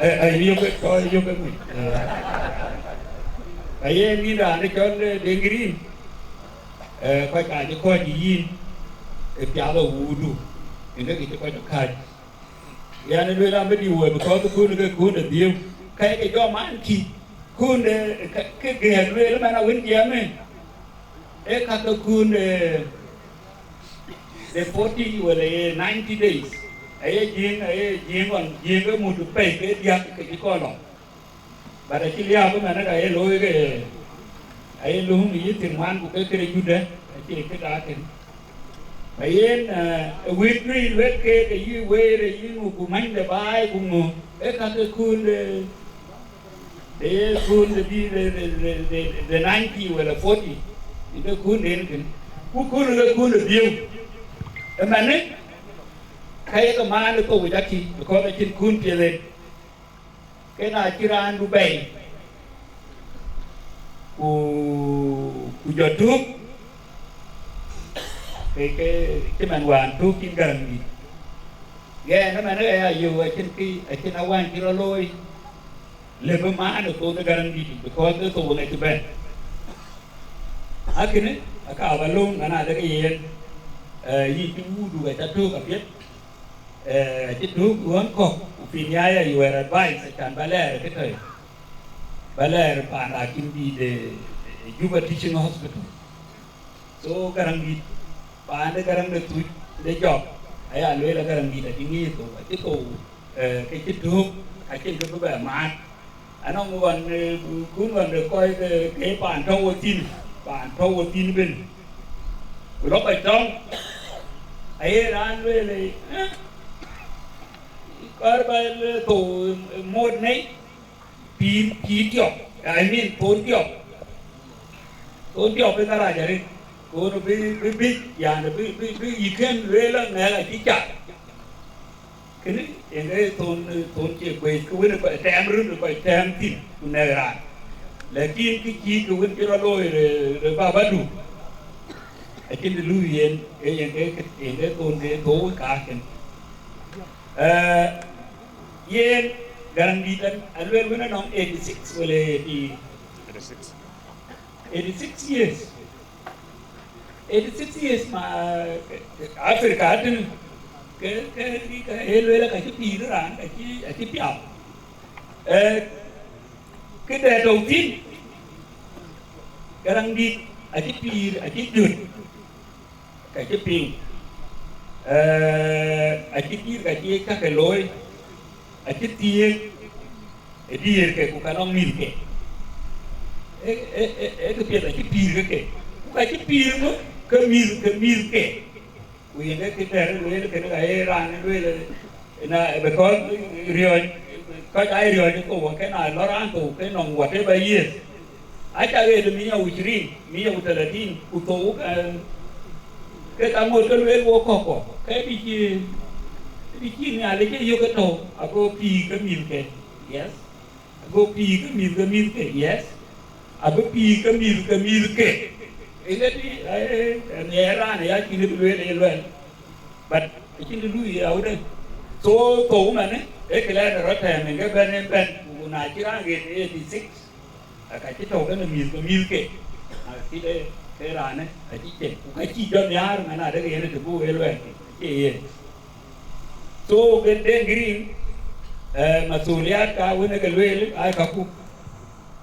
eh, eh, yök, tɔ yök mec. Eh. Ba yen yïn raan ë cɔl, eh, Deŋ Green. Eh, kɔc ka cï kɔc yïn, ë piath ë wuudu, ënë ke cï kɔc kääc. Yɛn ë lueel an, bï dï wëë, because kun ke kun de dhiëëu, ka ye ke jɔ man kï, kun de, ke, ke gɛ̈ɛ̈k lueel man awën jiɛɛmë, ee ka ke kun de, de forty wala ye ninety days. Aye jiëëŋ, aye jiëëŋ ɣɔn, jiëëŋ ke mut pɛ̈i ke diäk ke cï kɔn lɔ. But acï liääp ëmɛnë ka ye looi ke, aye lööŋ yï thiëŋ ŋuan ku ke këde Judë, acie këda kën. Ka yen, eh, ë wëët juëc lueth keek, ayï weer, ayï ŋu, ku many de baai, ku ŋö, ee ka ke kun de, de ye kun de bï de, de, de, de, de ninety wala forty, ë ke kun den kën. Ku kun ke kun de dhiëëu. Ëmɛnë, ka ye ke maan ë thou jakï, because acïn kun piɛth en. Ke na cï raandu bɛ̈i, ku, ku jɔ tök, ke, ke cï man wään tök cïn Gäräŋdït. Ɣɛn ëmɛn ë ɣɛn ayök acïn kï, acïn awäny cï rɔt looi, lëbë maan ë thon ë Gäräŋdït, because ë thou ŋɛc cï bɛ̈n. Akënë, aka ba löŋ, ɣɛn adë ke yen, eh, yïn cï wuudu aca tök apiɛth. Eh, acï tök ɣɔn kɔ̈k, ku piny aya, you were advised, acan ba lɛɛr ë kë tɔ̈, ba lɛɛr paan akïm dïït de, de Juba Teaching Hospital. So Gäräŋdït, paan de Gäräŋ de Thuc de Jɔk, aya lueel a Gäräŋdït acï ŋic thou, acï thou, eh, ke cï tök, acïn kë bï bɛ maat. Anɔŋ ɣɔn, eh, kun ɣɔn de kɔc ke, ke paan tɔ̈u wɔ thïn, paan tɔ̈u wɔ thïn ben. Ku lɔ kɔc tɔŋ, aye raan lueel, eh, kɔɔr ba le thou, eh, muɔ̈t nɛy, pïïr, pïïr tiɔp, I mean, thon tiɔp. Thon tiɔp ë dharac arëët, thon bï, bï, bï, yani, bï, bï, bï yï kën lueel aŋɛk acï cak. Kënë yen ke thon, thon cie guëc, ke wën ë kɔc tɛɛm röt, ë kɔc tɛɛm thïn, ku nɛ̈k raan. Lakin kë cït ke wën cï rɔt looi rë, rë babadu, acïn të lui yen, ke yen ke, yen ke thon ke thou ë kaakën. Eh, yen Gäräŋdït an, aluel wën anɔŋ eighty six wala eighty, eighty six years. Eighty six years ma, Africa atënë, ke, ke, ke, ke e lueel ka cï pïïr raan, ka cï, acï piath. Eh, këde tɔ̈u thïn, Gäräŋdït acï pïïr, acï jöt, ka cï piŋ. Eh, acï pïïr, ka cï kakë looi, acï thiëëk, ë diëërke ku ka nɔŋ mïthke. Ë, ë, ë, ë kë piɛth acï pïïr ke ke. Ku ka cï pïïr ŋö ke mïth, ke mïthke. Ku yen ke kë tɛ̈r lueel kënë ka ye raan lueel, na, because riɔ̈c, kɔc aa riɔ̈c thou, ke na lɔ raan thou, ke nɔŋ whatever years. Aca ɣet ë mia u ishirin, mia u talatin, ku thou, eh, ke ka ŋot ke lueel wok kɔ̈k kɔ̈k, ke bï cï, bï cï Nhialic ë yök ëtɔ̈u, ago pïïr ke mïthke. Yes. Ago pïïr ke mïth ke mïthke, yes. Abï pïïr ke mïth ke mïthke. Ëŋëdï, eh, eh, nhiɛɛr raan ë ya cïn bï lueel ë luɛl. But acïn të lui ya wëdë. So, thou manë, ee kë lɛɛr ë rɔt tɛ̈ɛ̈m ë ke bɛ̈n ë bɛ̈n, ku na cï raan ɣet eighty six, aka cï tɔ̈u kenë mïth ke mïthke. Akï de ke raanë, acï cen. Ku ka cï jɔ nhiaar, man adek yen të buk ë luɛɛl, acie yen. So, ke Deŋ Green, eh, mathuliat ka wën ë ke lueel, ai kaku.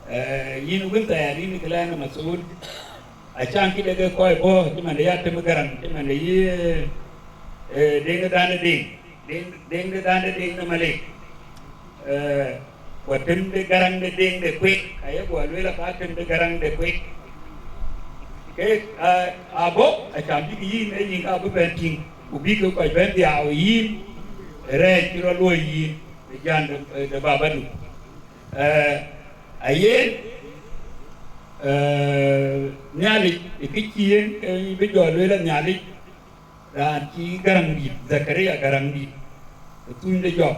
Eh, yïn wën thɛɛr, yïn kë lɛn ë mathuul. Acan kï de ke kɔc bɔ̈, cï man de ya tem Gäräŋ, cï man de yï, eh, Deŋ de Dan de Deŋ, Deŋ, Deŋ de Dan de Deŋ de Malek. Eh, ku tem de Gäräŋ de Deŋ de Kuek, aye guɔ lueel aka tem de Gäräŋ de Kuek. Ke, ah, abɔ̈, acan bïk yïn, ee yïn ka bï bɛ̈n tïŋ. Ku bï ke kɔc bɛ̈n dhiau yïn, rɛɛc cï rɔt luɔ̈i yïn, ë jän de, de babadu. Eh, ayen, eh, Nhialic, ë kë cï yen, eh, bï jɔ lueel ë Nhialic, Raan cï Gäräŋdït, Zakaria Gäräŋdït, ë thuny de jɔk.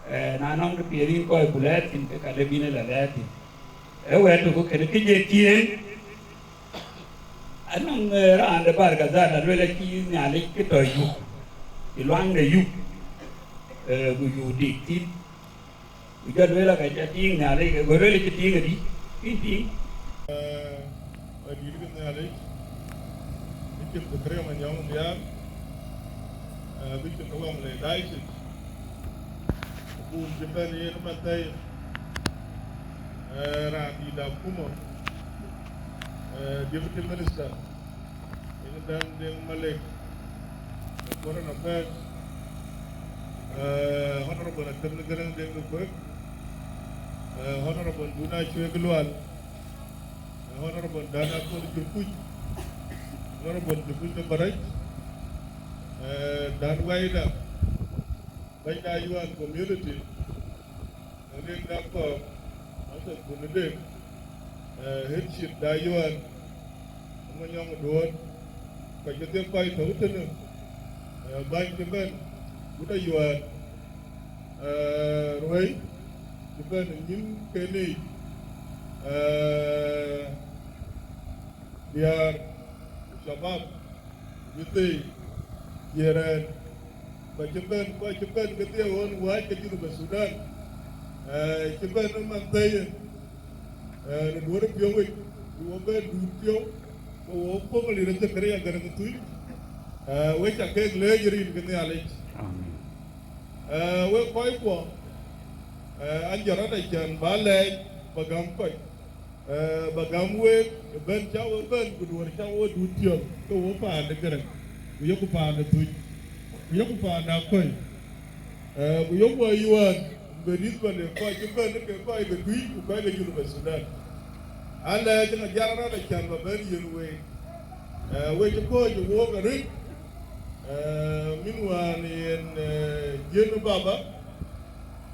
Eh, na nɔŋ de piɛth yïn kɔc ku lɛɛr thïn, ke ka lëu bïn ë la lɛɛr thïn. Ee wɛ̈t tök kënë kë jɔ tiëëŋ, anɔŋ, eh, raan de Bargazal aluel acï Nhialic kë tɔ yup, cï luaŋde yup, eh, ku yup dik thïn. Ku jɔ lueel aka ca tïŋ Nhialic, ke go lueel acï tïŋ adï, kï tïŋ. Eh, adït ke Nhialic, Bishop Zakaria Manyɔŋ Biar, eh, Bishop de Wanglei Diocese, ku cï bɛ̈n yen ëmɛn thɛɛr, eh, raan dït akuma, eh, Deputy Minister, yen Däŋ Deŋ Malek, eh, Foreign Affairs, eh, Honorable Atem Gäräŋ Deŋ de Kuek, eh, Honorable Duna Cuek Lual, eh, Honorable Dan Akol Jurkuc, Honorable Jurkuc de Barac, eh, Dan Waida, Bɛ̈ny de Ayuan community, Ënëŋ da kɔ̈k, Moses Bunidek, eh, head chief da Ayuan, Manyɔŋ Duɔ̈ɔ̈t, kɔc kedhie kɔc tɔ̈u tënë, eh, bäny cï bɛ̈n, gut Ayuan, eh, ruëi, cï bɛ̈n ë nyïn kenic, eh, diäär, shabab, mïthei, jiërɛn, kɔc cï bɛ̈n, kɔc cï bɛ̈n kedhie ɣön wääc ke Junub Thudan, eh, cï bɛ̈n ë man thëëi, eh, në duɔ̈ɔ̈r piɔ̈u yic, ku wo bɛ̈n duut piɔ̈u, ke wo family de Zakaria Gäräŋ Thuc, eh, we ca keek leec rin ke Nhialic. Amen. Eh, wek kɔckuɔ, eh, an jɔt rɔt acän ba lɛɛc, ba gäm kɔc. Eh, ba gäm week, ë bɛ̈n cä we bɛ̈n, ku duɔ̈ɔ̈r cä we duut piɔ̈u, ke wo paan de Gäräŋ, ku yoku paan de Thuc, ku yoku paan de Akɔ̈i, eh, ku yoku Ayuan, ku bï rïth bɛ̈n ë kɔc cï bɛ̈n ke kɔc ke Tuïc, ku kɔc ke Junub Thudan. Alɛɛc ë ŋa jal rɔt acän ba bɛ̈n yiën week, eh, we cï kɔ̈ɔ̈c ë wook arëët, eh, min wään yen, eh, jiën baba,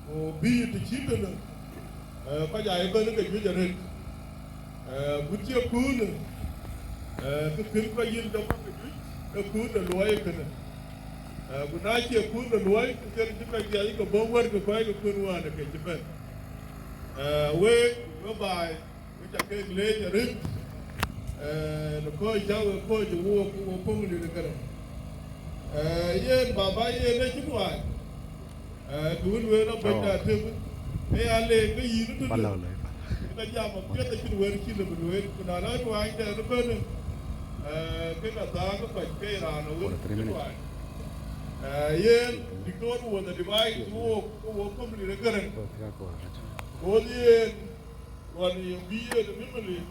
ku bï të cït tënë, eh, kɔc aa ëbɛ̈n ke juëc arëët. Eh, ku cie kuunë, eh, kë kën kɔc yiën jɔk ke juëc, ee kuun de luɔi kënë. Eh, ku na cie kuun de luɔi, ke kën cï kɔc dhiac ke bɔ̈ wär ke kɔc ke kuën wään ke cï bɛ̈n. Eh, week, we baai, we ca keek leec arëët, eh, në kɔ̈ɔ̈c cä we kɔ̈ɔ̈c ë wook, wo family de Gäräŋ. Eh, yen baba yen ë cï tuaany. Eh, kë wën wën abɛ̈nyda Atem, ee ya leec ke yïn ë tënë. Ba jam apiɛth acïn wëër cï lëu bï lueel, ku na la tuaany dɛn ëbɛ̈n, eh, ke ka thaak ë kɔc ke raan awën cï tuaany. Eh, yen, Victor was advised wook, ke wo family de Gäräŋ. Kɔc yen, ɣɔn ye bï yen ë memory,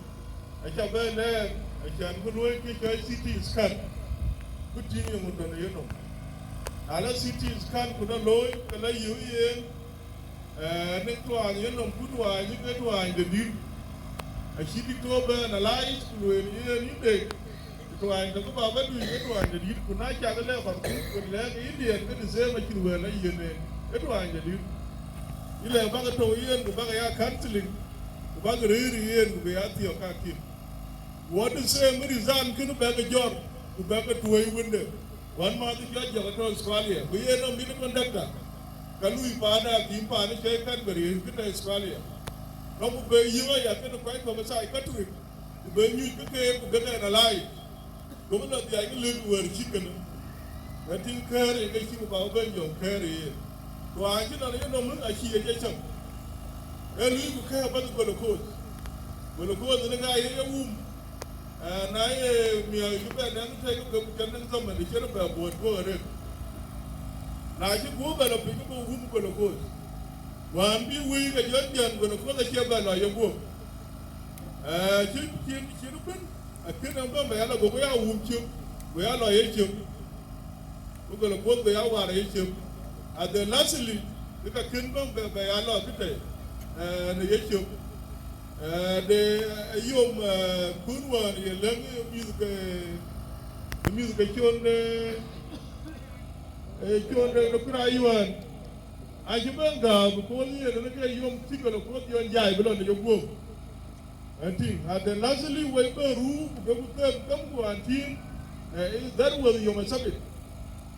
aca bɛ lɛɛr, acan bï luɔi kë cɔl C T scan, bï tïŋ yeŋö tɔ̈ në yenɔm. Na la C T scan ku na looi, ke la yöök yen, eh, në tuaany yenɔm, ku tuaany ke tuaany de dït. Acï dït tɔ̈ bɛ analyze ku lueel yen yïn de, tuaany tɔ̈ ke baba dui ke tuaany de dït, ku na cak lɛ ba ku, ku lɛ̈k Indian ke the same acïn wël la yen en, ke tuaany de dït. Yï lɛ bäk tɔ̈u yen, ku bäk ya counseling, ku bäk rëër yen, ku bï ya thiɔ̈k kakim. What the same result kënë bɛ̈k jɔt, ku bɛ̈k tuɔ̈i wënde. Wän mäth jɔt jɔk tɔ̈ Australia, ku yen nɔm yïn conductor, ka lui paan akïm paan cɔl Canberra, kë tɔ̈ Australia. Ka ku bï yïk aya kënë kɔc kɔ̈k ë psychiatric, ku bï nyuc ke keek, ku bï ke analyze. Gokï lɔ dhiac ke lëk wëër cït kënë, wën tïŋ kɛ̈ɛ̈r ë ke cï ku bä bɛ̈n jɔŋ kɛ̈ɛ̈r ë yen. Ku acï nɔn ye nɔm acï ye jecam, ee luiku kɛ̈ɛ̈r bäth glucose. Glucose në ka ye ye wum, eh, na ye miäk cï bɛ nɛŋ tëk ke ku cïn nɛŋ zaman cïn bɛ buɔt guɔ̈k arëët. Na cï guɔ̈k bɛ lɔ piny ke bï wum glucose. Wään bï wëi ke jɔ jiɛn glucose acie bɛ lɔ ye guɔ̈k. Eh, cïn, cïn, cïn bɛ̈n, akën ë bɛ̈n bɛ ya lɔ, go ya wum cök, go ya lɔ ye cök, go gɔl kuɔth go ya war ye cök. At the lastly, bï ka kën bɛ̈n bɛ, bɛ ya lɔ këtɛ, eh, në ye cök. Eh, de, eh, yom, eh, kun wään ye lëŋ, eh, mïth ke, eh, mïth ke con, eh, eh, con, eh, në kun ayuan. Acï bɛ̈n gääu, because yen në ke yom cï gɔl kuɔth yɔn jai bï lɔ në ye guɔ̈p. Ëntïŋ, at the lastly wei bɛ ruu, ku bɛ ku them, them ku an tïŋ, Eh, that was yom Sabit.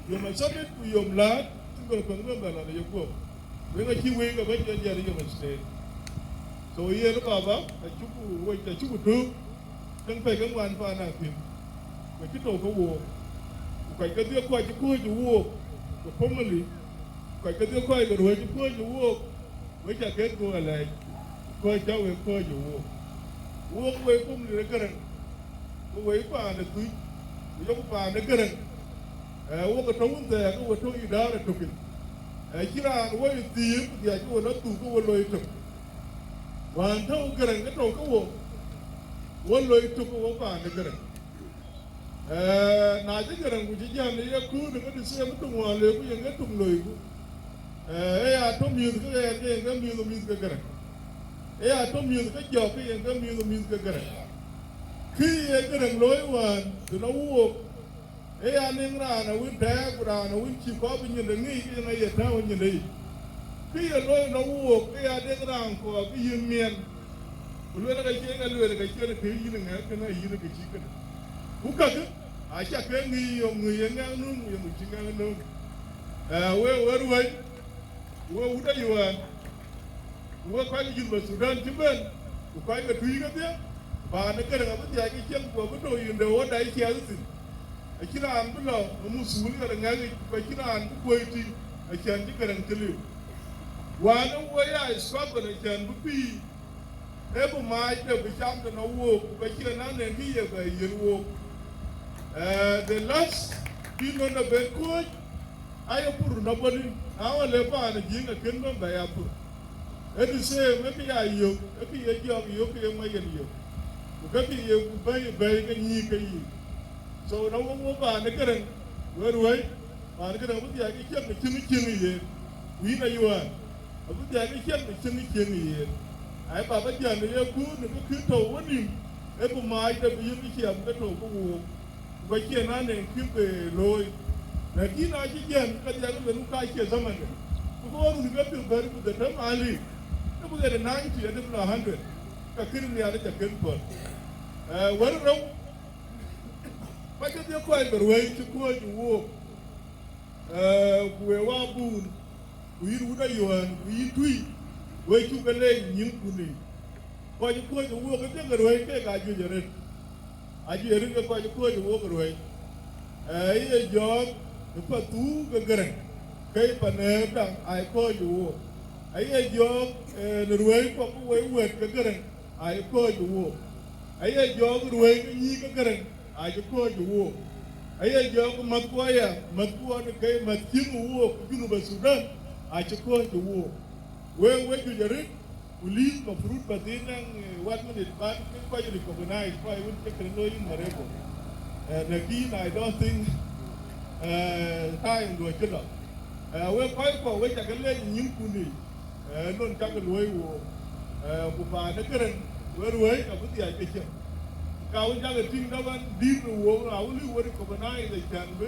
Yom Sabit ku yom Lahad, cïn bɛ kuɛŋ bɛ bɛ lɔ në yeguɔ̈p. Wek acï wëi ke bɛ̈ny jɔ jiɛl yom State. So yen baba, acuku wec, acuku tök, käŋ pɛ̈i ke ŋuan paan akïm. Ku cï tɔ̈u ke wook. Ku kɔc kedhie kɔc cï kɔ̈ɔ̈c ë wook, ke family, ku kɔc kedhie kɔc ke ruëëc cï kɔ̈ɔ̈c ë wook, wek ca ke guɔ alɛɛc, kɔc ca wek kɔ̈ɔ̈c ë wook. Wook wek family de Gäräŋ, ku wek paan de Thuc, ku yok paan de Gäräŋ. Eh, wok ë tɔ̈u wun thɛɛr ke we tɔ̈u idara tökic. Eh, cï raan woi thiëëk ku dhiac ke we lɔ thuk ke we loi tök. Wään tɔ̈u Gäräŋ ke tɔ̈u ke wo, wo loi tök ke wo paan de Gäräŋ. Eh, na cï Gäräŋ ku cï jäl në ye kuut, ke the same tuŋ wään loiku yen ke tuŋ loiku. Eh, ë ya tɔ̈ mïth ke ɣɛɛr ke yen ke mïth, mïth ke Gäräŋ. Ë ya tɔ̈ mïth ke jɔk ke yen ke mïth, mïth ke Gäräŋ. Kë ye Gäräŋ looi wään tënë wook, ë ya niŋ raan awën tɛ̈ɛ̈k, ku raan awën cï kɔ̈k bï nyinde ŋic, ke yen aye tääu nyinde yic. Kë ye looi në wook, ke ya deŋ raan kɔɔr bï yïn miɛn. Ku lueel ka cie, ka lueel ka cie kë yïn ŋɛk kënë, yïn kë cï kënë. Ku kakë, aca ke ŋic yöŋ ŋic ye ŋɛk nöm, ku yöŋ cï ŋɛk nöm. Eh, we, we ruëëc, ku we wut ayuɛɛn, ku we kɔc Junub Thudan cï bɛ̈n, ku kɔc ke Tuic kedhie, paan ë Gäräŋ abï dhiac ke cieŋ, ku abï tɔ̈u yïn de ɣöt dai ciɛɛth thïn. Acïn raan bï lɔ ë muthuul ɣer ŋɛk yic, ku acïn raan bï kuöi tïŋ, acän cï Gäräŋ cï liu. Wään ë wo ya struggle acän bï pïïr, ee bï maac de bï cam tënë wook, ku ka cïn anɛn kë ye bɛ yiën wook. Eh, the last bï nɔn de ben kuöc, aye pur nɔbɔdï, na wä le paan ë jiëŋ akën bɛ̈n bɛ ya pur. Ee the same, ee kë ya yök, ee kë ye jɔk yök, kë ye ŋuɛc yen yök. Ku ke kë ye ku bɛ̈i, bɛ̈i ke nyïïk ke yiic. So, na wok, wok paan ë Gäräŋ, we ruëëc, paan ë Gäräŋ abï dhiac ke ciɛŋ ë cïn ë cieŋ ë yen, ku yïn ayuɛɛn, abï dhiac ke ciɛŋ ë cïn ë cieŋ ë yen. Ai baba jän ë ye kuur në kë kï tɔ̈u wenïïm, ee bï maac de bï yïn bï ciɛɛm ke tɔ̈u ke wook, ku ka cïn anɛn kï bï looi. Lakin na cï jän, ka dhiac ke ben ku ka cie dhamande. Ku ke wä run ke pïl bɛ̈r ku the time aliu, ke bï ɣet ë ninety, adï bï lɔ hundred, ka kën Nhialic akën pɔ̈l. Eh, wär rou, Kɔc kedhie kɔc ke ruëëc cï kɔ̈ɔ̈c ë wook, eh, ku we wä buun, ku yïn wut ayuɛɛn, ku yïn Tuic, we cuk ke leec nyïïŋkun yiic. Kɔc ë kɔ̈ɔ̈c ë wook kedhie ke ruëëc keek aa juëc arëët. Aa juëc arëët ke kɔc ë kɔ̈ɔ̈c ë wook ke ruëëc. Eh, ye jɔɔk ë Pathuu ke Gäräŋ, ke ye Paneerda aa ye kɔ̈ɔ̈c ë wook. Aye jɔɔk, eh, në ruëëc kuɔ ke woi wɛ̈t ke Gäräŋ, aa ye kɔ̈ɔ̈c ë wook. Aye jɔɔk ruëëc ke nyïïk ke Gäräŋ, aa cï kɔ̈ɔ̈c ë wook. Aye jɔɔk mäthkuɔ aya, mäthkuɔ në ke mäth cieŋ ë wook ë Junub Thudan, aa cï kɔ̈ɔ̈c ë wook. Wek, wek juëc arëët, ku list mafrut ba dhil naŋ, eh, one minute, ban kë kɔc recognize, kɔc wën cï kënë looi yïn Marego. Eh, lakin I don't think, eh, time do cï lɔ. Eh, wek kɔc kuɔ, wek cak leec nyïïŋkun yiic. Eh, lon cak luɔi wook, eh, ku paan ë Gäräŋ, we ruëëc abï dhiac ke cieŋ. Ka wën cak tïŋ dap an, dït në wook, na wën lï we recognize, acän bï,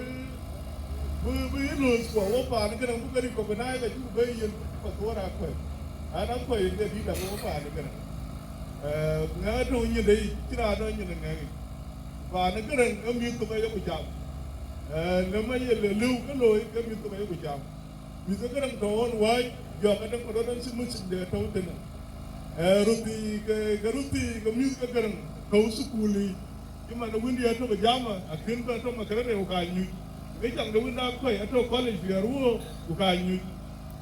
bï, bï yï lööth kuɔ, wo paan ë Gäräŋ bï ke recognize, acuk bï yen Pathuu Akuɛi. An, Akuɛi yen ke dït dak wo paan ë Gäräŋ. Eh, ŋɛk atɔ̈u nyinde yic, cïn raan dɔ̈ nyinde ŋɛk yic. Paan ë Gäräŋ, ë mïth thok ayeku cam. Eh, lëmë ye le lëu ke looi, ke mïth thok ayeku cam. Mïth ke Gäräŋ tɔ̈u ɣɔn wääc, jɔk ke däŋ kɔdɔt en cï musik de tɔ̈u tënë. Eh, röthii ke, ke röthii ke mïth ke Gäräŋ tɔ̈u thukul yiic. Cï man ë wëndï atök ë jama, akën bɛ̈n atɔ̈ Makerere ku ka nyuc. Ke caŋ de wënda Akuɛi atɔ̈ college fiɛɛr wuɔ̈ɔ̈k ku ka nyuc.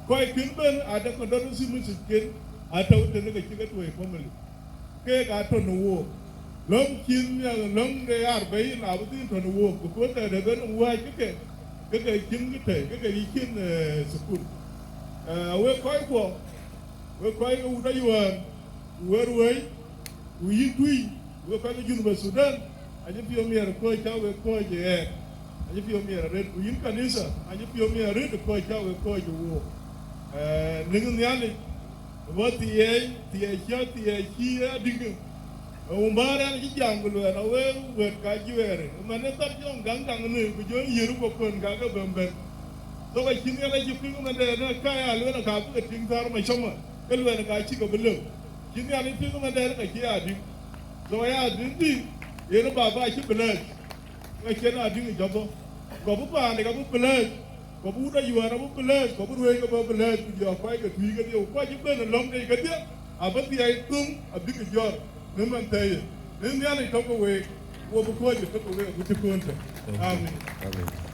Kɔc kën bɛ̈n aa däŋ kɔdɔt en cï musik ken atɔ̈u tënë ke cï ke tuɔi family. Keek aa tɔ̈ në wook. Lɔ̈ŋ cïn, lɔ̈ŋ de arbain abï dhil tɔ̈ në wook, because tɛ̈dë ben wääc ke ke, ke ke cïn kë tɛ̈i, ke ke yï cïn, eh, thukul. Eh, wek kɔc kuɔ, wek kɔc ke wut ayuɛɛn, ku we ruëëc, ku yï Tuic, wek kɔc ke Junub Thudan, acï piɔ̈u miɛt ë kɔ̈ɔ̈c cä wek kɔ̈ɔ̈c ë ɣɛɛr, acï piɔ̈u miɛt arëët, ku yïn kanitha, acï piɔ̈u miɛt arëët ë kɔ̈ɔ̈c cä wek kɔ̈ɔ̈c ë wook. Eh, nïŋ Nhialic, Bä thiëëc, thiëëc cä thiëëc cï adïŋ. Wun bä rɛ̈ɛ̈r cï jam ku luɛɛl, awëë wɛ̈t ka juɛɛrë. Man ë thar jɔŋ gaŋ gaŋ në, ku jɔ yiër ku kön ka ke bɛ̈n bɛ̈n. Thok acïn ŋɛk acï piŋ ëmëndɛ në ka ya lueel ka bï ke tïŋ thar macɔmɔ, ke luɛɛl ka cï ke bï lëu. Cïn ŋɛk acï piŋ ëmëndɛ ka cï adïŋ. Thok ya adïŋ dï, yen baba acï bï lɛ̈ɛ̈c. Ka cïn adïŋ ë jɔbɔ. Kɔ bï paande ka bï bless. Kɔ bï wut ayuäär abï bless. Kɔ bï ruëëc ke bï bless. Ku jɔ kɔc ke tui kedhie. Ku kɔc cï ben ë lɔ̈ŋ tei kedhie. Abï thiai thum abï ke jɔt. Në man thɛɛr ye. Në Nhialic tɔ̈ ke week. Wo bï kuɔ̈c ë tɔ̈ ke week. Ku cï köön tök. Amen. Amen.